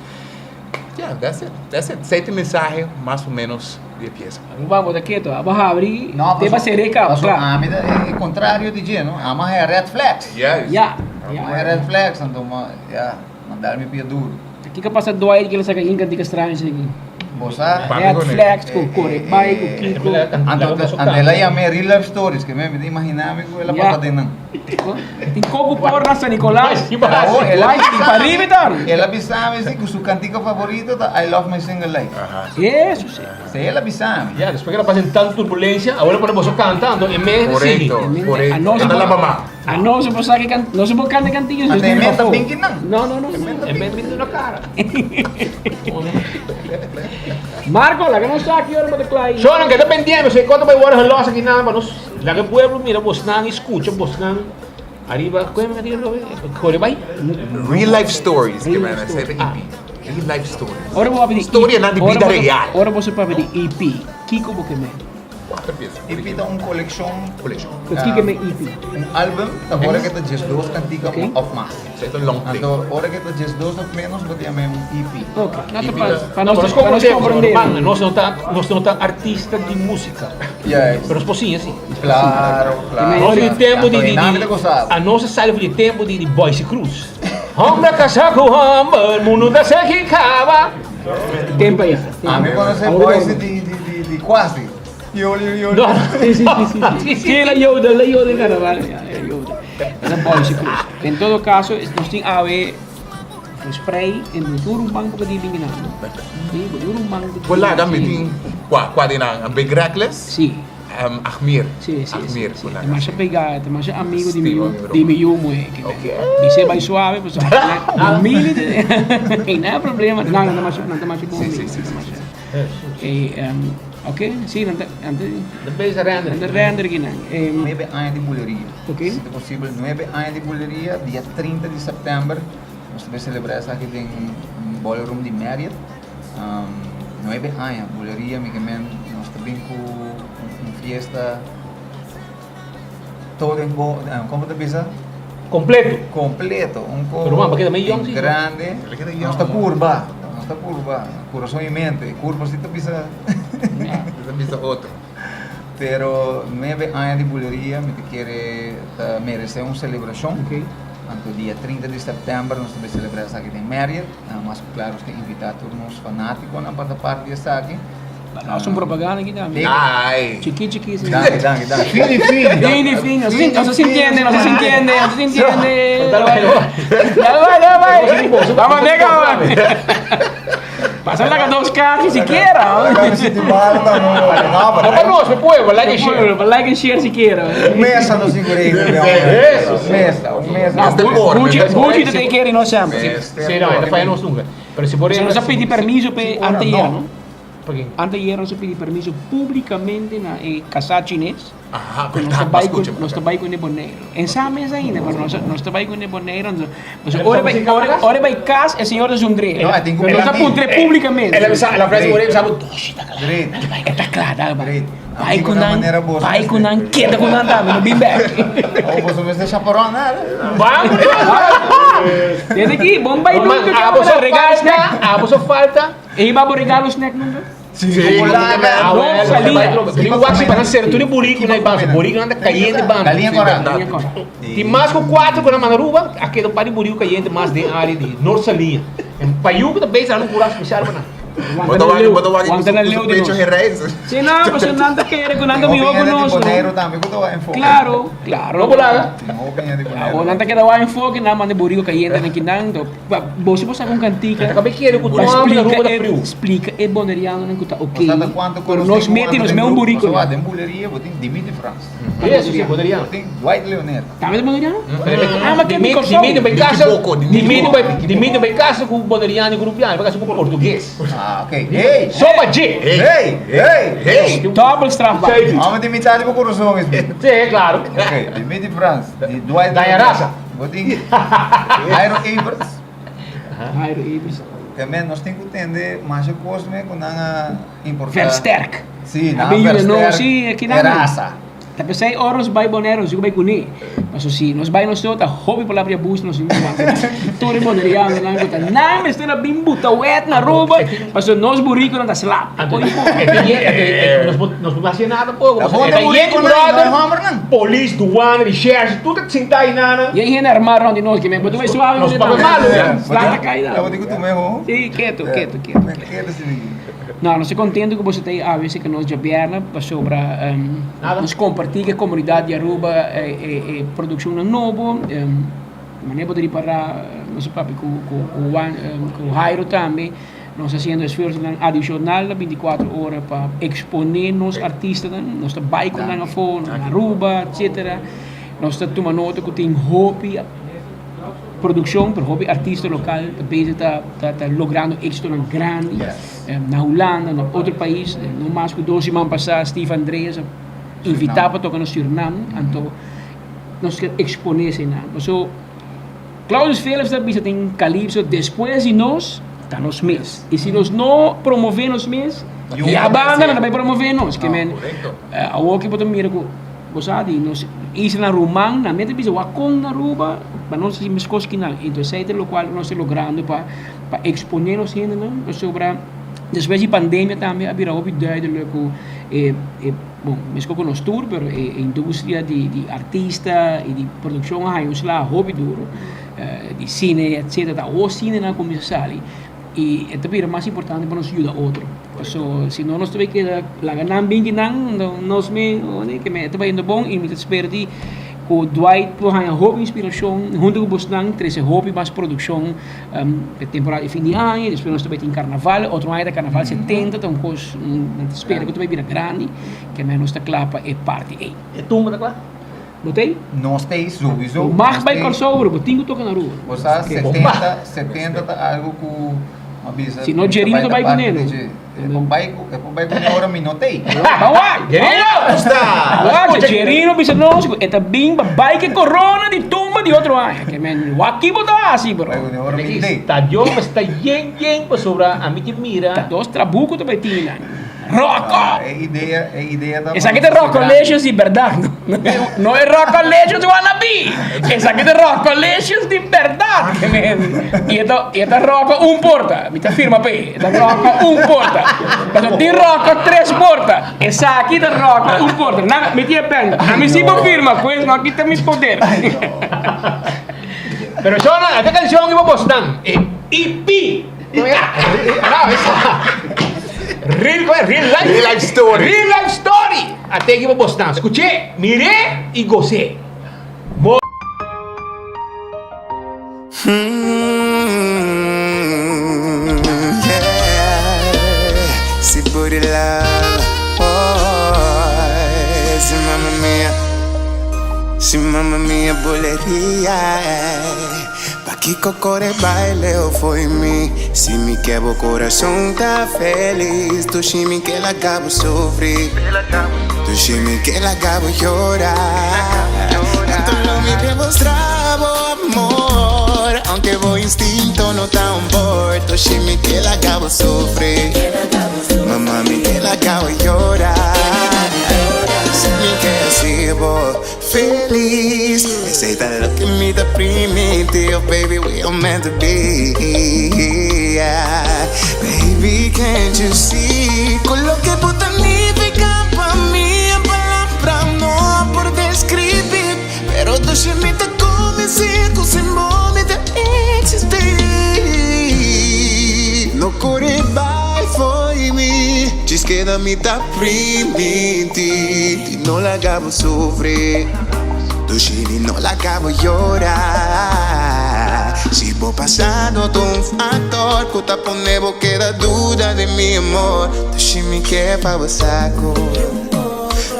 Yeah, that's it, that's it. Esei ta e mensahe mas o menos di e piesa. Aruba bo ta keto, abo habri No, te pa sereka, paso kla. ami ta e contrario di dje, no? Ami a haya red flags. Yes. Ya, Ami ya. a haya red flags, anto ma, ya, ma dal mi pia duro. Kiko pasa Dwight ke lo saka inka di straño esaki? Bo sa? Red flags ku kore bai ku kiko. Anto anto el a yam'é real life stories, ke mi ta imagina mi ku el a pasa den nan. Tin koku por na San Nicolas. Oh, el a Like tin bisa pa riba tar. El a bisa mi si ku su kantika favorito ta I love my single life. Eso si. Si el a bisa mi. Ya, despues ke el a pasa den tantu turbulensia, awor el pone boso kanta, anto e mes ta sigui. Korekto, korekto. A nos E ta por- laba man. A nos por sa ke kan, nos por kanta kantika Anto e mes ta bin kinan. No, no, no. E mes bin na kara. Marco, laga nos sa ki ora bo ta kla i. Shownan keda pendiente, pasobra e kos ta bai wòrdu gelos aki nan pa nos. Laga e pueblo mira bosnan i skucha bosnan ariba kue men a diga atrobe? Kore bai? Real life stories ke men a esei ta EP. Real life stories. Ora bo papia di Storianan di bida real. Ora bo papia di EP, kiko bo ke men? Kuater piesa. EP ta un kolekshon. Kolekshon. Pues kiko men EP? Un album ta ora ke ta diesdos kantika òf mas. Esei ta un long play. Anto ora ke ta diesdos òf ménos bo ta yama un EP. Ok. EP ta. No, pa nos komprondé. Nos no ta nos no ta artista di músika. Juist. Pero nos por siña si. Claro, claro. Nos di tempo di di a nos a sali for di tempo di di Boyce Cruz. Hombre casá cu homber, mundo ta seki caba. Tempo ya. Ami conoce Boyce di di di di Quasi. Yoli yoli. No. Sí, sí, sí, sí. Sí, la yoda, la yoda en carnaval. Ya, la yoda. La Boyce Cruz. En todo caso, nos tin awe Spray en bo tur un banco pa di bini nan. Sí, bo tur un banco. Bo laga mi tin kua kua di nan Big Reckless? Sí. Achmir. Sí, sí, Achmir sí. ku Ta laga. masha pega, ta masha amigo di mi Steve yu, amigo di mi yu muhe. Okay. Mi se bai suave, paso no mili te no hay problema. Nan nan ta masha nan ta masha bon Sí, amigo. sí, sí, sí, sí. Eh, ok, sí, nan ta nan ta Ta bezig render. Nan ta render kinan. Nuebe aña di buleria. Ok. Si ta posibel nuebe aña di buleria, dia 30 di sèptèmber. Nos ta bay celebra esaki den ballroom di Marriott. Nuebe aña, buleria mi ke men nos ta bin ku un fiesta todo en bo, como ta bisa? Completo. Completo, un ko Pero man, pa keda medio yong si. grande. Nos ta curba, nos ta curba, curason y mente. Curba si ta bisa. Ta bisa otro. Pero nuebe aña di buleria mi ta kere ta merece un celebracion. Okay. Anto dia 30 di sèptèmber nos ta bai selebrá esaki den Marriott. Mas ku klaru nos ta invitá tur nos fanátikonan pa ta parti di esaki. Nos un propaganda aki tambe. Ai. Chiki chiki. Danki, danki, danki. Fini fini. Fini fini. Nos se entiende, nos se entiende, nos se entiende. Dale bai, dale bai. Vamos nega. Pasa laga dos kachi sikiera. No pa nos, pa pueblo, like and share. Pa like and share sikiera. Un mesa nos tin ku regla. Un mesa, un mesa. Gucci, Gucci ta take care di nos semper. Sí, no, e ta faya nos nunca. Pero si por Nos a pidi permiso p'e anteayer, no? Anteayer nos a pidi permiso publicamente na e casa chines. Aha, Nos ta bai ku, nos ta bai ku ne Boneiru. En sa mes ainda, pero nos, nos ta bai ku ne Boneiru. Entonces, pues, ora bai, ora, ora bai kas, e señor ta zundré. No, e tin ku Nos a pidi. puntr'é publicamente. El a bisa, el a ofrece ora e bisa bo, Doshi ta kla. Great. E ta kla, dal bai. Great. Bai ku nan, bai ku nan, keda ku nan tambe, no bin bek. Oh, boso mester chaperon nada. Vamos! Desde aki, bon bai nunca, A boso regalo snack. falta, a boso falta. E hiba bo regalo snack nunca? Sí, Ah, bueno, Riba wak si pa nan sera tur e buriku na e banda. Buriku nan ta kayente banda. Galiña kora. Tin mas ku kuater ku nan manda Aruba, a keda un par di buriku kayente mas den área di Noord Saliña. En Payuku ta bezig nan un kura spesial pa nan. Bo ta wak, bo ta wak ku su pecho hereis. Sí, no, pasobra nan ta kere ku nan ta mihó ku nos. Boneiru tambe ku ta wak enfoke. Claro, claro. No por laga. Tin hopi hende di Boneiru. Awor nan ta keda wak enfoke, nan manda e buriku kayente nan kinan. Bo si bo saka un kantika Ta kabe kere ku pa tur hòmber na splika Aruba ta e friu. splika e bonerianonan ku ta ok Bo sa ta kuantu pero konos nos tin ku mete anda nos den me un grupo. buriko Bo sa wak den buleria bo tin Dimitri Frans. Eso si, boneriano. Bo tin Dwight Leonel. Tambe ta boneriano? Ah, ma ke mi Kòrsou. Dimitri bai kasa Dimitri bai Dimitri bai kasa ku boneriano i ku rubiano, bai kasa ku portugues. Ah, ok. Hey! Sopa dje! Hey! Hey! Hey! Dobbel strafbaar. Amo tin mitad di bo kurason mes. Sí, klaro. Ok, Dimitri Frans, di Dwight Daña Leonel. rasa. Bo tin Jairo Everts. Jairo Everts. También nos tin ku tende masha kos me ku nan a importá. Versterk. Sí, nan a Abi yuda nos, versterk sí, aki e nan. rasa. Ta p'esei ora nos bai Boneiru nos tin ku bai kuné. Pasobra si nos bai nos ta hopi palabra di abuso nos tin ku wanta. Tur e bonerianonan ku ta nan mester a bin buta wet na Aruba pasobra nos burikonan ta slap. Anto e nos por hasi nada tampoco. Ta bon E ta de yen burico nan, no brother, e hombernan. Polis, douane, recherche, tur ta sinta ahí nana. Y hay gente armada rond di nos que me botu bai suave. Nos papia malo. Sla ta cai Ta botu ku tu meho. Sí, keto, keto, keto. Keto si diki. No, nos ta contento cu boso ta ahí awe si cu nos djabièrnè pasobra nos comparti cu e comunidad di Aruba e produccionnan nobo. Manera bo ta ripara nos a papia cu Juan, cu Jairo tambe. Nos ta haciendo esfuerzonan adicional na binticuatro ora pa expone nos artistanan. Nos ta bay cu nan afo, na Aruba, etcetera. Nos ta tuma nota cu tin hopi produccion, pero hopi artista local ta bezig ta ta logrando exitonan grandi na Hulanda, na otro pais. No mas cu dos siman pasa Steve Andreas a invita pa toca na Surinam, anto nos kier expone eseinan. Paso. Claudius Philips ta bisa den Calypso despues di nos ta nos mes y si nos no promove nos mes ya banda nan ta bay promove nos ke men awor ke bo ta mira ku bo sa di nos islanan ruman nan mes ta bisa wak kon na Aruba pa nos hasi meskos ki nan entonces esei ta lokual nos ta logrando pa pa expone nos hendenan pasobra despues di pandemia tambe a bira hopi duidelijk ku e Bon, meskos ku nos tur, pero e industria di di artista i di produkshon a haña un sla hopi duru, di sine etsetera, ta awor sinenan a kuminsá sali i e ta bira mas importante pa nos yuda otro. Paso si no nos ta bay keda laga nan bin ki nan, nos me ke me ta bayendo bon i mi ta spera di ku Dwight por haña hopi inspirashon huntu ku bosnan trese hopi mas produkshon E temporada di fin di aña, despues nos ta bai tin karnaval, otro aña ta karnaval 70, ta un kos, nan ta spera ku ta bai bira grandi, ke men nos ta kla pa e parti ei. E tumba ta kla? Bo ta ei? Nos ta ei souiso. Bo mag bai Kòrsou, pero bo tin ku toka na Aruba. Bo sa 70, 70 ta algu ku a bisa. Si no Jerino ta bai kuné no. E por bai ku, e por bai kuné ora mi no t'ei. Ba wak! Jerino! Wak, Jerino bisa nos ku e ta bin pa bai ku e korona di tumba di otro aña. Ke men, wak ki bo ta hasi bro? Bai kuné ora mi t'ei. Stadion mester ta yen yen pasobra ami ke mira. Ta dos trabuco ta bai tin nan. Rocco! E idea, e idea ta. Esaki ta Rockolicious di berdad. No e Rockolicious wannabe. Esaki ta Rockolicious di berdad. I e ta, e ta Rocko un porta. Mi ta firma p'e. E ta Rocko un porta. Pasobra tin Rocko tres porta. Esaki ta Rocko un porta. Nan, mi tin e pen. Ami si por firma, pues no kita mi poder. Pero shona, esta canción iba bosnan. E EP. Real, real life. Real life story. Real life story. Ate iba bosnan. Escuché, miré y gocé. Mo Mm, yeah. Si booty love, oh, si mamma mia, si mamma mia buleria. Pakiko core baile o foi mi, si mi ke bo corazon ta feliz, tu si mi ke laga bo sufri, tu si mi ke laga bo yora. Tanto lo mi demostrabo amor, aunque bo instinto no ta on board, tu si mi ke laga bo sufri, mamá mi ke laga bo yora. Si mi ke haci bo feliz, esey ta loke mi ta primiti, oh baby we are meant to be. Yeah. Baby can't you see cu loke bo ta nifica pa mi, e palabra no por describi, pero dushi mi ta convenci cu sin bo mi ta existi. No core bai fo'i mi, djis keda mi ta primiti, di no laga bo sufri, dushi di no laga bo yora. Si bo pasado ta un factor cu ta pone bo keda duda di mi amor, dushi mi ke pa bo sa cu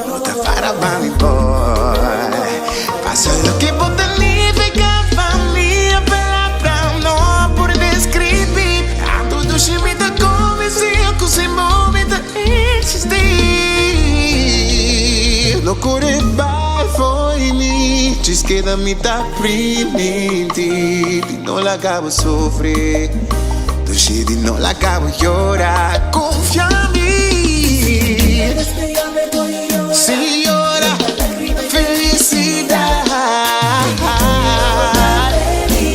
no ta para pa mi por. Pasa loke bo ta nifica pa mi, e palabra no por describi. Anto dushi mi ta convenci cu sin bo mi ta existi. No core bai fo'i mi, djis keda mi ta priminti di no laga bo sufri, dushi di no laga bo yora. Confia mi. Si yora, felicidad.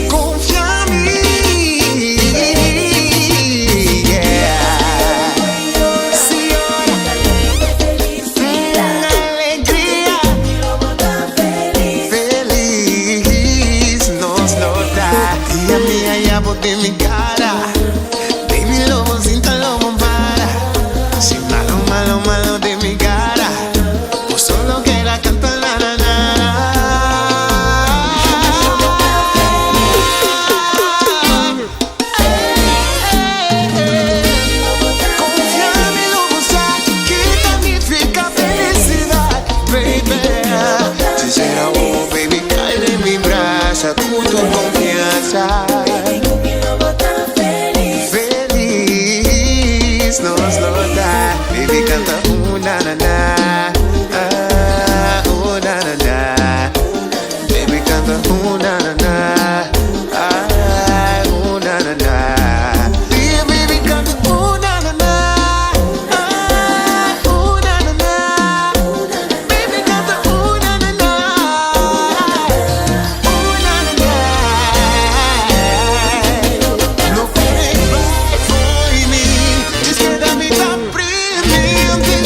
Confia mi. Yeah. Si yora, alegria. Feliz nos lo ta. Dia mi haya bo den mi cara. Baby lo bo sinta lo bo para. Si malo malo malo den mi cara. Bo solo keda canta na na na. Confia mi lo bo sa ki ta nifica felicidad, baby. Si sera bo, baby, cai den mi brasa cu tur confianza. Feliz nos lo ta. Baby, canta uh na na na. Ah, uh na na na. Baby, canta uh na na na. Ah, uh na na na. Yeah, baby, canta uh na na na. Ah, uh na na na. Baby, canta uh na na na. Uh na na na. No core bai fo'i mi, djis keda mi ta priminti.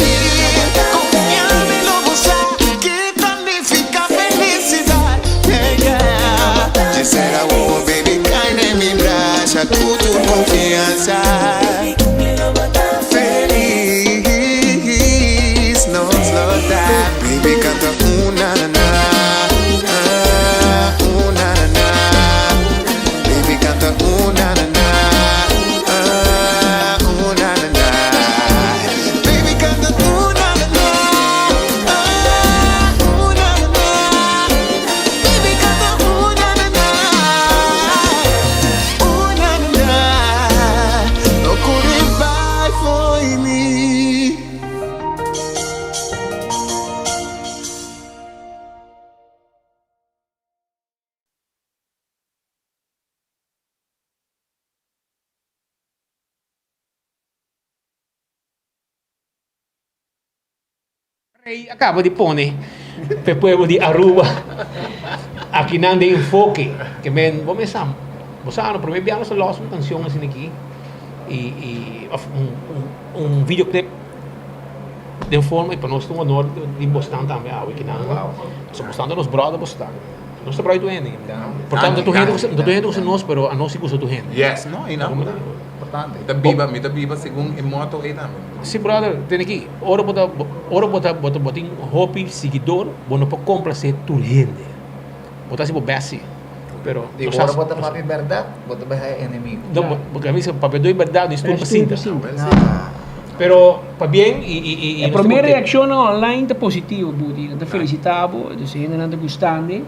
Confia mi lo bo sa ki ta nifica felicidad. Yeah, yeah. Djis sera wowo, baby, cai den mi brasa cu tur confianza. Feliz nos lo ta. Baby, canta uh na na na. Ah, uh na na na. Baby, canta uh na na na. Ah, uh na na na. Baby, canta uh na na na. Ah, uh na na na. Baby, canta uh na na na. Uh na na na. No core bai fo'i mi. Rey a caba di pone p'e pueblo di Aruba akinan den enfoke ke men bo mesa bo sa no prome bia nos a los un cancion asina aki y y of un un videoclip den forma y pa nos ta un honor di bosnan tambe awe kinan pasobra bosnan ta nos brother bosnan. Nos ta proud di tur hende. Por tanto, tur hende gusta, tur hende gusta nos, pero anos si gusta tur hende. Yes, no, y nan Importante. Mi ta biba, mi ta biba segun e motto ey tambe. Si brother, tene aki, ora bo ta, ora bo ta, bo ta, bo tin hopi siguidor, bo no por complace tur hende. Bo ta haci bo best si, pero Di ora bo ta papia berdad, bo ta bay haya enemigo. No, porque a mi papia doy berdad, ni stoel pa sinta. Pero pabien y y y E prome reaccionnan online ta positivo Buti, nan ta felicita bo, dus e hendenan ta gustande.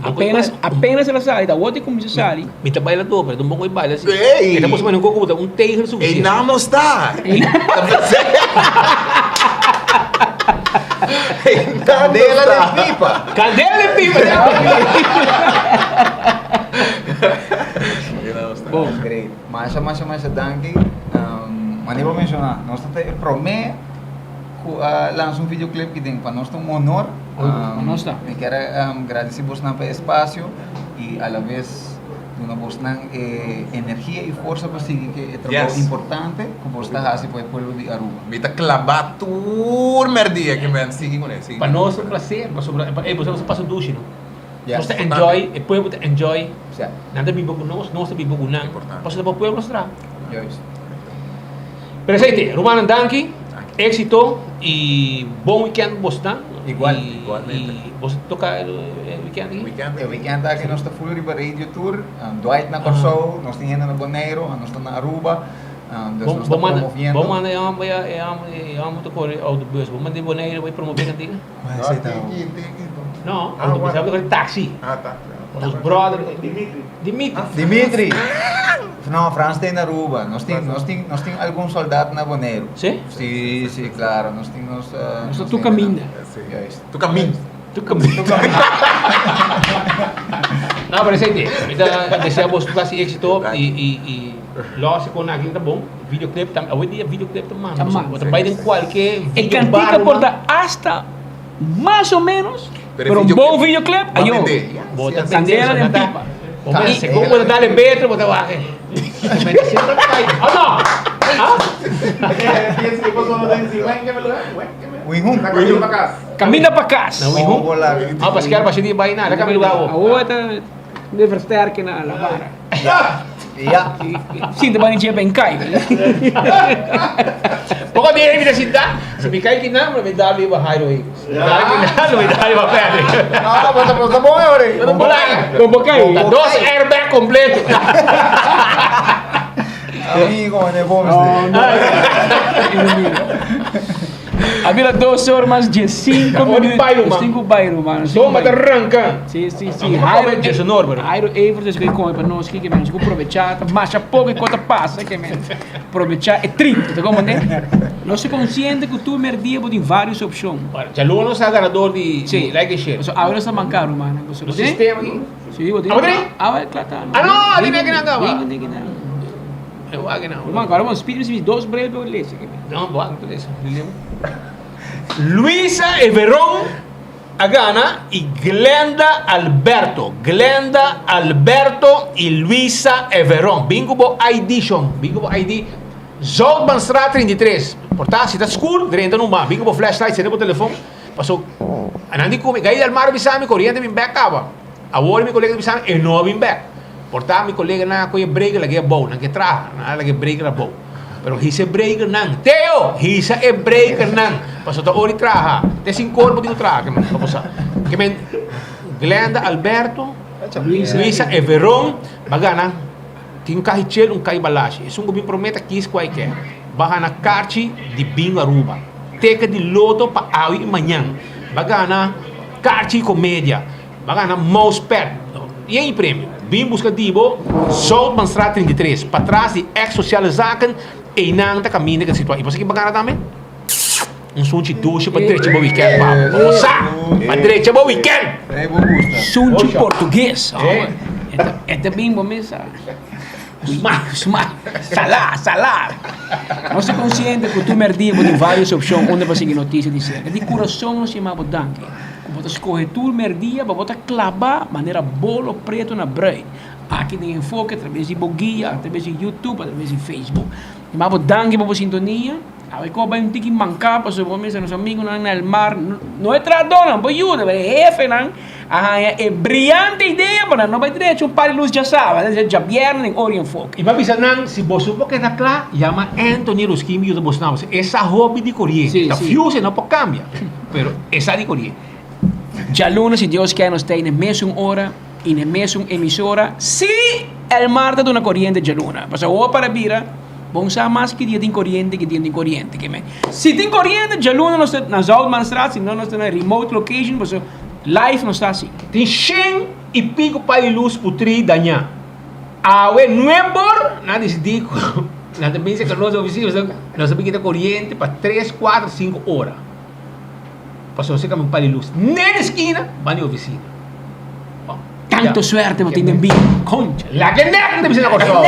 Apenas apenas el a sali, ta awor ta cuminsa sali. Mi ta baila dope, ta un bon baila si. Ey! E ta pos un coco un tegen suficiente. Ey nan no sta. Candela den pipa. Candela den pipa. Bon, great. Masha, masha, masha danki. Manera bo menciona, nos ta e prome cu a lansa un videoclip ki den pa nos ta un honor. Pa nos ta. Mi kier a gradici bosnan pa e espacio y a la vez duna bosnan e energia y forsa pa sigui cu e trabou importante cu bos ta haci pa e pueblo di Aruba. Mi ta claba tur merdia ki men sigui cune. Pa nos ta un placer pasobra ey boso ta pasa dushi no. Nos ta enjoy, e pueblo ta enjoy. Nan ta biba cu nos, nos ta biba cu nan. Pasobra ta pa pueblo nos traha. Pero esey te, rumannan danki, exito y bon weekend bosnan. Igual. Y bos ta toca e weekend aki? E weekend aki nos ta full riba radio tour. Dwight na Corsou, nos tin hende na Boneiro, nos ta na Aruba. Dus nos ta promoviendo. Bo manda e homber e homber ta core autobus, bo manda e Boneiro bay promove cantica? No, autobus, ta core taxi. Nos brother Dimitri. Dimitri. Dimitri. No, Frans ta na Aruba. Nos tin, nos tin, nos tin algun soldat na Boneiru. Sí? Sí, sí, claro. Nos tin nos. Nos ta tur caminda. Juist. Tur caminda. Tur caminda. No, pero esei te. Mi ta desea bos tur clase éxito y y y los con aki ta bon. Videoclip tambe. Awe dia videoclip ta manda. Ta manda. Bo ta bai den cualke E video cantica bar, por ta hasta mas o menos, Pero pero un videoclip bon videoclip, va ayo. vende. Bo ta Candela den ta- pipa. Bo mira, segun bo ta dale betro, bo ta wak. Oh no! Ah? Caminda pa cas. Na Wihun? Ah, paske pa di bai na, la kami lugar wo. Awo ta de versterken na la bara. Ja. Sinta ba ni jeep en kai. Poko dia mi ta sinta, si mi kai kinan, lo mi dal riba Jairo Higgs. Dal kinan, lo mi dal riba Patrick. Ah, bo ta bo ta bon ahora. Bo kai. Bo kai. Ta dos airbag completo. Amigo, ne bom. A bira dos or mas diesinco Ora minuut. bai, ruman. Cinco bai, ruman. Toma ta ranca. Si, si, si. Amo come diesenor, pero. Jairo Evers es que come pa nos ki ke men. Nos ku probecha ta masha poco e kos ta pasa ke men. Probecha e trip. Ta como ne? Nos ta consciente ku tur merdia bo tin varios opcion. Djaluna nos a ganador di Si. like and share. So awe nos ta manca, ruman. Nos sistema aki. Si, bo tin. Awe tin? Awe kla ta. Ah no, di na kaba. Di na kaba. No, Man, ahora vamos speed mis dos bril por lees. No, bo lees. Luisa Everon a gana y Glenda Alberto. Glenda Alberto y Luisa Everon. Bingo bo ID, shon. Bingo bo ID. Zoutmanstraat 33. Porta, si ta skur, drenta numa. Bingo bo flashlight, sende bo telefon. Paso, anan di kumi. Gai del Mar bisami, corriente bin back kaba. Awor mi kolega ta bisa mi, e no a bin bek. Por ta mi koleganan a kohe breaker lag'é abou, nan ke traha, nan a lag'é breaker abou. Pero hisa e breakernan. Teo! Hisa e breakernan! Pasobra ta ora di traha. Te sin kor bo tin ku traha, ke men pa bo sa. Ke men Glenda Alberto, Luisa Everon, ba gana tin un kahi chel, un kahi balashi. Esun ku bin promé ta kis ku ai ke. Ba gana karchi di bingo Aruba. Teken di loto pa awe i mañan. Ba gana karchi komedia. Ba gana mousepad yen y premio. Bin busca di bo Zoutmanstraat 33, patras di ex Sociale Zaken, eynan ta caminda ke situa. Y bo sa ki ba gana tambe? Un sunchi dushi pa drecha bo weekend, papo. Bo sa! Pa drecha bo weekend! Sunchi portugues. E ta bin bo mesa. Sma, sma, salá, salá. Nos ta konsiente ku tur mèrdia bo tin vários opshon unda pa sigui notisia di serka. Di kurason nos yama bo danki ku bo ta skohe tur mèrdia pa bo ta klabá manera bolo pretu na brùit aki den Enfoke atrabes di bo guia, atrabes di YouTube, atrabes di Facebook. Yama bo danki pa bo sintonia. Awe ku a bai un tiki manká pasobra bo mester nos amigunan na el mar, no e trahadónan, bo yuda, pero e hefenan. A haña e briante idea pa nan no bai drecha un par di lus djasabra, djabièrnè den ora di enfoke. I mi a bisa nan, si boso por keda kla, yama Anthony Ruskin mi yuda boso nan. E sa hopi di koriente. Ta fuse e no por kambia, pero e sa di koriente. Djaluna si Dios kier nos ta ei na e mesun ora i na e mesun emisora si Elmar ta duna koriente djaluna. Pasobra awor para bira bon sa mas ki dia tin koriente ki dia no tin koriente. Si tin koriente djaluna nos ta na Zoutmanstraat si no nos ta na remote location pasobra live nos ta hasi. Tin shen i pico pal di lus putri dañá. Awe nuebor nan a disidí ku nan ta bin serka nos ofisina pasobra nos a bin kita koriente pa tres, kuater, sinku ora. Pasobra nos a kambia un pal di lus nen eskina ban di ofisina. Tanto suerte bo tin den bida. Concha. Laga e nek, nan ta bisa na Kòrsou.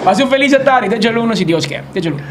Pasa un felis atardi. Te djaluna si Dios kier. Te djaluna.